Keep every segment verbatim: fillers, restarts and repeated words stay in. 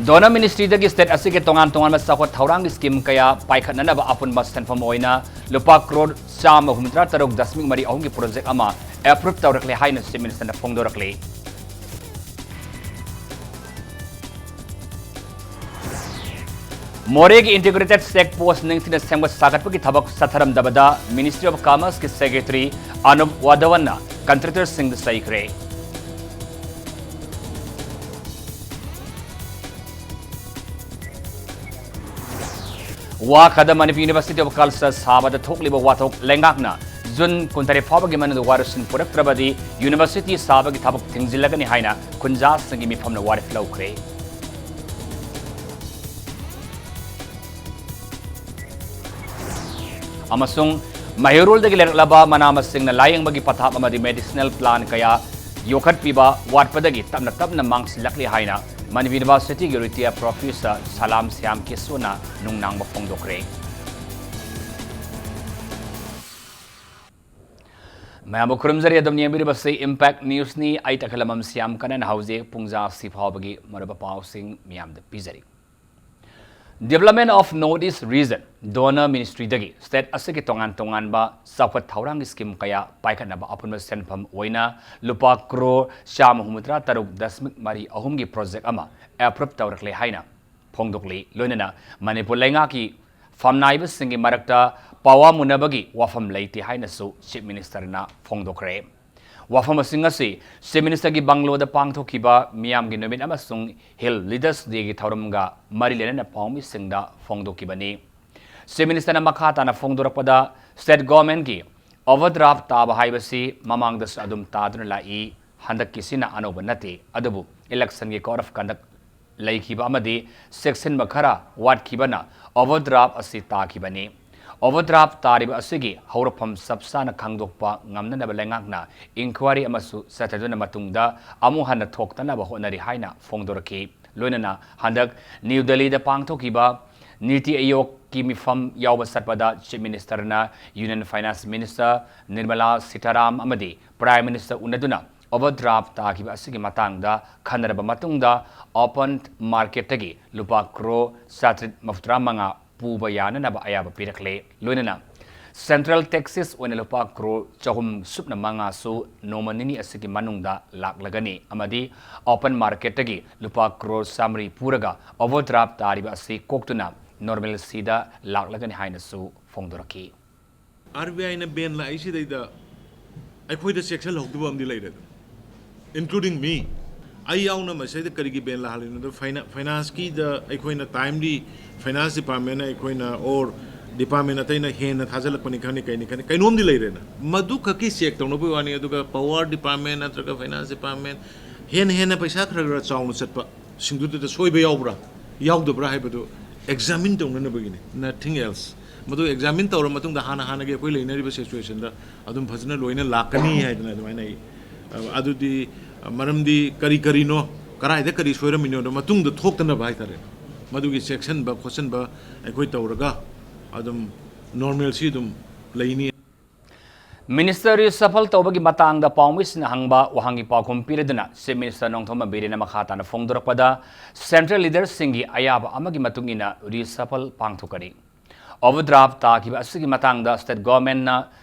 DoNER ministry ꯗꯒꯤ state ꯑꯁꯤꯒꯤ ꯇꯣꯉꯥꯟ ꯇꯣꯉꯥꯟꯕ ꯆꯥꯎꯈꯠ ꯊꯧꯔꯥꯡꯒꯤ scheme ꯀꯌꯥ ꯄꯥꯏꯈꯠꯅꯅꯕ ꯑꯄꯨꯟꯕ ꯁꯦꯟꯐꯝ ꯑꯣꯏꯅ ꯂꯨꯄꯥ ꯀ꯭ꯔꯣꯔ ꯆꯥꯝꯃ ꯍꯨꯝꯐꯨꯇꯔꯥ ꯇꯔꯨꯛ ꯗꯁꯃꯤꯛ ꯃꯔꯤ ꯑꯍꯨꯝꯒꯤ project ꯑꯃ approve ꯇꯧꯔꯛꯂꯦ ꯍꯥꯏꯅ Chief Minister ꯅ ꯐꯣꯡꯗꯣꯔꯛꯂꯤ꯫ ꯃꯣꯔꯦꯒꯤ integrated check post ꯅꯤꯡꯊꯤꯅ ꯁꯦꯝꯒꯠ ꯁꯥꯒꯠꯄꯒꯤ ꯊꯕꯛ ꯆꯠꯊꯔꯝꯗꯕꯗ Ministry of Commerce ꯀꯤ Secretary ꯑꯅꯨꯞ ꯋꯥꯙꯋꯟꯅ contractor ꯁꯤꯡꯗ ꯆꯩꯈ꯭ꯔꯦ꯫ ꯋꯥꯈꯥꯗ Manipur University of Culture ꯁꯥꯕꯗ ꯊꯣꯛꯂꯤꯕ ꯋꯥꯊꯣꯛ ꯂꯩꯉꯥꯛꯅ ꯖꯨꯟ ꯀꯨꯟꯇꯔꯦꯠ ꯐꯥꯎꯕꯒꯤ ꯃꯅꯨꯡꯗ ꯋꯥꯔꯣꯏꯁꯤꯟ ꯄꯨꯔꯛꯇ꯭ꯔꯕꯗꯤ university ꯁꯥꯕꯒꯤ ꯊꯕꯛ ꯊꯤꯡꯖꯤꯜꯂꯒꯅꯤ ꯍꯥꯏꯅ ꯈꯨꯟꯖꯥꯁꯤꯡꯒꯤ ꯃꯤꯐꯝꯅ ꯋꯥꯔꯦꯞ ꯂꯧꯈ꯭ꯔꯦ꯫ ꯑꯃꯁꯨꯡ ꯃꯩꯍꯩꯔꯣꯜꯗꯒꯤ ꯂꯩꯔꯛꯂꯕ ꯃꯅꯥ ꯃꯁꯤꯡꯅ ꯂꯥꯌꯦꯡꯕꯒꯤ ꯄꯊꯥꯞ ꯑꯃꯗꯤ medicinal plant ꯀꯌꯥ ꯌꯣꯛꯈꯠꯄꯤꯕ ꯋꯥꯠꯄꯗꯒꯤ ꯇꯞꯅ ꯇꯞꯅ ꯃꯥꯡꯁꯤꯜꯂꯛꯂꯤ ꯍꯥꯏꯅ Manipur University ꯒꯤ retired professor ꯁꯂꯥꯝ ꯁ꯭ꯌꯥꯝ ꯀꯤꯁꯣꯅ ꯅꯨꯡꯅꯥꯡꯕ ꯐꯣꯡꯗꯣꯛꯈ꯭ꯔꯦ꯫ ꯃꯌꯥꯝꯕꯨ ꯈꯨꯔꯨꯝꯖꯔꯤ꯫ ꯑꯗꯨꯝ ꯌꯦꯡꯕꯤꯔꯤꯕꯁꯤ Impact News ꯅꯤ꯫ ꯑꯩ ꯇꯈꯦꯂꯝꯕꯝ ꯁ꯭ꯌꯥꯝ ꯀꯅꯟ ꯍꯧꯖꯤꯛ ꯄꯨꯡꯖꯥ ꯑꯁꯤ ꯐꯥꯎꯕꯒꯤ ꯃꯔꯨꯑꯣꯏꯕ ꯄꯥꯎꯁꯤꯡ ꯃꯤꯌꯥꯝꯗ ꯄꯤꯖꯔꯤ꯫ Development of North East Region, DoNER ministry ꯗꯒꯤ state ꯑꯁꯤꯒꯤ ꯇꯣꯉꯥꯟ ꯇꯣꯉꯥꯟꯕ ꯆꯥꯎꯈꯠ ꯊꯧꯔꯥꯡꯒꯤ scheme ꯀꯌꯥ ꯄꯥꯏꯈꯠꯅꯕ ꯑꯄꯨꯟꯕ ꯁꯦꯟꯐꯝ ꯑꯣꯏꯅ ꯂꯨꯄꯥ ꯀ꯭ꯔꯣꯔ ꯆꯥꯝꯃ ꯍꯨꯝꯐꯨꯇꯔꯥ ꯇꯔꯨꯛ ꯗꯁꯃꯤꯛ ꯃꯔꯤ ꯑꯍꯨꯝꯒꯤ project ꯑꯃ approve ꯇꯧꯔꯛꯂꯦ ꯍꯥꯏꯅ ꯐꯣꯡꯗꯣꯛꯂꯤ꯫ ꯂꯣꯏꯅꯅ ꯃꯅꯤꯄꯨꯔ ꯂꯩꯉꯥꯛꯀꯤ ꯐꯝꯅꯥꯏꯕꯁꯤꯡꯒꯤ ꯃꯔꯛꯇ ꯄꯥꯋꯥ ꯃꯨꯟꯅꯕꯒꯤ ꯋꯥꯐꯝ ꯂꯩꯇꯦ ꯍꯥꯏꯅꯁꯨ Chief Minister ꯅ ꯐꯣꯡꯗꯣꯛꯈ꯭ꯔꯦ꯫ ꯋꯥꯐꯝꯁꯤꯡ ꯑꯁꯤ Chief Minister ꯒꯤ ꯕꯪꯒꯂꯣꯗ ꯄꯥꯡꯊꯣꯛꯈꯤꯕ ꯃꯤꯌꯥꯝꯒꯤ ꯅꯨꯃꯤꯠ ꯑꯃꯁꯨꯡ Hill Leaders Day ꯒꯤ ꯊꯧꯔꯝꯒ ꯃꯔꯤ ꯂꯩꯅꯅ ꯄꯥꯎꯃꯤꯁꯤꯡꯗ ꯐꯣꯡꯗꯣꯛꯈꯤꯕꯅꯤ꯫ Chief Minister ꯅ ꯃꯈꯥ ꯇꯥꯅ ꯐꯣꯡꯗꯣꯔꯛꯄꯗ, state government ꯀꯤ overdraft ꯇꯥꯕ ꯍꯥꯏꯕꯁꯤ ꯃꯃꯥꯡꯗꯁꯨ ꯑꯗꯨꯝ ꯇꯥꯗꯨꯅ ꯂꯥꯛꯏ, ꯍꯟꯗꯛꯀꯤꯁꯤꯅ ꯑꯅꯧꯕ ꯅꯠꯇꯦ, ꯑꯗꯨꯕꯨ election ꯒꯤ code of conduct ꯂꯩꯈꯤꯕ ꯑꯃꯗꯤ ꯆꯦꯛꯁꯤꯟꯕ ꯈꯔ ꯋꯥꯠꯈꯤꯕꯅ overdraft ꯑꯁꯤ ꯇꯥꯈꯤꯕꯅꯤ꯫ Overdraft ꯇꯥꯔꯤꯕ ꯑꯁꯤꯒꯤ ꯍꯧꯔꯛꯐꯝ ꯆꯞ ꯆꯥꯅ ꯈꯪꯗꯣꯛꯄ ꯉꯝꯅꯅꯕ ꯂꯩꯉꯥꯛꯅ inquiry ꯑꯃꯁꯨ ꯆꯠꯊꯗꯨꯅ ꯃꯇꯨꯡꯗ ꯑꯃꯨꯛ ꯍꯟꯅ ꯊꯣꯛꯇꯅꯕ ꯍꯣꯠꯅꯔꯤ ꯍꯥꯏꯅ ꯐꯣꯡꯗꯣꯔꯛꯈꯤ꯫ ꯂꯣꯏꯅꯅ ꯍꯟꯗꯛ ꯅ꯭ꯌꯨ ꯗꯦꯜꯂꯤꯗ ꯄꯥꯡꯊꯣꯛꯈꯤꯕ ꯅꯤꯇꯤ ꯑꯥꯌꯣꯒꯀꯤ ꯃꯤꯐꯝ ꯌꯥꯎꯕ ꯆꯠꯄꯗ Chief Minister ꯅ Union Finance Minister ꯅꯤꯔꯃꯂꯥ ꯁꯤꯇꯥꯔꯥꯝ ꯑꯃꯗꯤ Prime Minister ꯎꯅꯗꯨꯅ ꯑꯣꯚꯔꯗ꯭ꯔꯥꯐ ꯇꯥꯈꯤꯕ ꯑꯁꯤꯒꯤ ꯃꯇꯥꯡꯗ ꯈꯟꯅꯔꯕ ꯃꯇꯨꯡꯗ, ꯑꯣꯄꯟ ꯃꯥꯔꯀꯦꯠꯇꯒꯤ ꯂꯨꯄꯥ ꯀ꯭ꯔꯣꯔ ꯆꯥꯇ꯭ꯔꯦꯠ ꯃꯧꯗ꯭ꯔꯥ ꯃꯉꯥ ꯄꯨꯕ ꯌꯥꯅꯅꯕ ꯑꯌꯥꯕ ꯄꯤꯔꯛꯂꯦ꯫ ꯂꯣꯏꯅꯅ ꯁꯦꯟꯇ꯭ꯔꯦꯜ ꯇꯦꯛꯁꯦꯁ ꯑꯣꯏꯅ ꯂꯨꯄꯥ ꯀ꯭ꯔꯣꯔ ꯆꯍꯨꯝ ꯁꯨꯞꯅ ꯃꯉꯥꯁꯨ ꯅꯣꯡꯃ ꯅꯤꯅꯤ ꯑꯁꯤꯒꯤ ꯃꯅꯨꯡꯗ ꯂꯥꯛꯂꯒꯅꯤ ꯑꯃꯗꯤ ꯑꯣꯄꯟ ꯃꯥꯔꯀꯦꯠꯇꯒꯤ ꯂꯨꯄꯥ ꯀ꯭ꯔꯣꯔ ꯆꯥꯃꯔꯤ ꯄꯨꯔꯒ ꯑꯣꯚꯔꯗ꯭ꯔꯥꯐ ꯇꯥꯔꯤꯕ ꯑꯁꯤ ꯀꯣꯛꯇꯨꯅ ꯅꯣꯔꯃꯦꯜꯁꯤꯗ ꯂꯥꯛꯂꯒꯅꯤ ꯍꯥꯏꯅꯁꯨ ꯐꯣꯡꯗꯣꯔꯛꯈꯤ꯫ ꯑꯥꯔ ꯕꯤ ꯑꯥꯏꯅ ꯕꯦꯟ ꯂꯥꯛꯏꯁꯤꯗꯩꯗ ꯑꯩꯈꯣꯏꯗ ꯆꯦꯛꯁꯤꯜꯍꯧꯗꯕ ꯑꯃꯗꯤ ꯂꯩꯔꯦ ꯑꯗꯨꯝ, including me. ꯑꯩ ꯌꯥꯎꯅ ꯃꯁꯤꯗ ꯀꯔꯤꯒꯤ ꯕꯦꯟ ꯂꯥꯛꯍꯜꯂꯤꯅꯣꯗ, ꯐꯥꯏꯅꯥꯟꯁꯀꯤꯗ ꯑꯩꯈꯣꯏꯅ ꯇꯥꯏꯝꯂꯤ ꯐꯥꯏꯅꯥꯟꯁ ꯗꯤꯄꯥꯔꯠꯃꯦꯟꯅ ꯑꯩꯈꯣꯏꯅ ꯑꯣꯔ ꯗꯤꯄꯥꯔꯠꯃꯦꯟ ꯑꯇꯩꯅ ꯍꯦꯟꯅ ꯊꯥꯖꯤꯜꯂꯛꯄꯅꯤ ꯈꯪꯅꯤ, ꯀꯩꯅꯤ ꯈꯪꯅꯤ, ꯀꯩꯅꯣꯝꯗꯤ ꯂꯩꯔꯦꯅ, ꯃꯗꯨ ꯈꯛꯀꯤ ꯆꯦꯛ ꯇꯧꯅꯕꯒꯤ ꯋꯥꯅꯤ꯫ ꯑꯗꯨꯒ ꯄꯋꯥꯔ ꯗꯤꯄꯥꯔꯠꯃꯦꯟ ꯅꯠꯇ꯭ꯔꯒ ꯐꯥꯏꯅꯥꯟꯁ ꯗꯤꯄꯥꯔꯠꯃꯦꯟ ꯍꯦꯟꯅ ꯍꯦꯟꯅ ꯄꯩꯁꯥ ꯈꯔ ꯈꯔ ꯆꯥꯎꯅ ꯆꯠꯄ ꯁꯤꯡꯗꯨꯗ ꯁꯣꯏꯕ ꯌꯥꯎꯕ꯭ꯔꯥ ꯌꯥꯎꯗꯕ꯭ꯔꯥ ꯍꯥꯏꯕꯗꯨ ꯑꯦꯛꯖꯥꯃꯤꯟ ꯇꯧꯅꯅꯕꯒꯤꯅꯤ, nothing else. ꯃꯗꯨ ꯑꯦꯛꯖꯥꯃꯤꯟ ꯇꯧꯔ ꯃꯇꯨꯡꯗ ꯍꯥꯟꯅ ꯍꯥꯟꯅꯒꯤ ꯑꯩꯈꯣꯏ ꯂꯩꯅꯔꯤꯕ ꯁꯤꯆꯨꯋꯦꯁꯟꯗ ꯑꯗꯨꯝ ꯐꯖꯅ ꯂꯣꯏꯅ ꯂꯥꯛꯀꯅꯤ ꯍꯥꯏꯗꯅ ꯑꯗꯨꯃꯥꯏꯅ ꯑꯩ, ꯑꯗꯨꯗꯤ ꯃꯔꯝꯗꯤ ꯀꯔꯤ ꯀꯔꯤꯅꯣ, ꯀꯗꯥꯏꯗ ꯀꯔꯤ ꯁꯣꯏꯔꯝꯃꯤꯅꯣꯗꯣ ꯃꯇꯨꯡꯗ ꯊꯣꯛꯇꯅꯕ ꯍꯥꯏꯇꯥꯔꯦ, ꯃꯗꯨꯒꯤ ꯆꯦꯛꯁꯤꯟꯕ ꯈꯣꯠꯆꯤꯟꯕ ꯑꯩꯈꯣꯏ ꯇꯧꯔꯒ ꯑꯗꯨꯝ ꯅꯣꯔꯃꯦꯜꯁꯤ ꯑꯗꯨꯝ ꯂꯩꯅꯤ꯫ ꯃꯤꯅꯤꯁꯇꯔ ꯔꯤꯁꯐꯜ ꯇꯧꯕꯒꯤ ꯃꯇꯥꯡꯗ ꯄꯥꯎꯃꯤꯁꯤꯡꯅ ꯍꯪꯕ ꯋꯥꯍꯪꯒꯤ ꯄꯥꯎꯈꯨꯝ ꯄꯤꯔꯗꯨꯅ ꯆꯤꯐ ꯃꯤꯅꯤꯁꯇꯔ ꯅꯣꯡꯊꯣꯝꯕꯝ ꯕꯤꯔꯦꯟꯅ ꯃꯈꯥ ꯇꯥꯅ ꯐꯣꯡꯗꯣꯔꯛꯄꯗ, ꯁꯦꯟꯇ꯭ꯔꯦꯜ ꯂꯤꯗꯔꯁꯤꯡꯒꯤ ꯑꯌꯥꯕ ꯑꯃꯒꯤ ꯃꯇꯨꯡ ꯏꯟꯅ ꯔꯤꯁꯐꯜ ꯄꯥꯡꯊꯣꯛꯀꯅꯤ꯫ ꯑꯣꯚꯔꯗ꯭ꯔꯥꯐ ꯇꯥꯈꯤꯕ ꯑꯁꯤꯒꯤ ꯃꯇꯥꯡꯗ ꯁ꯭ꯇꯦꯠ ꯒꯣꯔꯃꯦꯟꯅ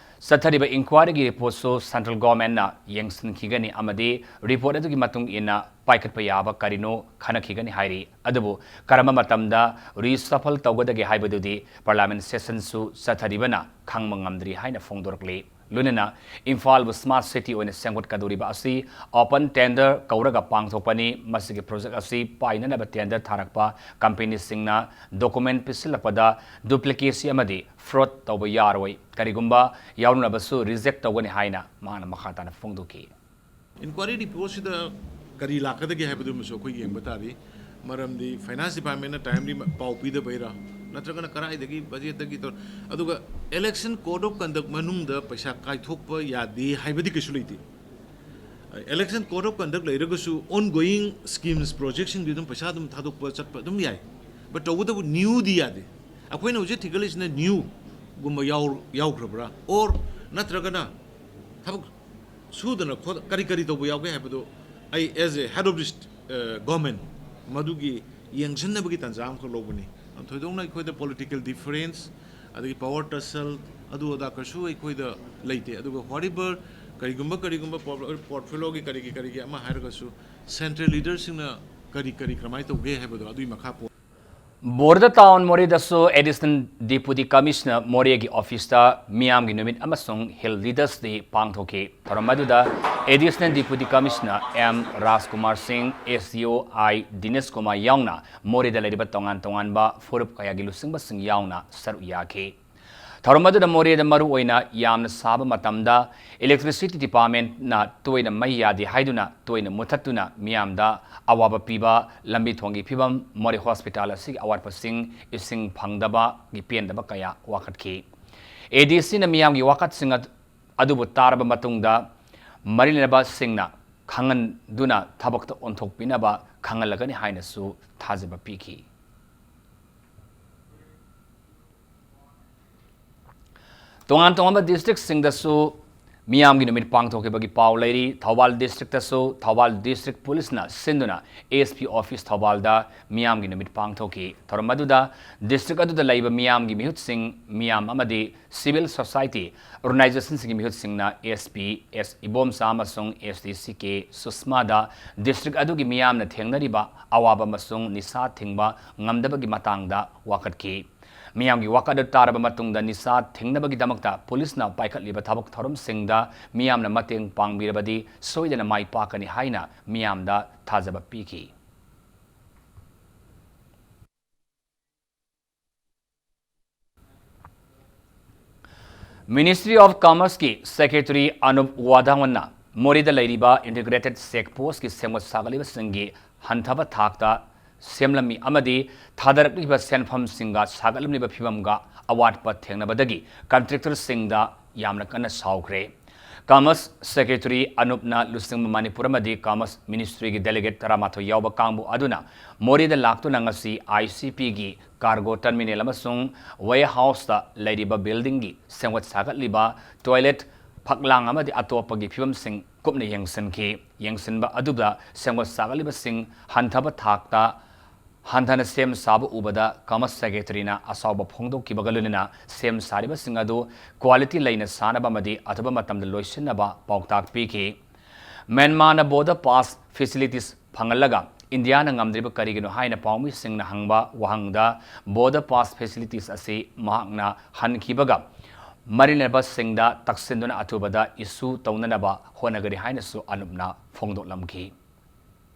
ꯆꯠꯊꯔꯤꯕ ꯏꯟꯀ꯭ꯋꯥꯏꯔꯤꯒꯤ ꯔꯤꯄꯣꯔꯠꯁꯨ ꯁꯦꯟꯇ꯭ꯔꯦꯜ ꯒꯣꯔꯃꯦꯟꯅ ꯌꯦꯡꯁꯤꯟꯈꯤꯒꯅꯤ ꯑꯃꯗꯤ ꯔꯤꯄꯣꯔꯠ ꯑꯗꯨꯒꯤ ꯃꯇꯨꯡ ꯏꯟꯅ ꯄꯥꯏꯈꯠꯄ ꯌꯥꯕ ꯀꯔꯤꯅꯣ ꯈꯟꯅꯈꯤꯒꯅꯤ ꯍꯥꯏꯔꯤ꯫ ꯑꯗꯨꯕꯨ ꯀꯔꯝꯕ ꯃꯇꯝꯗ ꯔꯤꯁꯐꯜ ꯇꯧꯒꯗꯒꯦ ꯍꯥꯏꯕꯗꯨꯗꯤ ꯄꯥꯔꯂꯤꯌꯥꯃꯦꯟ ꯁꯦꯁꯟꯁꯨ ꯆꯠꯊꯔꯤꯕꯅ ꯈꯪꯕ ꯉꯝꯗ꯭ꯔꯤ ꯍꯥꯏꯅ ꯐꯣꯡꯗꯣꯔꯛꯂꯤ꯫ ꯂꯣꯏꯅꯅ ꯏꯝꯐꯥꯜꯕꯨ ꯁ꯭ꯃꯥꯔꯠ ꯁꯤꯇꯤ ꯑꯣꯏꯅ ꯁꯦꯝꯒꯠꯀꯗꯧꯔꯤꯕ ꯑꯁꯤ ꯑꯣꯄꯟ ꯇꯦꯟꯗꯔ ꯀꯧꯔꯒ ꯄꯥꯡꯊꯣꯛꯄꯅꯤ꯫ ꯃꯁꯤꯒꯤ ꯄ꯭ꯔꯣꯖꯦꯛ ꯑꯁꯤ ꯄꯥꯏꯅꯅꯕ ꯇꯦꯟꯗꯔ ꯊꯥꯔꯛꯄ ꯀꯝꯄꯦꯅꯤꯁꯤꯡꯅ ꯗꯣꯀꯨꯃꯦꯟ ꯄꯤꯁꯤꯜꯂꯛꯄꯗ ꯗꯨꯄ꯭ꯂꯤꯀꯦꯁꯤ ꯑꯃꯗꯤ ꯐ꯭ꯔꯣꯗ ꯇꯧꯕ ꯌꯥꯔꯣꯏ꯫ ꯀꯔꯤꯒꯨꯝꯕ ꯌꯥꯎꯔꯝꯂꯕꯁꯨ ꯔꯤꯖꯦꯛ ꯇꯧꯒꯅꯤ ꯍꯥꯏꯅ ꯃꯍꯥꯛꯅ ꯃꯈꯥ ꯇꯥꯅ ꯐꯣꯡꯗꯣꯛꯈꯤ꯫ ꯏꯟꯀ꯭ꯋꯥꯏꯔꯤ ꯔꯤꯄꯣꯔꯠꯁꯤꯗ ꯀꯔꯤ ꯂꯥꯛꯀꯗꯒꯦ ꯍꯥꯏꯕꯗꯨꯃꯁꯨ ꯑꯩꯈꯣꯏ ꯌꯦꯡꯕ ꯇꯥꯔꯤ꯫ ꯃꯔꯝꯗꯤ ꯐꯥꯏꯅꯥꯟꯁ ꯗꯤꯄꯥꯔꯠꯃꯦꯟꯅ ꯇꯥꯏꯝꯂꯤ ꯄꯥꯎ ꯄꯤꯗꯕꯩꯔꯥ, ꯅꯠꯇ꯭ꯔꯒꯅ ꯀꯗꯥꯏꯗꯒꯤ ꯕꯖꯦꯠꯇꯒꯤ ꯇꯧ-, ꯑꯗꯨꯒ election code of conduct ꯃꯅꯨꯡꯗ ꯄꯩꯁꯥ ꯀꯥꯏꯊꯣꯛꯄ ꯌꯥꯗꯦ ꯍꯥꯏꯕꯗꯤ ꯀꯩꯁꯨ ꯂꯩꯇꯦ꯫ Election code of conduct ꯂꯩꯔꯒꯁꯨ ongoing schemes, ꯄ꯭ꯔꯣꯖꯦꯛꯁꯤꯡꯗꯤ ꯑꯗꯨꯝ ꯄꯩꯁꯥ ꯑꯗꯨꯝ ꯊꯥꯗꯣꯛꯄ ꯆꯠꯄ ꯑꯗꯨꯝ ꯌꯥꯏ꯫ But ꯇꯧꯕꯇꯕꯨ ꯅ꯭ꯌꯨꯗꯤ ꯌꯥꯗꯦ꯫ ꯑꯩꯈꯣꯏꯅ ꯍꯧꯖꯤꯛ ꯊꯤꯒꯠꯂꯤꯁꯤꯅ ꯅ꯭ꯌꯨꯒꯨꯝꯕ ꯌꯥꯎ-, ꯌꯥꯎꯈ꯭ꯔꯕ꯭ꯔꯥ, or ꯅꯠꯇ꯭ꯔꯒꯅ ꯊꯕꯛ ꯁꯨꯗꯅ ꯈꯣꯠ ꯀꯔꯤ ꯀꯔꯤ ꯇꯧꯕ ꯌꯥꯎꯒꯦ ꯍꯥꯏꯕꯗꯣ ꯑꯩ as a head of this government ꯃꯗꯨꯒꯤ ꯌꯦꯡꯁꯤꯟꯅꯕꯒꯤ ꯇꯥꯟꯖꯥ ꯑꯃꯈꯛ ꯂꯧꯕꯅꯤ꯫ ꯊꯣꯏꯗꯣꯛꯅ ꯑꯩꯈꯣꯏꯗ political difference ꯑꯗꯒꯤ power tussle ꯑꯗꯨ ꯑꯗꯥ ꯀꯩꯁꯨ ꯑꯩꯈꯣꯏꯗ ꯂꯩꯇꯦ꯫ ꯑꯗꯨꯒ whatever ꯀꯔꯤꯒꯨꯝꯕ ꯀꯔꯤꯒꯨꯝꯕ portfolioꯒꯤ ꯀꯔꯤꯒꯤ ꯀꯔꯤꯒꯤ ꯑꯃ ꯍꯥꯏꯔꯒꯁꯨ central leaderꯁꯤꯡꯅ ꯀꯔꯤ ꯀꯔꯤ ꯀꯔꯝꯍꯥꯏꯅ ꯇꯧꯒꯦ ꯍꯥꯏꯕꯗꯣ ꯑꯗꯨꯒꯤ ꯃꯈꯥ ꯄꯣꯟ ꯕꯣꯔꯗ ꯇꯥꯎꯟ ꯃꯣꯔꯦꯗꯁꯨ Additional Deputy Commissioner ꯃꯣꯔꯦꯒꯤ ꯑꯣꯐꯤꯁꯇ ꯃꯤꯌꯥꯝꯒꯤ ꯅꯨꯃꯤꯠ ꯑꯃꯁꯨꯡ Hill Leaders Day ꯄꯥꯡꯊꯣꯛꯈꯤ꯫ ꯊꯧꯔꯝ ꯑꯗꯨꯗ Additional Deputy Commissioner ꯑꯦꯝ ꯔꯥꯖꯀꯨꯃꯥꯔ ꯁꯤꯡ, ꯑꯦꯁ ꯗꯤ ꯑꯣ ꯑꯥꯏ ꯗꯤꯅꯦꯁ ꯀꯨꯃꯥꯔ ꯌꯥꯎꯅ ꯃꯣꯔꯦꯗ ꯂꯩꯔꯤꯕ ꯇꯣꯉꯥꯟ ꯇꯣꯉꯥꯟꯕ ꯐꯨꯔꯨꯞ ꯀꯌꯥꯒꯤ ꯂꯨꯆꯤꯡꯕꯁꯤꯡ ꯌꯥꯎꯅ ꯁꯔꯨꯛ ꯌꯥꯈꯤ꯫ ꯊꯧꯔꯝ ꯑꯗꯨꯗ ꯃꯣꯔꯦꯗ ꯃꯔꯨꯑꯣꯏꯅ ꯌꯥꯝꯅ ꯁꯥꯕ ꯃꯇꯝꯗ Electricity Departmentꯅ ꯇꯣꯏꯅ ꯃꯩ ꯌꯥꯗꯦ ꯍꯥꯏꯗꯨꯅ ꯇꯣꯏꯅ ꯃꯨꯊꯠꯇꯨꯅ ꯃꯤꯌꯥꯝꯗ ꯑꯋꯥꯕ ꯄꯤꯕ, ꯂꯝꯕꯤ ꯊꯣꯡꯒꯤ ꯐꯤꯕꯝ, ꯃꯣꯔꯦ ꯍꯣꯁꯄꯤꯇꯥꯜ ꯑꯁꯤꯒꯤ ꯑꯋꯥꯠꯄꯁꯤꯡ, ꯏꯁꯤꯡ ꯐꯪꯗꯕꯒꯤ ꯄꯦꯟꯗꯕ ꯀꯌꯥ ꯋꯥꯀꯠꯈꯤ꯫ ꯑꯦ ꯗꯤ ꯁꯤꯅ ꯃꯤꯌꯥꯝꯒꯤ ꯋꯥꯀꯠꯁꯤꯡ ꯑꯗ-, ꯑꯗꯨꯕꯨ ꯇꯥꯔꯕ ꯃꯇꯨꯡꯗ ꯃꯔꯤ ꯂꯩꯅꯕꯁꯤꯡꯅ ꯈꯪꯍꯟꯗꯨꯅ ꯊꯕꯛꯇ ꯑꯣꯟꯊꯣꯛꯄꯤꯅꯕ ꯈꯪꯍꯜꯂꯒꯅꯤ ꯍꯥꯏꯅꯁꯨ ꯊꯥꯖꯕ ꯄꯤꯈꯤ꯫ ꯇꯣꯉꯥꯟ ꯇꯣꯉꯥꯟꯕ districtꯁꯤꯡꯗꯁꯨ ꯃꯤꯌꯥꯝꯒꯤ ꯅꯨꯃꯤꯠ ꯄꯥꯡꯊꯣꯛꯈꯤꯕꯒꯤ ꯄꯥꯎ ꯂꯩꯔꯤ꯫ ꯊꯧꯕꯥꯜ districtꯇꯁꯨ ꯊꯧꯕꯥꯜ district policeꯅ ꯁꯤꯟꯗꯨꯅ S P office ꯊꯧꯕꯥꯜꯗ ꯃꯤꯌꯥꯝꯒꯤ ꯅꯨꯃꯤꯠ ꯄꯥꯡꯊꯣꯛꯈꯤ꯫ ꯊꯧꯔꯝ ꯑꯗꯨꯗ district ꯑꯗꯨꯗ ꯂꯩꯕ ꯃꯤꯌꯥꯝꯒꯤ ꯃꯤꯍꯨꯠꯁꯤꯡ, ꯃꯤꯌꯥꯝ ꯑꯃꯗꯤ civil society organizationꯁꯤꯡꯒꯤ ꯃꯤꯍꯨꯠꯁꯤꯡꯅ S P S Ibomcha ꯑꯃꯁꯨꯡ S D C K ꯁꯨꯁꯃꯥꯗ district ꯑꯗꯨꯒꯤ ꯃꯤꯌꯥꯝꯅ ꯊꯦꯡꯅꯔꯤꯕ ꯑꯋꯥꯕ ꯑꯃꯁꯨꯡ ꯅꯤꯁꯥ ꯊꯤꯡꯕ ꯉꯝꯗꯕꯒꯤ ꯃꯇꯥꯡꯗ ꯋꯥꯀꯠꯈꯤ꯫ ꯃꯤꯌꯥꯝꯒꯤ ꯋꯥꯀꯠ ꯑꯗꯨ ꯇꯥꯔꯕ ꯃꯇꯨꯡꯗ ꯅꯤꯁꯥ ꯊꯤꯡꯅꯕꯒꯤꯗꯃꯛꯇ policeꯅ ꯄꯥꯏꯈꯠꯂꯤꯕ ꯊꯕꯛ ꯊꯧꯔꯝꯁꯤꯡꯗ ꯃꯤꯌꯥꯝꯅ ꯃꯇꯦꯡ ꯄꯥꯡꯕꯤꯔꯕꯗꯤ ꯁꯣꯏꯗꯅ ꯃꯥꯏ ꯄꯥꯛꯀꯅꯤ ꯍꯥꯏꯅ ꯃꯤꯌꯥꯝꯗ ꯊꯥꯖꯕ ꯄꯤꯈꯤ꯫ Ministry of Commerceꯀꯤ Secretary ꯑꯅꯨꯞ ꯋꯥꯙꯥꯋꯟꯅ ꯃꯣꯔꯦꯗ ꯂꯩꯔꯤꯕ Integrated Check Postꯀꯤ ꯁꯦꯝꯒꯠ ꯁꯥꯒꯠꯂꯤꯕꯁꯤꯡꯒꯤ ꯍꯟꯊꯕ ꯊꯥꯛꯇ ꯁꯦꯝꯂꯝꯃꯤ ꯑꯃꯗꯤ ꯊꯥꯗꯔꯛꯂꯤꯕ ꯁꯦꯟꯐꯝꯁꯤꯡꯒ ꯁꯥꯒꯠꯂꯝꯂꯤꯕ ꯐꯤꯕꯝꯒ ꯑꯋꯥꯠꯄ ꯊꯦꯡꯅꯕꯗꯒꯤ contractorꯁꯤꯡꯗ ꯌꯥꯝꯅ ꯀꯟꯅ ꯁꯥꯎꯈ꯭ꯔꯦ꯫ Commerce Secretary ꯑꯅꯨꯞꯅ ꯂꯨꯆꯤꯡꯕ ꯃꯅꯤꯄꯨꯔ ꯑꯃꯗꯤ Commerce Ministryꯒꯤ delegate ꯇꯔꯥꯃꯥꯊꯣꯏ ꯌꯥꯎꯕ ꯀꯥꯡꯕꯨ ꯑꯗꯨꯅ ꯃꯣꯔꯦꯗ ꯂꯥꯛꯇꯨꯅ ꯉꯁꯤ ICPꯒꯤ cargo terminal ꯑꯃꯁꯨꯡ warehouseꯇ ꯂꯩꯔꯤꯕ buildingꯒꯤ ꯁꯦꯝꯒꯠ ꯁꯥꯒꯠꯂꯤꯕ toilet ꯐꯛꯂꯥꯡ ꯑꯃꯗꯤ ꯑꯇꯣꯞꯄꯒꯤ ꯐꯤꯕꯝꯁꯤꯡ ꯀꯨꯞꯅ ꯌꯦꯡꯁꯤꯟꯈꯤ꯫ ꯌꯦꯡꯁꯤꯟꯕ ꯑꯗꯨꯗ ꯁꯦꯝꯒꯠ ꯁꯥꯒꯠꯂꯤꯕꯁꯤꯡ ꯍꯟꯊꯕ ꯊꯥꯛꯇ ꯍꯟꯊꯅ ꯁꯦꯝ ꯁꯥꯕ ꯎꯕꯗ ꯀꯃꯁ ꯁꯦꯀ꯭ꯔꯦꯇꯔꯤꯅ ꯑꯁꯥꯎꯕ ꯐꯣꯡꯗꯣꯛꯈꯤꯕꯒ ꯂꯣꯏꯅꯅ ꯁꯦꯝ ꯁꯥꯔꯤꯕꯁꯤꯡ ꯑꯗꯨ quality ꯂꯩꯅ ꯁꯥꯅꯕ ꯑꯃꯗꯤ ꯑꯊꯨꯕ ꯃꯇꯝꯗ ꯂꯣꯏꯁꯤꯟꯅꯕ ꯄꯥꯎꯇꯥꯛ ꯄꯤꯈꯤ꯫ ꯃ꯭ꯌꯥꯟꯃꯥꯔꯅ border pass facilities ꯐꯪꯍꯜꯂꯒ ꯏꯟꯗꯤꯌꯥꯅ ꯉꯝꯗ꯭ꯔꯤꯕ ꯀꯔꯤꯒꯤꯅꯣ ꯍꯥꯏꯅ ꯄꯥꯎꯃꯤꯁꯤꯡꯅ ꯍꯪꯕ ꯋꯥꯍꯪꯗ, border pass facilities ꯑꯁꯤ ꯃꯍꯥꯛꯅ ꯍꯟꯈꯤꯕꯒ ꯃꯔꯤ ꯂꯩꯅꯕꯁꯤꯡꯗ ꯇꯛꯁꯤꯟꯗꯨꯅ ꯑꯊꯨꯕꯗ issue ꯇꯧꯅꯅꯕ ꯍꯣꯠꯅꯒꯅꯤ ꯍꯥꯏꯅꯁꯨ ꯑꯅꯨꯞꯅ ꯐꯣꯡꯗꯣꯛꯂꯝꯈꯤ꯫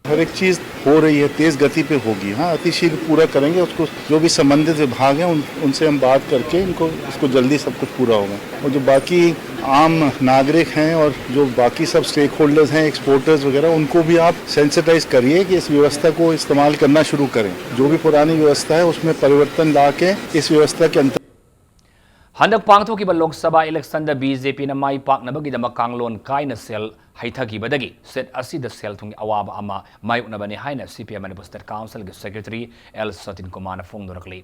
हर एक चीज़ हो रही है, तेज़ गति पे होगी। हाँ, अतिशीघ्र पूरा करेंगे उसको। जो भी संबंधित विभाग हैं उन उनसे हम बात करके इनको इसको जल्दी सब कुछ पूरा होगा। और जो बाकी आम नागरिक हैं और जो बाकी सब स्टेक होल्डर्स हैं, एक्सपोर्टर्स वगैरह, उनको भी आप सेंसिटाइज करिए कि इस व्यवस्था को इस्तेमाल करना शुरू करें। जो भी पुरानी व्यवस्था है उसमें परिवर्तन ला के इस व्यवस्था के अंतर्गत ꯍꯟꯗꯛ ꯄꯥꯡꯊꯣꯛꯈꯤꯕ ꯂꯣꯛ ꯁꯚꯥ ꯏꯂꯦꯛꯁꯟꯗ ꯕꯤ ꯖꯦ ꯄꯤꯅ ꯃꯥꯏ ꯄꯥꯛꯅꯕꯒꯤꯗꯃꯛ ꯀꯥꯡꯂꯣꯟ ꯀꯥꯏꯅ ꯁꯦꯜ ꯍꯩꯊꯈꯤꯕꯗꯒꯤ state ꯑꯁꯤꯗ ꯁꯦꯜ ꯊꯨꯝꯒꯤ ꯑꯋꯥꯕ ꯑꯃ ꯃꯥꯌꯣꯛꯅꯕꯅꯤ ꯍꯥꯏꯅ C P I Manipur state councilꯒꯤ secretary ꯑꯦꯜ ꯁꯇꯤꯟ ꯀꯨꯃꯥꯔꯅ ꯐꯣꯡꯗꯣꯔꯛꯂꯤ꯫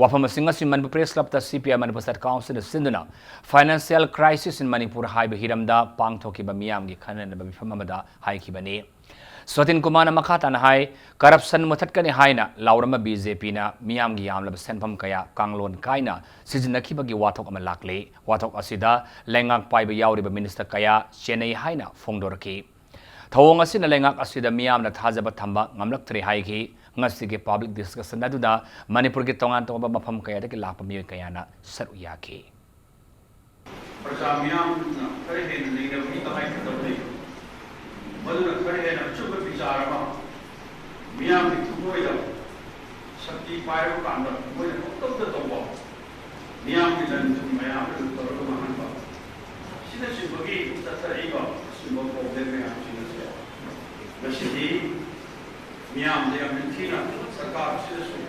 ꯋꯥꯐꯝꯁꯤꯡ ꯑꯁꯤ ꯃꯅꯤꯄꯨꯔ ꯄ꯭ꯔꯦꯁ ꯀ꯭ꯂꯕꯇ ꯁꯤ ꯄꯤ ꯑꯥꯏ ꯃꯅꯤꯄꯨꯔ state councilꯅ ꯁꯤꯟꯗꯨꯅ Financial Crisis in Manipur ꯍꯥꯏꯕ ꯍꯤꯔꯝꯗ ꯄꯥꯡꯊꯣꯛꯈꯤꯕ ꯃꯤꯌꯥꯝꯒꯤ ꯈꯟꯅꯅꯕ ꯃꯤꯐꯝ ꯑꯃꯗ ꯍꯥꯏꯈꯤꯕꯅꯤ꯫ ꯁꯣꯇꯤꯟ ꯀꯨꯃꯥꯔꯅ ꯃꯈꯥ ꯇꯥꯅ ꯍꯥꯏ, corruption ꯃꯨꯊꯠꯀꯅꯤ ꯍꯥꯏꯅ ꯂꯥꯎꯔꯝꯕ ꯕꯤ ꯖꯦ ꯄꯤꯅ ꯃꯤꯌꯥꯝꯒꯤ ꯌꯥꯝꯂꯕ ꯁꯦꯟꯐꯝ ꯀꯌꯥ ꯀꯥꯡꯂꯣꯟ ꯀꯥꯏꯅ ꯁꯤꯖꯤꯟꯅꯈꯤꯕꯒꯤ ꯋꯥꯊꯣꯛ ꯑꯃ ꯂꯥꯛꯂꯤ꯫ ꯋꯥꯊꯣꯛ ꯑꯁꯤꯗ ꯂꯩꯉꯥꯛ ꯄꯥꯏꯕ ꯌꯥꯎꯔꯤꯕ minister ꯀꯌꯥ ꯆꯦꯟꯅꯩ ꯍꯥꯏꯅ ꯐꯣꯡꯗꯣꯔꯛꯈꯤ꯫ ꯊꯧꯑꯣꯡ ꯑꯁꯤꯅ ꯂꯩꯉꯥꯛ ꯑꯁꯤꯗ ꯃꯤꯌꯥꯝꯅ ꯊꯥꯖꯕ ꯊꯝꯕ ꯉꯝꯂꯛꯇ꯭ꯔꯦ ꯍꯥꯏꯈꯤ꯫ ꯉꯁꯤꯒꯤ public discussion ꯑꯗꯨꯗ ꯃꯅꯤꯄꯨꯔꯒꯤ ꯇꯣꯉꯥꯟ ꯇꯣꯉꯥꯟꯕ ꯃꯐꯝ ꯀꯌꯥꯗꯒꯤ ꯂꯥꯛꯄ ꯃꯤꯑꯣꯏ ꯀꯌꯥꯅ ꯁꯔꯨꯛ ꯌꯥꯈꯤ꯫ ꯄ꯭ꯔꯖꯥ ꯃꯤꯌꯥꯝꯅ ꯈꯔ ꯍꯦꯟꯅ ꯅꯩꯅꯕꯒꯤ ꯇꯉꯥꯏ ꯐꯗꯕ ꯂꯩ꯫ ꯃꯗꯨꯅ ꯈꯔ ꯍꯦꯟꯅ ꯑꯆꯨꯝꯕ ꯕꯤꯆꯥꯔ ꯑꯃ ꯃꯤꯌꯥꯝꯒꯤ ꯊꯃꯣꯏꯗ ꯁꯛꯇꯤ ꯄꯥꯏꯔꯕ ꯀꯥꯟꯗ ꯃꯣꯏꯅ ꯄꯪꯇꯧꯗ ꯇꯧꯕ, ꯃꯤꯌꯥꯝꯒꯤ ꯂꯟ ꯊꯨꯝ ꯃꯌꯥꯝ ꯑꯗꯨ ꯇꯧꯔꯒ ꯃꯥꯡꯍꯟꯕ ꯑꯁꯤꯅꯆꯤꯡꯕꯒꯤ ꯆꯠꯊꯔꯛꯏꯕ ꯑꯁꯤꯒꯨꯝꯕ problem ꯃꯌꯥꯝꯁꯤꯡ ꯑꯁꯦ ꯉꯁꯤꯗꯤ ꯃꯤꯌꯥꯝꯗ ꯌꯥꯝ ꯅꯤꯡꯊꯤꯅ ꯁꯔꯀꯥꯔ ꯑꯁꯤꯗꯁꯨ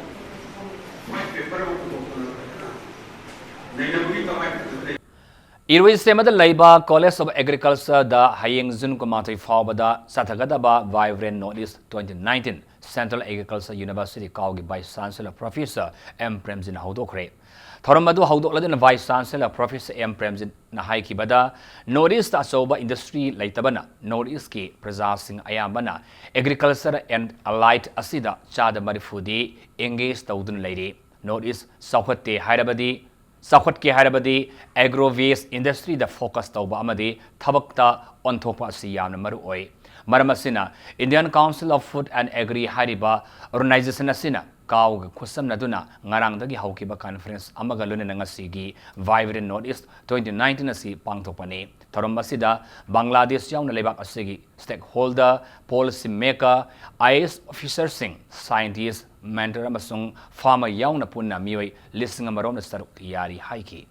white paper ꯑꯃ ꯄꯨꯊꯣꯛꯇꯅ ꯐꯖꯅ ꯅꯩꯅꯕꯒꯤ ꯇꯉꯥꯏ ꯐꯗꯕ ꯂꯩ꯫ ꯏꯔꯣꯏꯁꯦꯝꯕꯗ ꯂꯩꯕ College of Agricultureꯗ ꯍꯌꯦꯡ June ꯀꯨꯟꯃꯥꯊꯣꯏ ꯐꯥꯎꯕꯗ ꯆꯠꯊꯒꯗꯕ Vibrant North East twenty nineteen Central Agriculture University ꯀꯥꯎꯒꯤ Vice Chancellor Professor ꯑꯦꯝ ꯄ꯭ꯔꯦꯝꯖꯤꯠꯅ ꯍꯧꯗꯣꯛꯈ꯭ꯔꯦ꯫ ꯊꯧꯔꯝ ꯑꯗꯨ ꯍꯧꯗꯣꯛꯂꯗꯨꯅ Vice Chancellor Professor ꯑꯦꯝ ꯄ꯭ꯔꯦꯝꯖꯤꯠꯅ ꯍꯥꯏꯈꯤꯕꯗ, North East ꯑꯆꯧꯕ industry ꯂꯩꯇꯕꯅ North East ꯀꯤ ꯄ꯭ꯔꯖꯥꯁꯤꯡ ꯑꯌꯥꯝꯕꯅ Agriculture and Allied ꯑꯁꯤꯗ ꯆꯥꯗ ꯃꯔꯤꯐꯨꯗꯤ engage ꯇꯧꯗꯨꯅ ꯂꯩꯔꯤ꯫ North East ꯆꯥꯎꯈꯠꯇꯦ ꯍꯥꯏꯔꯕꯗꯤ, ꯆꯥꯎꯈꯠꯀꯦ ꯍꯥꯏꯔꯕꯗꯤ agro based industry ꯗ focus ꯇꯧꯕ ꯑꯃꯗꯤ ꯊꯕꯛꯇ ꯑꯣꯟꯊꯣꯛꯄ ꯑꯁꯤ ꯌꯥꯝꯅ ꯃꯔꯨ ꯑꯣꯏ꯫ ꯃꯔꯝ ꯑꯁꯤꯅ Indian Council of Food and Agri ꯍꯥꯏꯔꯤꯕ organization ꯑꯁꯤꯅ ꯀꯥꯎꯒ ꯈꯨꯠꯁꯝꯅꯗꯨꯅ ꯉꯔꯥꯡꯗꯒꯤ ꯍꯧꯈꯤꯕ conference ꯑꯃꯒ ꯂꯣꯏꯅꯅ ꯉꯁꯤꯒꯤ Vibrant North East twenty nineteen ꯑꯁꯤ ꯄꯥꯡꯊꯣꯛꯄꯅꯤ꯫ ꯊꯧꯔꯝ ꯑꯁꯤꯗ ꯕꯪꯒ꯭ꯂꯥꯗꯦꯁ ꯌꯥꯎꯅ ꯂꯩꯕꯥꯛ ꯑꯁꯤꯒꯤ stakeholder, policy maker, I A S officer ꯁꯤꯡ, scientist, mentor ꯑꯃꯁꯨꯡ farmer ꯌꯥꯎꯅ ꯄꯨꯟꯅ ꯃꯤꯑꯣꯏ ꯂꯤꯁꯤꯡ ꯑꯃꯔꯣꯝꯅ ꯁꯔꯨꯛ ꯌꯥꯔꯤ ꯍꯥꯏꯈꯤ꯫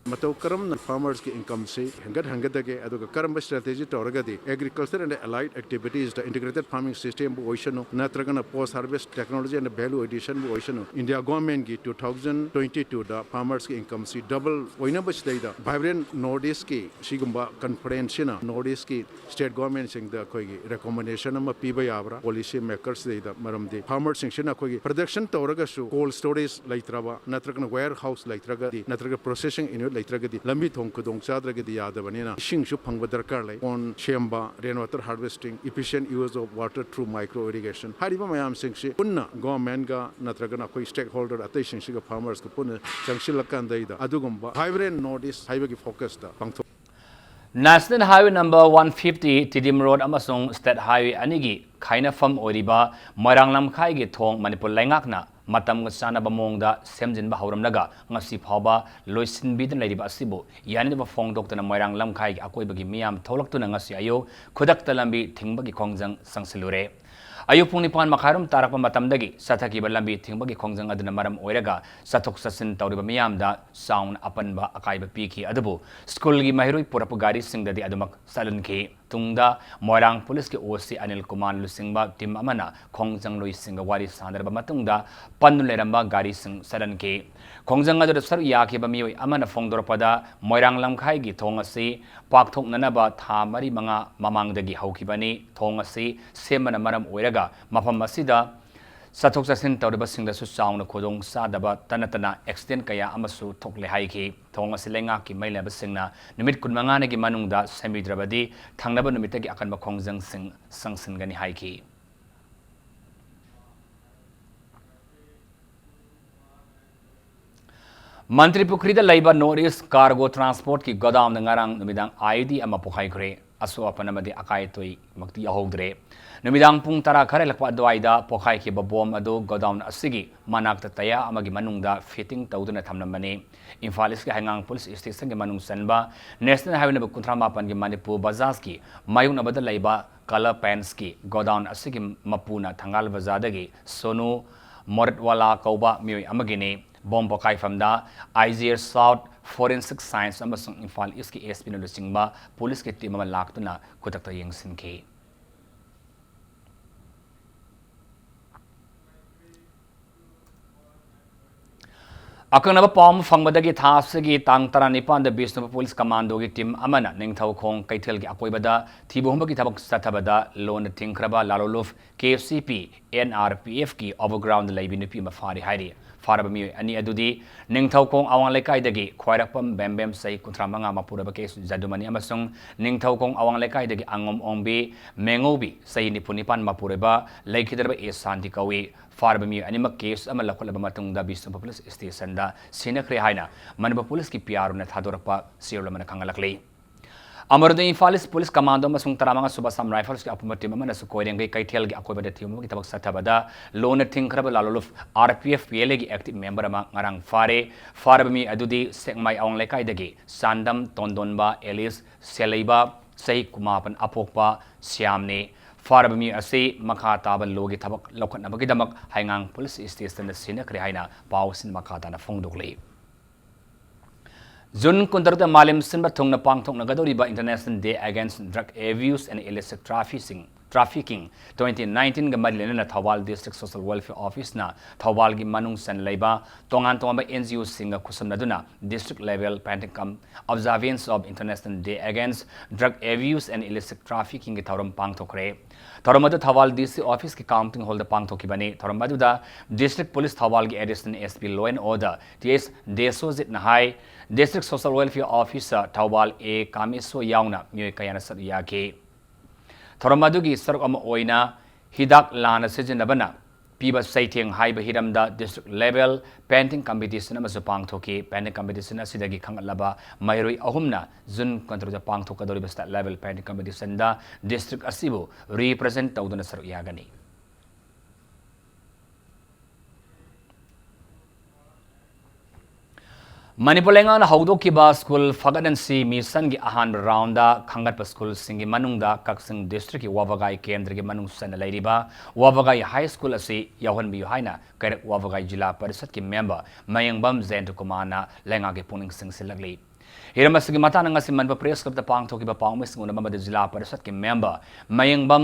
ꯃꯇꯧ ꯀꯔꯝꯅ farmers ꯀꯤ income ꯁꯤ ꯍꯦꯟꯒꯠꯍꯟꯒꯗꯒꯦ, ꯑꯗꯨꯒ ꯀꯔꯝꯕ strategy ꯇꯧꯔꯒꯗꯤ agriculture and allied activities the integrated farming system ꯕꯨ ꯑꯣꯏꯁꯅꯨ, ꯅꯠꯇ꯭ꯔꯒꯅ post harvest technology and value addition ꯕꯨ ꯑꯣꯏꯁꯅꯨ, India government ꯀꯤ two thousand twenty two ꯗ farmers ꯀꯤ income ꯁꯤ double ꯑꯣꯏꯅꯕ ꯁꯤꯗꯩꯗ Vibrant North East ꯀꯤ ꯁꯤꯒꯨꯝꯕ conference ꯁꯤꯅ North East ꯀꯤ state government ꯁꯤꯡꯗ ꯑꯩꯈꯣꯏꯒꯤ recommendation ꯑꯃ ꯄꯤꯕ ꯌꯥꯕ꯭ꯔꯥ policy makers ꯗꯩꯗ? ꯃꯔꯝꯗꯤ farmers ꯁꯤꯡꯁꯤꯅ ꯑꯩꯈꯣꯏꯒꯤ production ꯇꯧꯔꯒꯁꯨ cold storage ꯂꯩꯇ꯭ꯔꯕ ꯅꯠꯇ꯭ꯔꯒꯅ warehouse ꯂꯩꯇ꯭ꯔꯒꯗꯤ ꯅꯠꯇ꯭ꯔꯒ processing unit ꯂꯩꯇ꯭ꯔꯒꯗꯤ ꯂꯝꯕꯤ ꯊꯣꯡ ꯈꯨꯗꯣꯡ ꯆꯥꯗ꯭ꯔꯒꯗꯤ ꯌꯥꯗꯕꯅꯤꯅ ꯏꯁꯤꯡꯁꯨ ꯐꯪꯕ ꯗꯔꯀꯥꯔ ꯂꯩ꯫ Pond ꯁꯦꯝꯕ, rain water harvesting, efficient use of water through micro irrigation ꯍꯥꯏꯔꯤꯕ ꯃꯌꯥꯝꯁꯤꯡꯁꯤ ꯄꯨꯟꯅ government ꯒ ꯅꯠꯇ꯭ꯔꯒꯅ ꯑꯩꯈꯣꯏ stakeholder ꯑꯇꯩꯁꯤꯡꯁꯤꯒ farmers ꯀ ꯄꯨꯟꯅ ꯆꯪꯁꯤꯜꯂꯀꯥꯟꯗꯩꯗ ꯑꯗꯨꯒꯨꯝꯕ Vibrant North East ꯍꯥꯏꯕꯒꯤ focus ꯇ ꯄꯥꯡꯊꯣꯛ National Highway number one fifty Tiddim Road ꯑꯃꯁꯨꯡ State Highway ꯑꯅꯤꯒꯤ ꯈꯥꯏꯅꯐꯝ ꯑꯣꯏꯔꯤꯕ ꯃꯣꯏꯔꯥꯡ ꯂꯝꯈꯥꯏꯒꯤ ꯊꯣꯡ ꯃꯅꯤꯄꯨꯔ ꯂꯩꯉꯥꯛꯅ ꯃꯇꯝꯒ ꯆꯥꯟꯅꯕ ꯃꯑꯣꯡꯗ ꯁꯦꯝꯖꯤꯟꯕ ꯍꯧꯔꯝꯂꯒ ꯉꯁꯤ ꯐꯥꯎꯕ ꯂꯣꯏꯁꯤꯟꯕꯤꯗꯨꯅ ꯂꯩꯔꯤꯕ ꯑꯁꯤꯕꯨ ꯌꯥꯅꯤꯡꯗꯕ ꯐꯣꯡꯗꯣꯛꯇꯨꯅ ꯃꯣꯏꯔꯥꯡ ꯂꯝꯈꯥꯏꯒꯤ ꯑꯀꯣꯏꯕꯒꯤ ꯃꯤꯌꯥꯝ ꯊꯣꯛꯂꯛꯇꯨꯅ ꯉꯁꯤ ꯑꯌꯨꯛ ꯈꯨꯗꯛꯇ ꯂꯝꯕꯤ ꯊꯤꯡꯕꯒꯤ ꯈꯣꯡꯖꯪ ꯆꯪꯁꯤꯜꯂꯨꯔꯦ꯫ ꯑꯌꯨꯛ ꯄꯨꯡ ꯅꯤꯄꯥꯟ ꯃꯈꯥꯏꯔꯣꯝ ꯇꯥꯔꯛꯄ ꯃꯇꯝꯗꯒꯤ ꯆꯠꯊꯈꯤꯕ ꯂꯝꯕꯤ ꯊꯤꯡꯕꯒꯤ ꯈꯣꯡꯖꯪ ꯑꯗꯨꯅ ꯃꯔꯝ ꯑꯣꯏꯔꯒ ꯆꯠꯊꯣꯛ ꯆꯠꯁꯤꯟ ꯇꯧꯔꯤꯕ ꯃꯤꯌꯥꯝꯗ ꯆꯥꯎꯅ ꯑꯄꯟꯕ ꯑꯀꯥꯏꯕ ꯄꯤꯈꯤ꯫ ꯑꯗꯨꯕꯨ ꯁ꯭ꯀꯨꯜꯒꯤ ꯃꯍꯩꯔꯣꯏ ꯄꯨꯔꯛꯄ ꯒꯥꯔꯤꯁꯤꯡꯗꯗꯤ ꯑꯗꯨꯃꯛ ꯆꯠꯍꯟꯈꯤ꯫ ꯇꯨꯡꯗ ꯃꯣꯏꯔꯥꯡ ꯄꯨꯂꯤꯁꯀꯤ ꯑꯣ ꯁꯤ ꯑꯅꯤꯜ ꯀꯨꯃꯥꯔ ꯂꯨꯆꯤꯡꯕ ꯇꯤꯝ ꯑꯃꯅ ꯈꯣꯡꯖꯪꯂꯣꯏꯁꯤꯡꯒ ꯋꯥꯔꯤ ꯁꯥꯟꯅꯔꯕ ꯃꯇꯨꯡꯗ ꯄꯟꯗꯨꯅ ꯂꯩꯔꯝꯕ ꯒꯥꯔꯤꯁꯤꯡ ꯆꯠꯍꯟꯈꯤ꯫ ꯈꯣꯡꯖꯪ ꯑꯗꯨꯗ ꯁꯔꯨꯛ ꯌꯥꯈꯤꯕ ꯃꯤꯑꯣꯏ ꯑꯃꯅ ꯐꯣꯡꯗꯣꯔꯛꯄꯗ, ꯃꯣꯏꯔꯥꯡ ꯂꯝꯈꯥꯏꯒꯤ ꯊꯣꯡ ꯑꯁꯤ ꯄꯥꯛꯊꯣꯛꯅꯅꯕ ꯊꯥ ꯃꯔꯤ ꯃꯉꯥ ꯃꯃꯥꯡꯗꯒꯤ ꯍꯧꯈꯤꯕꯅꯤ꯫ ꯊꯣꯡ ꯑꯁꯤ ꯁꯦꯝꯕꯅ ꯃꯔꯝ ꯑꯣꯏꯔꯒ ꯃꯐꯝ ꯑꯁꯤꯗ ꯆꯠꯊꯣꯛ ꯆꯠꯁꯤꯟ ꯇꯧꯔꯤꯕꯁꯤꯡꯗꯁꯨ ꯆꯥꯎꯅ ꯈꯨꯗꯣꯡ ꯆꯥꯗꯕ ꯇꯅ ꯇꯅ ꯑꯦꯛꯁꯤꯗꯦꯟ ꯀꯌꯥ ꯑꯃꯁꯨ ꯊꯣꯛꯂꯦ ꯍꯥꯏꯈꯤ꯫ ꯊꯣꯡ ꯑꯁꯤ ꯂꯩꯉꯥꯛꯀꯤ ꯃꯩ ꯂꯩꯕꯁꯤꯡꯅ ꯅꯨꯃꯤꯠ ꯀꯨꯟꯃꯉꯥꯅꯤꯒꯤ ꯃꯅꯨꯡꯗ ꯁꯦꯝꯕꯤꯗ꯭ꯔꯕꯗꯤ ꯊꯪꯅꯕ ꯅꯨꯃꯤꯠꯇꯒꯤ ꯑꯀꯟꯕ ꯈꯣꯡꯖꯪꯁꯤꯡ ꯆꯪꯁꯤꯟꯒꯅꯤ ꯍꯥꯏꯈꯤ꯫ ꯃꯟꯇ꯭ꯔꯤ ꯄꯨꯈ꯭ꯔꯤꯗ ꯂꯩꯕ North East Cargo Transportꯀꯤ ꯒꯣꯗꯥꯎꯟꯗ ꯉꯔꯥꯡ ꯅꯨꯃꯤꯗꯥꯡ IED ꯑꯃ ꯄꯣꯈꯥꯏꯈ꯭ꯔꯦ꯫ ꯑꯁꯣꯛ ꯑꯄꯟ ꯑꯃꯗꯤ ꯑꯀꯥꯏ ꯑꯇꯣꯏꯃꯛꯇꯤ ꯌꯥꯎꯍꯧꯗ꯭ꯔꯦ꯫ ꯅꯨꯃꯤꯗꯥꯡ ꯄꯨꯡ ꯇꯔꯥ ꯈꯔ ꯍꯦꯜꯂꯛꯄ ꯑꯗꯨꯋꯥꯏꯗ ꯄꯣꯈꯥꯏꯈꯤꯕ ꯕꯣꯝ ꯑꯗꯨ ꯒꯣꯗꯥꯎꯟ ꯑꯁꯤꯒꯤ ꯃꯅꯥꯛꯇ ꯇꯌꯥ ꯑꯃꯒꯤ ꯃꯅꯨꯡꯗ fitting ꯇꯧꯗꯨꯅ ꯊꯝꯂꯝꯕꯅꯤ꯫ ꯏꯝꯐꯥꯜ ꯏꯁꯀꯤ ꯍꯩꯉꯥꯡ ꯄꯨꯂꯤꯁ ꯁ꯭ꯇꯦꯁꯟꯒꯤ ꯃꯅꯨꯡ ꯆꯟꯕ National Highway number ꯀꯨꯟꯊ꯭ꯔꯥ ꯃꯥꯄꯟꯒꯤ ꯃꯅꯤꯄꯨꯔ ꯕꯖꯥꯖꯀꯤ ꯃꯥꯌꯣꯛꯅꯕꯗ ꯂꯩꯕ colour paintsꯀꯤ ꯒꯣꯗꯥꯎꯟ ꯑꯁꯤꯒꯤ ꯃꯄꯨꯅ ꯊꯪꯒꯥꯜ ꯕꯖꯥꯔꯗꯒꯤ ꯁꯣꯅꯨ ꯃꯣꯔꯠꯋꯥꯂꯥ ꯀꯧꯕ ꯃꯤꯑꯣꯏ ꯑꯃꯒꯤꯅꯤ꯫ ꯕꯣꯝ ꯄꯣꯈꯥꯏꯐꯝꯗ IGR South, Forensic Science ꯑꯃꯁꯨꯡ ꯏꯝꯐꯥꯜ ꯏꯁꯀꯤ SP ꯅ ꯂꯨꯆꯤꯡꯕ ꯄꯨꯂꯤꯁꯀꯤ ꯇꯤꯝ ꯑꯃ ꯂꯥꯛꯇꯨꯅ ꯈꯨꯗꯛꯇ ꯌꯦꯡꯁꯤꯟꯈꯤ꯫ ꯑꯀꯛꯅꯕ ꯄꯥꯎ ꯑꯃ ꯐꯪꯕꯗꯒꯤ ꯊꯥ ꯑꯁꯤꯒꯤ ꯇꯥꯡ ꯇꯔꯥꯅꯤꯄꯥꯟꯗ ꯕꯤꯁꯅꯨꯄꯨꯔ ꯄꯨꯂꯤꯁ ꯀꯃꯥꯟꯗꯣꯒꯤ ꯇꯤꯝ ꯑꯃꯅ ꯅꯤꯡꯊꯧꯈꯣꯡ ꯀꯩꯊꯦꯜꯒꯤ ꯑꯀꯣꯏꯕꯗ ꯊꯤꯕ ꯍꯨꯝꯕꯒꯤ ꯊꯕꯛ ꯆꯠꯊꯕꯗ ꯂꯣꯟꯅ ꯊꯤꯡꯈ꯭ꯔꯕ ꯂꯥꯂꯣꯂꯨꯞ KCP NRPFꯀꯤ overgroundꯗ ꯂꯩꯕꯤ ꯅꯨꯄꯤ ꯑꯃ ꯐꯥꯔꯤ ꯍꯥꯏꯔꯤ꯫ ꯐꯥꯔꯕ ꯃꯤꯑꯣꯏ ꯑꯅꯤ ꯑꯗꯨꯗꯤ ꯅꯤꯡꯊꯧꯈꯣꯡ ꯑꯋꯥꯡ ꯂꯩꯀꯥꯏꯗꯒꯤ ꯈ꯭ꯋꯥꯏꯔꯥꯛꯄꯝ ꯕꯦꯝꯕꯦꯝ ꯆꯍꯤ ꯀꯨꯟꯊ꯭ꯔꯥ ꯃꯉꯥ ꯃꯄꯨꯔꯣꯏꯕ ꯀꯦ ꯖꯗꯨꯃꯅꯤ ꯑꯃꯁꯨꯡ ꯅꯤꯡꯊꯧꯈꯣꯡ ꯑꯋꯥꯡ ꯂꯩꯀꯥꯏꯗꯒꯤ ꯑꯉꯣꯝ ꯑꯣꯡꯕꯤ ꯃꯦꯉꯧꯕꯤ ꯆꯍꯤ ꯅꯤꯐꯨ ꯅꯤꯄꯥꯟ ꯃꯄꯨꯔꯣꯏꯕ ꯂꯩꯈꯤꯗ꯭ꯔꯕ ꯑꯦ ꯁꯥꯟꯇꯤ ꯀꯧꯏ꯫ ꯐꯥꯔꯕ ꯃꯤꯑꯣꯏ ꯑꯅꯤꯃꯛ case ꯑꯃ ꯂꯧꯈꯠꯂꯕ ꯃꯇꯨꯡꯗ ꯕꯤꯁꯅꯨꯄꯨꯔ ꯄꯨꯂꯤꯁ ꯁ꯭ꯇꯦꯁꯟꯗ ꯁꯤꯟꯅꯈ꯭ꯔꯦ ꯍꯥꯏꯅ ꯃꯅꯤꯄꯨꯔ ꯄꯨꯂꯤꯁꯀꯤ PROꯅ ꯊꯥꯗꯣꯔꯛꯄ ꯆꯦꯔꯣꯜ ꯑꯃꯅ ꯈꯪꯍꯜꯂꯛꯂꯤ꯫ ꯑꯃꯔꯣꯝꯗ ꯏꯝꯐꯥꯜ ꯏꯁ ꯄꯨꯂꯤꯁ ꯀꯃꯥꯟꯗꯣ ꯑꯃꯁꯨꯡ ꯇꯔꯥꯃꯉꯥ ꯁꯨꯕ ꯑꯁꯥꯝ ꯔꯥꯏꯐꯜꯁꯀꯤ ꯑꯄꯨꯟꯕ ꯇꯤꯝ ꯑꯃꯅꯁꯨ ꯀꯣꯏꯔꯦꯡꯒꯩ ꯀꯩꯊꯦꯜꯒꯤ ꯑꯀꯣꯏꯕꯗ ꯊꯤꯕ ꯍꯨꯝꯕꯒꯤ ꯊꯕꯛ ꯆꯠꯊꯕꯗ ꯂꯣꯟꯅ ꯊꯤꯡꯈ꯭ꯔꯕ ꯂꯥꯂꯣꯂꯨꯞ RPF PLAꯒꯤ active member ꯑꯃ ꯉꯔꯥꯡ ꯐꯥꯔꯦ꯫ ꯐꯥꯔꯕ ꯃꯤ ꯑꯗꯨꯗꯤ ꯁꯦꯛꯃꯥꯏ ꯑꯋꯥꯡ ꯂꯩꯀꯥꯏꯗꯒꯤ ꯆꯥꯟꯗꯝ ꯇꯣꯟꯗꯣꯟꯕ alias ꯁꯦꯂꯩꯕ ꯆꯍꯤ ꯀꯨꯟꯃꯥꯄꯟ ꯑꯄꯣꯛꯄ ꯁ꯭ꯌꯥꯝꯅꯤ꯫ ꯐꯥꯔꯕ ꯃꯤ ꯑꯁꯤ ꯃꯈꯥ ꯇꯥꯕ ꯂꯣꯒꯤ ꯊꯕꯛ ꯂꯧꯈꯠꯅꯕꯒꯤꯗꯃꯛ ꯍꯩꯉꯥꯡ ꯄꯨꯂꯤꯁ ꯁ꯭ꯇꯦꯁꯟꯗ ꯁꯤꯟꯅꯈ꯭ꯔꯦ ꯍꯥꯏꯅ ꯄꯥꯎꯁꯤꯡ ꯃꯈꯥ ꯇꯥꯅ ꯐꯣꯡꯗꯣꯛꯂꯤ꯫ ꯖꯨꯟ ꯀꯨꯟꯇꯔꯨꯛꯇ ꯃꯥꯂꯦꯝ ꯁꯤꯟꯕ ꯊꯨꯡꯅ ꯄꯥꯡꯊꯣꯛꯅꯒꯗꯧꯔꯤꯕ International Day Against Drug Abuse and Illicit Trafficking, Trafficking twenty nineteen-ꯒ ꯃꯔꯤ ꯂꯩꯅꯅ ꯊꯧꯕꯥꯜ District Social Welfare Office-ꯅ ꯊꯧꯕꯥꯜꯒꯤ ꯃꯅꯨꯡ ꯆꯟꯅ ꯂꯩꯕ ꯇꯣꯉꯥꯟ ꯇꯣꯉꯥꯟꯕ N G O-ꯁꯤꯡꯒ ꯈꯨꯠꯁꯝꯅꯗꯨꯅ District Level Painting cum Observance of International Day Against Drug Abuse and Illicit Trafficking-ꯒꯤ ꯊꯧꯔꯝ ꯄꯥꯡꯊꯣꯛꯈ꯭ꯔꯦ꯫ ꯊꯧꯔꯝ ꯑꯗꯨ ꯊꯧꯕꯥꯜ D C Office-ꯀꯤ Counting Hall-ꯗ ꯄꯥꯡꯊꯣꯛꯈꯤꯕꯅꯤ꯫ ꯊꯧꯔꯝ ꯑꯗꯨꯗ District Police ꯊꯧꯕꯥꯜꯒꯤ Additional S P Law and Order T S ꯗꯦꯁꯣꯖꯤꯠꯅ high, District Social Welfare Officer Thoubal A ꯀꯥꯃꯦꯁꯣ ꯌꯥꯎꯅ ꯃꯤꯑꯣꯏ ꯀꯌꯥꯅ ꯁꯔꯨꯛ ꯌꯥꯈꯤ꯫ ꯊꯧꯔꯝ ꯑꯗꯨꯒꯤ ꯁꯔꯨꯛ ꯑꯃ ꯑꯣꯏꯅ ꯍꯤꯗꯥꯛ ꯂꯥꯟꯅ ꯁꯤꯖꯤꯟꯅꯕꯅ ꯄꯤꯕ ꯆꯩꯊꯦꯡ ꯍꯥꯏꯕ ꯍꯤꯔꯝꯗ District Level Painting Competition ꯑꯃꯁꯨ ꯄꯥꯡꯊꯣꯛꯈꯤ꯫ Painting Competition ꯑꯁꯤꯗꯒꯤ ꯈꯟꯒꯠꯂꯕ ꯃꯍꯩꯔꯣꯏ ꯑꯍꯨꯝꯅ June ꯀꯨꯟꯇꯔꯨꯛꯇ ꯄꯥꯡꯊꯣꯛꯀꯗꯧꯔꯤꯕ State Level Painting Competition-ꯗ district ꯑꯁꯤꯕꯨ represent ꯇꯧꯗꯨꯅ ꯁꯔꯨꯛ ꯌꯥꯒꯅꯤ꯫ ꯃꯅꯤꯄꯨꯔ ꯂꯩꯉꯥꯛꯅ ꯍꯧꯗꯣꯛꯈꯤꯕ ꯁ꯭ꯀꯨꯜ ꯐꯒꯠꯍꯟꯁꯤ ꯃꯤꯁꯟꯒꯤ ꯑꯍꯥꯟꯕ round-ꯗ ꯈꯟꯒꯠꯄ ꯁ꯭ꯀꯨꯜꯁꯤꯡꯒꯤ ꯃꯅꯨꯡꯗ ꯀꯛꯆꯤꯡ district-ꯀꯤ ꯋꯥꯕꯒꯥꯏ ꯀꯦꯟꯗ꯭ꯔꯒꯤ ꯃꯅꯨꯡ ꯆꯟꯅ ꯂꯩꯔꯤꯕ ꯋꯥꯕꯒꯥꯏ High School ꯑꯁꯤ ꯌꯥꯎꯍꯟꯕꯤꯌꯨ ꯍꯥꯏꯅ ꯀꯩꯔꯛ ꯋꯥꯕꯒꯥꯏ ꯖꯤꯂꯥ ꯄꯔꯤꯁꯠꯀꯤ member ꯃꯌꯦꯡꯕꯝ ꯖꯌꯟꯇ ꯀꯨꯃꯥꯔꯅ ꯂꯩꯉꯥꯛꯀꯤ ꯄꯨꯛꯅꯤꯡ ꯆꯤꯡꯁꯤꯜꯂꯛꯂꯤ꯫ ꯍꯤꯔꯝ ꯑꯁꯤꯒꯤ ꯃꯇꯥꯡꯗ ꯉꯁꯤ ꯃꯅꯤꯄꯨꯔ Press Club-ꯇ ꯄꯥꯡꯊꯣꯛꯈꯤꯕ ꯄꯥꯎꯃꯤꯁꯤꯡ ꯎꯅꯕ ꯑꯃꯗ ꯖꯤꯂꯥ ꯄꯔꯤꯁꯠꯀꯤ member ꯃꯌꯦꯡꯕꯝ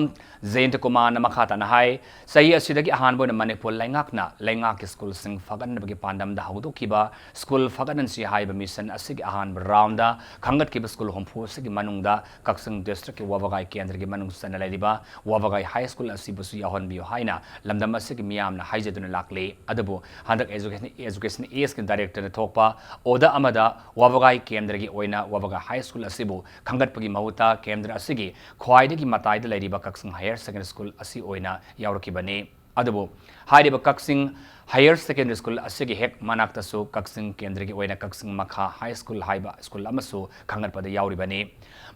ꯖꯌꯟꯇ ꯀꯨꯃꯥꯔꯅ ꯃꯈꯥ ꯇꯥꯅ ꯍꯥꯏ, ꯆꯍꯤ ꯑꯁꯤꯗꯒꯤ ꯑꯍꯥꯟꯕ ꯑꯣꯏꯅ ꯃꯅꯤꯄꯨꯔ ꯂꯩꯉꯥꯛꯅ ꯂꯩꯉꯥꯛꯀꯤ ꯁ꯭ꯀꯨꯜꯁꯤꯡ ꯐꯒꯠꯅꯕꯒꯤ ꯄꯥꯟꯗꯝꯗ ꯍꯧꯗꯣꯛꯈꯤꯕ ꯁ꯭ꯀꯨꯜ ꯐꯒꯠꯍꯟꯁꯤ ꯍꯥꯏꯕ ꯃꯤꯁꯟ ꯑꯁꯤꯒꯤ ꯑꯍꯥꯟꯕ round-ꯗ ꯈꯟꯒꯠꯈꯤꯕ ꯁ꯭ꯀꯨꯜ ꯍꯨꯝꯐꯨ ꯑꯁꯤꯒꯤ ꯃꯅꯨꯡꯗ ꯀꯛꯆꯤꯡ district-ꯀꯤ ꯋꯥꯕꯒꯥꯏ ꯀꯦꯟꯗ꯭ꯔꯒꯤ ꯃꯅꯨꯡ ꯆꯟꯅ ꯂꯩꯔꯤꯕ ꯋꯥꯕꯒꯥꯏ High School ꯑꯁꯤꯕꯨꯁꯨ ꯌꯥꯎꯍꯟꯕꯤꯌꯨ ꯍꯥꯏꯅ ꯂꯝꯗꯝ ꯑꯁꯤꯒꯤ ꯃꯤꯌꯥꯝꯅ ꯍꯥꯏꯖꯗꯨꯅ ꯂꯥꯛꯂꯤ꯫ ꯑꯗꯨꯕꯨ ꯍꯟꯗꯛ Education, Education Age-ꯀꯤ director-ꯅ ꯊꯣꯛꯄ order ꯑꯃꯗ ꯋꯥꯕꯒꯥꯏ ꯀꯦꯟꯗ꯭ꯔꯒꯤ ꯑꯣꯏꯅ ꯋꯥꯕꯒꯥꯏ High School ꯑꯁꯤꯕꯨ ꯈꯟꯒꯠꯄꯒꯤ ꯃꯍꯨꯠꯇ ꯀꯦꯟꯗ꯭ꯔ ꯑꯁꯤꯒꯤ ꯈ꯭ꯋꯥꯏꯗꯒꯤ ꯃꯇꯥꯏꯗ ꯂꯩꯔꯤꯕ ꯀꯛꯆꯤꯡ Higher Secondary School ꯑꯁꯤ ꯑꯣꯏꯅ ꯌꯥꯎꯔꯛꯈꯤꯕꯅꯤ꯫ ꯑꯗꯨꯕꯨ ꯍꯥꯏꯔꯤꯕ ꯀꯛꯆꯤꯡ Higher Secondary School ꯑꯁꯤꯒꯤ ꯍꯦꯛ ꯃꯅꯥꯛꯇꯁꯨ ꯀꯛꯆꯤꯡ ꯀꯦꯟꯗ꯭ꯔꯒꯤ ꯑꯣꯏꯅ ꯀꯛꯆꯤꯡ ꯃꯈꯥ High School ꯍꯥꯏꯕ ꯁ꯭ꯀꯨꯜ ꯑꯃꯁꯨ ꯈꯟꯒꯠꯄꯗ ꯌꯥꯎꯔꯤꯕꯅꯤ꯫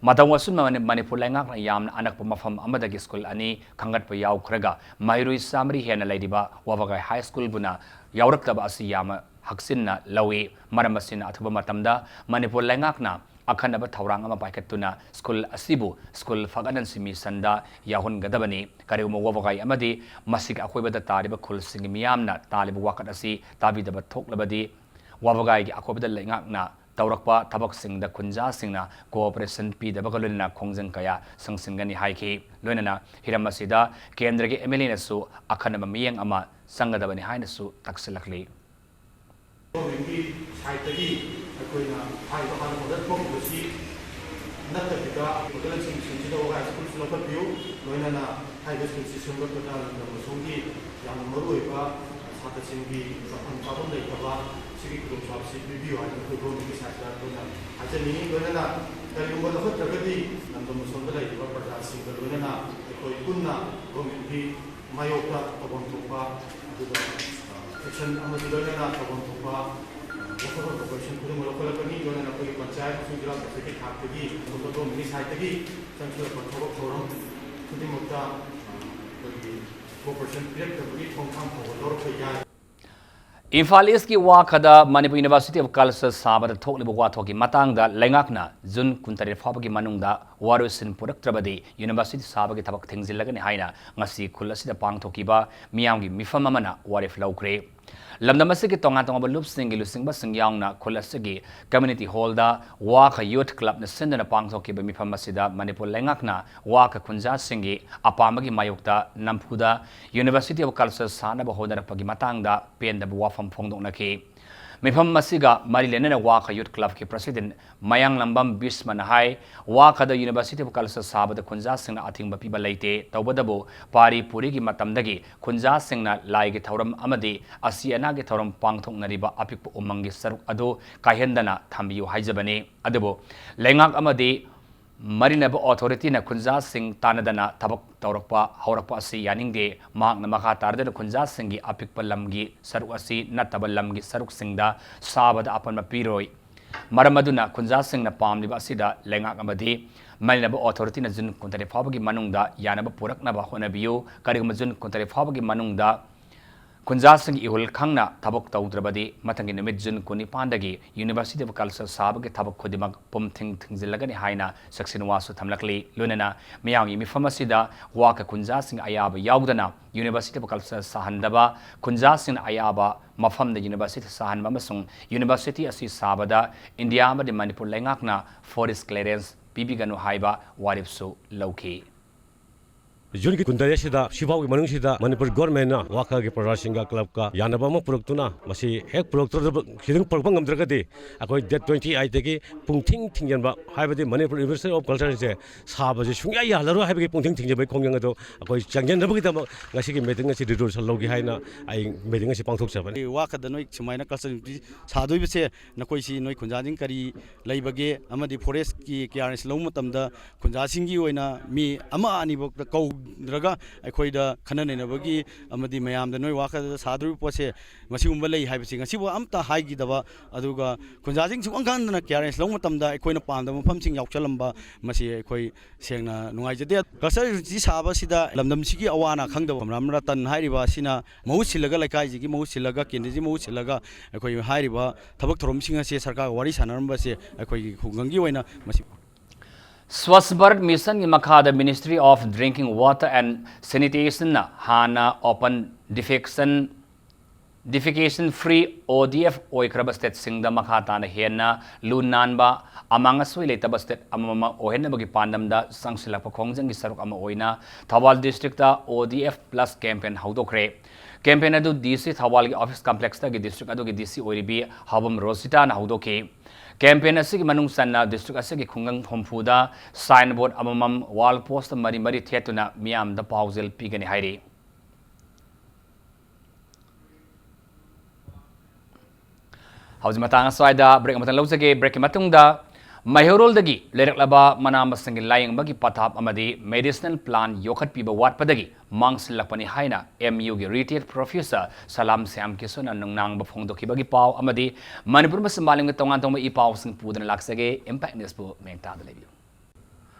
ꯃꯇꯧ ꯑꯁꯨꯝꯅ ꯃꯅꯤ-, ꯃꯅꯤꯄꯨꯔ ꯂꯩꯉꯥꯛꯅ ꯌꯥꯝꯅ ꯑꯅꯛꯄ ꯃꯐꯝ ꯑꯃꯗꯒꯤ ꯁ꯭ꯀꯨꯜ ꯑꯅꯤ ꯈꯟꯒꯠꯄ ꯌꯥꯎꯈ꯭ꯔꯒ ꯃꯍꯩꯔꯣꯏ ꯆꯥꯃꯔꯤ ꯍꯦꯟꯅ ꯂꯩꯔꯤꯕ ꯋꯥꯕꯒꯥꯏ High School-ꯕꯨꯅ ꯌꯥꯎꯔꯛꯇꯕ ꯑꯁꯤ ꯌꯥꯝꯅ ꯍꯛꯆꯤꯟꯅ ꯂꯧꯏ꯫ ꯃꯔꯝ ꯑꯁꯤꯅ ꯑꯊꯨꯕ ꯃꯇꯝꯗ ꯃꯅꯤꯄꯨꯔ ꯂꯩꯉꯥꯛꯅ ꯑꯈꯟꯅꯕ ꯊꯧꯔꯥꯡ ꯑꯃ ꯄꯥꯏꯈꯠꯇꯨꯅ ꯁ꯭ꯀꯨꯜ ꯑꯁꯤꯕꯨ ꯁ꯭ꯀꯨꯜ ꯐꯒꯠꯍꯟꯁꯤ ꯃꯤꯁꯟꯗ ꯌꯥꯎꯍꯟꯒꯗꯕꯅꯤ꯫ ꯀꯔꯤꯒꯨꯝꯕ ꯋꯥꯕꯒꯥꯏ ꯑꯃꯗꯤ ꯃꯁꯤꯒꯤ ꯑꯀꯣꯏꯕꯗ ꯇꯥꯔꯤꯕ ꯈꯨꯜꯁꯤꯡꯒꯤ ꯃꯤꯌꯥꯝꯅ ꯇꯥꯜꯂꯤꯕ ꯋꯥꯀꯠ ꯑꯁꯤ ꯇꯥꯕꯤꯗꯕ ꯊꯣꯛꯂꯕꯗꯤ, ꯋꯥꯕꯒꯥꯏꯒꯤ ꯑꯀꯣꯏꯕꯗ ꯂꯩꯉꯥꯛꯅ ꯇꯧꯔꯛꯄ ꯊꯕꯛꯁꯤꯡꯗ ꯈꯨꯟꯖꯥꯁꯤꯡꯅ cooperation ꯄꯤꯗꯕꯒ ꯂꯣꯏꯅꯅ ꯈꯣꯡꯖꯪ ꯀꯌꯥ ꯁꯪꯁꯤꯟꯒꯅꯤ ꯍꯥꯏꯈꯤ꯫ ꯂꯣꯏꯅꯅ ꯍꯤꯔꯝ ꯑꯁꯤꯗ ꯀꯦꯟꯗ꯭ꯔꯒꯤ MLAꯅꯁꯨ ꯑꯈꯟꯅꯕ ꯃꯤꯠꯌꯦꯡ ꯑꯃ ꯆꯪꯒꯗꯕꯅꯤ ꯍꯥꯏꯅꯁꯨ ꯇꯛꯁꯤꯜꯂꯛꯂꯤ꯫ Governmentꯀꯤ sideꯇꯒꯤ ꯑꯩꯈꯣꯏꯅ ꯍꯥꯏꯔꯤꯕ ꯍꯥꯟꯅ order ꯊꯣꯛꯈꯤꯕꯁꯤ ꯅꯠꯇꯕꯤꯗ ꯃꯈꯜꯁꯤꯡ ꯁꯤꯟꯁꯤꯗꯧꯕ ꯍꯥꯏ ꯁ꯭ꯀꯨꯜꯁꯨ ꯂꯧꯈꯠꯄꯤꯌꯨ꯫ ꯂꯣꯏꯅꯅ ꯍꯥꯏꯔꯤꯕ ꯁ꯭ꯀꯨꯜꯁꯤ ꯁꯦꯝꯒꯠꯄꯗ ꯂꯝꯗꯝ ꯑꯁꯣꯝꯒꯤ ꯌꯥꯝꯅ ꯃꯔꯨꯑꯣꯏꯕ ꯁꯥꯇ꯭ꯔꯁꯤꯡꯒꯤ ꯆꯥꯐꯝ ꯆꯥꯐꯝ ꯂꯩꯇꯕ ꯁꯤꯒꯤ ꯈꯨꯗꯣꯡꯆꯥꯕꯁꯤ ꯄꯤꯕꯤꯌꯨ ꯍꯥꯏꯅ ꯑꯩꯈꯣꯏ governmentꯀꯤ sideꯇ ꯑꯩꯈꯣꯏꯅ ꯍꯥꯏꯖꯅꯤꯡꯉꯤ꯫ ꯂꯣꯏꯅꯅ ꯀꯔꯤꯒꯨꯝꯕ ꯂꯧꯈꯠꯇ꯭ꯔꯒꯗꯤ ꯂꯝꯗꯝ ꯑꯁꯣꯝꯗ ꯂꯩꯔꯤꯕ ꯄ꯭ꯔꯖꯥꯁꯤꯡꯒ ꯂꯣꯏꯅꯅ ꯑꯩꯈꯣꯏ ꯄꯨꯟꯅ governmentꯀꯤ ꯃꯥꯌꯣꯛꯇ ꯇꯧꯐꯝ ꯊꯣꯛꯄ ꯑꯗꯨꯒ action ꯑꯃꯗꯤ ꯂꯣꯏꯅꯅ ꯇꯧꯐꯝ ꯊꯣꯛꯄ ꯂꯧꯈꯠꯐꯝ ꯊꯣꯛꯄ action ꯈꯨꯗꯤꯡꯃꯛ ꯂꯧꯈꯠꯂꯛꯀꯅꯤ꯫ ꯂꯣꯏꯅꯅ ꯑꯩꯈꯣꯏꯒꯤ ꯄꯟꯆꯥꯌꯠ ꯑꯃꯁꯨꯡ ꯖꯤꯂꯥ ꯄꯔꯤꯁꯠꯀꯤ ꯊꯥꯛꯇꯒꯤ ꯑꯗꯨꯒ governmentꯀꯤ sideꯇꯒꯤ ꯆꯪꯁꯤꯜꯂꯛꯄ ꯊꯕꯛ ꯊꯧꯔꯝ ꯈꯨꯗꯤꯡꯃꯛꯇ ꯑꯩꯈꯣꯏꯒꯤ cooperation ꯄꯤꯔꯛꯇꯕꯒꯤ ꯈꯣꯡꯊꯥꯡ ꯐꯥꯎꯕ ꯂꯧꯔꯛꯄ ꯌꯥꯏ꯫ Imphal Eastꯀꯤ ꯋꯥꯈꯗ Manipur University of Culture ꯁꯥꯕꯗ ꯊꯣꯛꯂꯤꯕ ꯋꯥꯊꯣꯛꯀꯤ ꯃꯇꯥꯡꯗ ꯂꯩꯉꯥꯛꯅ ꯖꯨꯟ ꯀꯨꯟꯇꯔꯦꯠ ꯐꯥꯎꯕꯒꯤ ꯃꯅꯨꯡꯗ ꯋꯥꯔꯣꯏꯁꯤꯟ ꯄꯨꯔꯛꯇ꯭ꯔꯕꯗꯤ university ꯁꯥꯕꯒꯤ ꯊꯕꯛ ꯊꯤꯡꯖꯤꯜꯂꯒꯅꯤ ꯍꯥꯏꯅ ꯉꯁꯤ ꯈꯨꯜ ꯑꯁꯤꯗ ꯄꯥꯡꯊꯣꯛꯈꯤꯕ ꯃꯤꯌꯥꯝꯒꯤ ꯃꯤꯐꯝ ꯑꯃꯅ ꯋꯥꯔꯦꯞ ꯂꯧꯈ꯭ꯔꯦ꯫ ꯂꯝꯗꯝ ꯑꯁꯤꯒꯤ ꯇꯣꯉꯥꯟ ꯇꯣꯉꯥꯟꯕ ꯂꯨꯞꯁꯤꯡꯒꯤ ꯂꯨꯆꯤꯡꯕꯁꯤꯡ ꯌꯥꯎꯅ ꯈꯨꯜ ꯑꯁꯤꯒꯤ community hallꯗ ꯋꯥꯈ Youth Clubꯅ ꯁꯤꯟꯗꯨꯅ ꯄꯥꯡꯊꯣꯛꯈꯤꯕ ꯃꯤꯐꯝ ꯑꯁꯤꯗ ꯃꯅꯤꯄꯨꯔ ꯂꯩꯉꯥꯛꯅ ꯋꯥꯈ ꯈꯨꯟꯖꯥꯁꯤꯡꯒꯤ ꯑꯄꯥꯝꯕꯒꯤ ꯃꯥꯌꯣꯛꯇ ꯅꯝꯐꯨꯗ University of Culture ꯁꯥꯅꯕ ꯍꯣꯠꯅꯔꯛꯄꯒꯤ ꯃꯇꯥꯡꯗ ꯄꯦꯟꯗꯕ ꯋꯥꯐꯝ ꯐꯣꯡꯗꯣꯛꯅꯈꯤ꯫ ꯃꯤꯐꯝ ꯑꯁꯤꯒ ꯃꯔꯤ ꯂꯩꯅꯅ ꯋꯥꯈ Youth Clubꯀꯤ President Mayanglambam ꯕꯤꯁꯃꯅ high, ꯋꯥꯈꯗ University of Culture ꯁꯥꯕꯗ ꯈꯨꯟꯖꯥꯁꯤꯡꯅ ꯑꯊꯤꯡꯕ ꯄꯤꯕ ꯂꯩꯇꯦ꯫ ꯇꯧꯕꯇꯕꯨ ꯄꯥꯔꯤ ꯄꯨꯔꯤꯒꯤ ꯃꯇꯝꯗꯒꯤ ꯈꯨꯟꯖꯥꯁꯤꯡꯅ ꯂꯥꯏꯒꯤ ꯊꯧꯔꯝ ꯑꯃꯗꯤ ꯑꯁꯤ ꯑꯅꯥꯒꯤ ꯊꯧꯔꯝ ꯄꯥꯡꯊꯣꯛꯅꯔꯤꯕ ꯑꯄꯤꯛꯄ ꯎꯃꯪꯒꯤ ꯁꯔꯨꯛ ꯑꯗꯨ ꯀꯥꯏꯍꯟꯗꯅ ꯊꯝꯕꯤꯌꯨ ꯍꯥꯏꯖꯕꯅꯤ꯫ ꯑꯗꯨꯕꯨ ꯂꯩꯉꯥꯛ ꯑꯃꯗꯤ ꯃꯔꯤꯅꯕ authorityꯅ ꯈꯨꯟꯖꯥꯁꯤꯡ ꯇꯥꯟꯅꯗꯅ ꯊꯕꯛ ꯇꯧꯔꯛꯄ ꯍꯧꯔꯛꯄ ꯑꯁꯤ ꯌꯥꯅꯤꯡꯗꯦ꯫ ꯃꯍꯥꯛꯅ ꯃꯈꯥ ꯇꯥꯔꯗꯨꯅ ꯈꯨꯟꯖꯥꯁꯤꯡꯒꯤ ꯑꯄꯤꯛꯄ ꯂꯝꯒꯤ ꯁꯔꯨꯛ ꯑꯁꯤ ꯅꯠꯇꯕ ꯂꯝꯒꯤ ꯁꯔꯨꯛꯁꯤꯡꯗ ꯁꯥꯕꯗ ꯑꯄꯟꯕ ꯄꯤꯔꯣꯏ꯫ ꯃꯔꯝ ꯑꯗꯨꯅ ꯈꯨꯟꯖꯥꯁꯤꯡꯅ ꯄꯥꯝꯂꯤꯕ ꯑꯁꯤꯗ ꯂꯩꯉꯥꯛ ꯑꯃꯗꯤ ꯃꯔꯤꯅꯕ authorityꯅ ꯖꯨꯟ ꯀꯨꯟꯇꯔꯦꯠ ꯐꯥꯎꯕꯒꯤ ꯃꯅꯨꯡꯗ ꯌꯥꯅꯕ ꯄꯨꯔꯛꯅꯕ ꯍꯣꯠꯅꯕꯤꯌꯨ꯫ ꯀꯔꯤꯒꯨꯝꯕ ꯖꯨꯟ ꯀꯨꯟꯇꯔꯦꯠ ꯐꯥꯎꯕꯒꯤ ꯃꯅꯨꯡꯗ ꯈꯨꯟꯖꯥꯁꯤꯡꯒꯤ ꯏꯍꯨꯜ ꯈꯪꯅ ꯊꯕꯛ ꯇꯧꯗ꯭ꯔꯕꯗꯤ ꯃꯊꯪꯒꯤ ꯅꯨꯃꯤꯠ ꯖꯨꯟ ꯀꯨꯟꯅꯤꯄꯥꯟꯗꯒꯤ University of Culture ꯁꯥꯕꯒꯤ ꯊꯕꯛ ꯈꯨꯗꯤꯡꯃꯛ ꯄꯨꯝ ꯊꯤꯡ ꯊꯤꯡꯖꯤꯜꯂꯒꯅꯤ ꯍꯥꯏꯅ ꯁꯛꯁꯤꯟ ꯋꯥꯁꯨ ꯊꯝꯂꯛꯂꯤ꯫ ꯂꯣꯏꯅꯅ ꯃꯤꯌꯥꯝꯒꯤ ꯃꯤꯐꯝ ꯑꯁꯤꯗ ꯋꯥꯀ ꯈꯨꯟꯖꯥꯁꯤꯡ ꯑꯌꯥꯕ ꯌꯥꯎꯗꯅ University of Culture ꯁꯥꯍꯟꯗꯕ, ꯈꯨꯟꯖꯥꯁꯤꯡꯅ ꯑꯌꯥꯕ ꯃꯐꯝꯗ University ꯁꯥꯍꯟꯕ ꯑꯃꯁꯨꯡ University ꯑꯁꯤ ꯁꯥꯕꯗ ꯏꯟꯗꯤꯌꯥ ꯑꯃꯗꯤ ꯃꯅꯤꯄꯨꯔ ꯂꯩꯉꯥꯛꯅ forest clearance ꯄꯤꯕꯤꯒꯅꯨ ꯍꯥꯏꯕ ꯋꯥꯔꯦꯞꯁꯨ ꯂꯧꯈꯤ꯫ ꯖꯨꯟꯒꯤ ꯀꯨꯟꯇꯔꯦꯠꯁꯤꯗ ꯁꯤꯐꯥꯎꯒꯤ ꯃꯅꯨꯡꯁꯤꯗ ꯃꯅꯤꯄꯨꯔ ꯒꯣꯔꯃꯦꯟꯅ ꯋꯥꯈꯜꯒꯤ ꯄ꯭ꯔꯖꯥꯁꯤꯡꯒ ꯀ꯭ꯂꯕꯀ ꯌꯥꯅꯕ ꯑꯃ ꯄꯨꯔꯛꯇꯨꯅ, ꯃꯁꯤ ꯍꯦꯛ ꯄꯨꯔꯛꯇ꯭ꯔꯕ, ꯈꯤꯇꯪ ꯄꯨꯔꯛꯄ ꯉꯝꯗ꯭ꯔꯒꯗꯤ ꯑꯩꯈꯣꯏ date twenty eightꯇꯒꯤ ꯄꯨꯡꯊꯤꯡ ꯊꯤꯡꯖꯤꯟꯕ, ꯍꯥꯏꯕꯗꯤ ꯃꯅꯤꯄꯨꯔ University of Cultureꯁꯦ ꯁꯥꯕꯁꯦ ꯁꯨꯡꯌꯥ ꯌꯥꯍꯜꯂꯔꯣꯏ ꯍꯥꯏꯕꯒꯤ ꯄꯨꯡꯊꯤꯡ ꯊꯤꯡꯖꯤꯟꯕꯒꯤ ꯈꯣꯡꯖꯪ ꯑꯗꯨ ꯑꯩꯈꯣꯏ ꯆꯪꯁꯤꯟꯅꯕꯒꯤꯗꯃꯛ ꯉꯁꯤꯒꯤ meeting ꯑꯁꯤ resolution ꯂꯧꯒꯦ ꯍꯥꯏꯅ ꯑꯩ meeting ꯑꯁꯤ ꯄꯥꯡꯊꯣꯛꯆꯕꯅꯤ꯫ ꯋꯥꯀꯗ ꯅꯣꯏ ꯁꯨꯃꯥꯏꯅ Culture University ꯁꯥꯗꯣꯏꯕꯁꯦ, ꯅꯈꯣꯏꯁꯤ ꯅꯣꯏ ꯈꯨꯟꯖꯥꯁꯤꯡ ꯀꯔꯤ ꯂꯩꯕꯒꯦ ꯑꯃꯗꯤ forestꯀꯤ clearance ꯂꯧꯕ ꯃꯇꯝꯗ ꯈꯨꯟꯖꯥꯁꯤꯡꯒꯤ ꯑꯣꯏꯅ ꯃꯤ ꯑꯃ ꯑꯅꯤꯐꯥꯎꯗ ꯀꯧꯗ꯭ꯔꯒ ꯑꯩꯈꯣꯏꯗ ꯈꯟꯅ ꯅꯩꯅꯕꯒꯤ ꯑꯃꯗꯤ ꯃꯌꯥꯝꯗ ꯅꯣꯏ ꯋꯥꯀꯗ ꯁꯥꯗꯣꯔꯤꯕ ꯄꯣꯠꯁꯦ ꯃꯁꯤꯒꯨꯝꯕ ꯂꯩ ꯍꯥꯏꯕꯁꯤ ꯉꯁꯤꯐꯥꯎ ꯑꯝꯇ ꯍꯥꯏꯈꯤꯗꯕ, ꯑꯗꯨꯒ ꯈꯨꯟꯖꯥꯁꯤꯡ ꯁꯨꯛꯈꯪ ꯈꯪꯗꯅ clearance ꯂꯧꯕ ꯃꯇꯝꯗ ꯑꯩꯈꯣꯏꯅ ꯄꯥꯝꯗꯕ ꯃꯐꯝꯁꯤꯡ ꯌꯥꯎꯁꯜꯂꯝꯕ, ꯃꯁꯤ ꯑꯩꯈꯣꯏ ꯁꯦꯡꯅ ꯅꯨꯡꯉꯥꯏꯖꯗꯦ꯫ Culture University ꯁꯥꯕꯁꯤꯗ ꯂꯝꯗꯝꯁꯤꯒꯤ ꯑꯋꯥ ꯑꯅꯥ ꯈꯪꯗꯕ ꯔꯥꯝ ꯔꯇꯟ ꯍꯥꯏꯔꯤꯕ ꯑꯁꯤꯅ ꯃꯍꯨꯠ ꯁꯤꯜꯂꯒ, ꯂꯩꯀꯥꯏꯁꯤꯒꯤ ꯃꯍꯨꯠ ꯁꯤꯜꯂꯒ, ꯀꯦꯟꯗ꯭ꯔꯁꯤ ꯃꯍꯨꯠ ꯁꯤꯜꯂꯒ ꯑꯩꯈꯣꯏ ꯍꯥꯏꯔꯤꯕ ꯊꯕꯛ ꯊꯧꯔꯝꯁꯤꯡ ꯑꯁꯤ ꯁꯔꯀꯥꯔꯒ ꯋꯥꯔꯤ ꯁꯥꯟꯅꯔꯝꯕꯁꯦ ꯑꯩꯈꯣꯏꯒꯤ ꯈꯨꯡꯒꯪꯒꯤ ꯑꯣꯏꯅ ꯃꯁꯤ Swachh Bharat Missionꯒꯤ ꯃꯈꯥꯗ Ministry of Drinking Water and Sanitationꯅ ꯍꯥꯟꯅ open defecation, defecation free, ODF ꯑꯣꯏꯈ꯭ꯔꯕ stateꯁꯤꯡꯗ ꯃꯈꯥ ꯇꯥꯅ ꯍꯦꯟꯅ ꯂꯨ ꯅꯥꯟꯕ, ꯑꯃꯥꯡ ꯑꯁꯣꯏ ꯂꯩꯇꯕ state ꯑꯃꯃꯝ ꯑꯣꯏꯍꯟꯅꯕꯒꯤ ꯄꯥꯟꯗꯝꯗ ꯆꯪꯁꯤꯜꯂꯛꯄ ꯈꯣꯡꯖꯪꯒꯤ ꯁꯔꯨꯛ ꯑꯃ ꯑꯣꯏꯅ Thoubal districtꯇ ODF plus campaign ꯍꯧꯗꯣꯛꯈ꯭ꯔꯦ꯫ Campaign ꯑꯗꯨ DC ꯊꯧꯕꯥꯜꯒꯤ office complexꯇꯒꯤ district ꯑꯗꯨꯒꯤ DC ꯑꯣꯏꯔꯤꯕꯤ ꯍꯥꯎꯕꯝ ꯔꯣꯖꯤꯇꯥꯅ ꯍꯧꯗꯣꯛꯈꯤ꯫ Campaign ꯑꯁꯤꯒꯤ ꯃꯅꯨꯡ ꯆꯟꯅ district ꯑꯁꯤꯒꯤ ꯈꯨꯡꯒꯪ ꯍꯨꯝꯐꯨꯗ sign board ꯑꯃꯃꯝ, wall post ꯃꯔꯤ ꯃꯔꯤ ꯊꯦꯠꯇꯨꯅ ꯃꯤꯌꯥꯝꯗ ꯄꯥꯎꯖꯦꯜ ꯄꯤꯒꯅꯤ ꯍꯥꯏꯔꯤ꯫ ꯍꯧꯖꯤꯛ ꯃꯇꯥꯡ ꯑꯁ꯭ꯋꯥꯏꯗ break ꯑꯃꯇꯪ ꯂꯧꯖꯒꯦ꯫ Breakꯀꯤ ꯃꯇꯨꯡꯗ ꯃꯩꯍꯧꯔꯣꯜꯗꯒꯤ ꯂꯩꯔꯛꯂꯕ ꯃꯅꯥ ꯃꯁꯤꯡꯒꯤ ꯂꯥꯌꯦꯡꯕꯒꯤ ꯄꯊꯥꯞ ꯑꯃꯗꯤ medicinal plant ꯌꯣꯛꯈꯠꯄꯤꯕ ꯋꯥꯠꯄꯗꯒꯤ ꯃꯥꯡꯁꯤꯜꯂꯛꯄꯅꯤ ꯍꯥꯏꯅ MUꯒꯤ retired professor ꯁꯂꯥꯝ ꯁ꯭ꯌꯥꯝ ꯀꯤꯁꯟꯅ ꯅꯨꯡꯅꯥꯡꯕ ꯐꯣꯡꯗꯣꯛꯈꯤꯕꯒꯤ ꯄꯥꯎ ꯑꯃꯗꯤ ꯃꯅꯤꯄꯨꯔ ꯑꯃꯁꯨꯡ ꯃꯥꯂꯦꯝꯒꯤ ꯇꯣꯉꯥꯟ ꯇꯣꯉꯥꯟꯕ ꯏ ꯄꯥꯎꯁꯤꯡ ꯄꯨꯗꯨꯅ ꯂꯥꯛꯆꯒꯦ꯫ Impact Newsꯄꯨ ꯃꯤꯠꯌꯦꯡ ꯇꯥꯗꯨꯅ ꯂꯩꯕꯤꯌꯨ꯫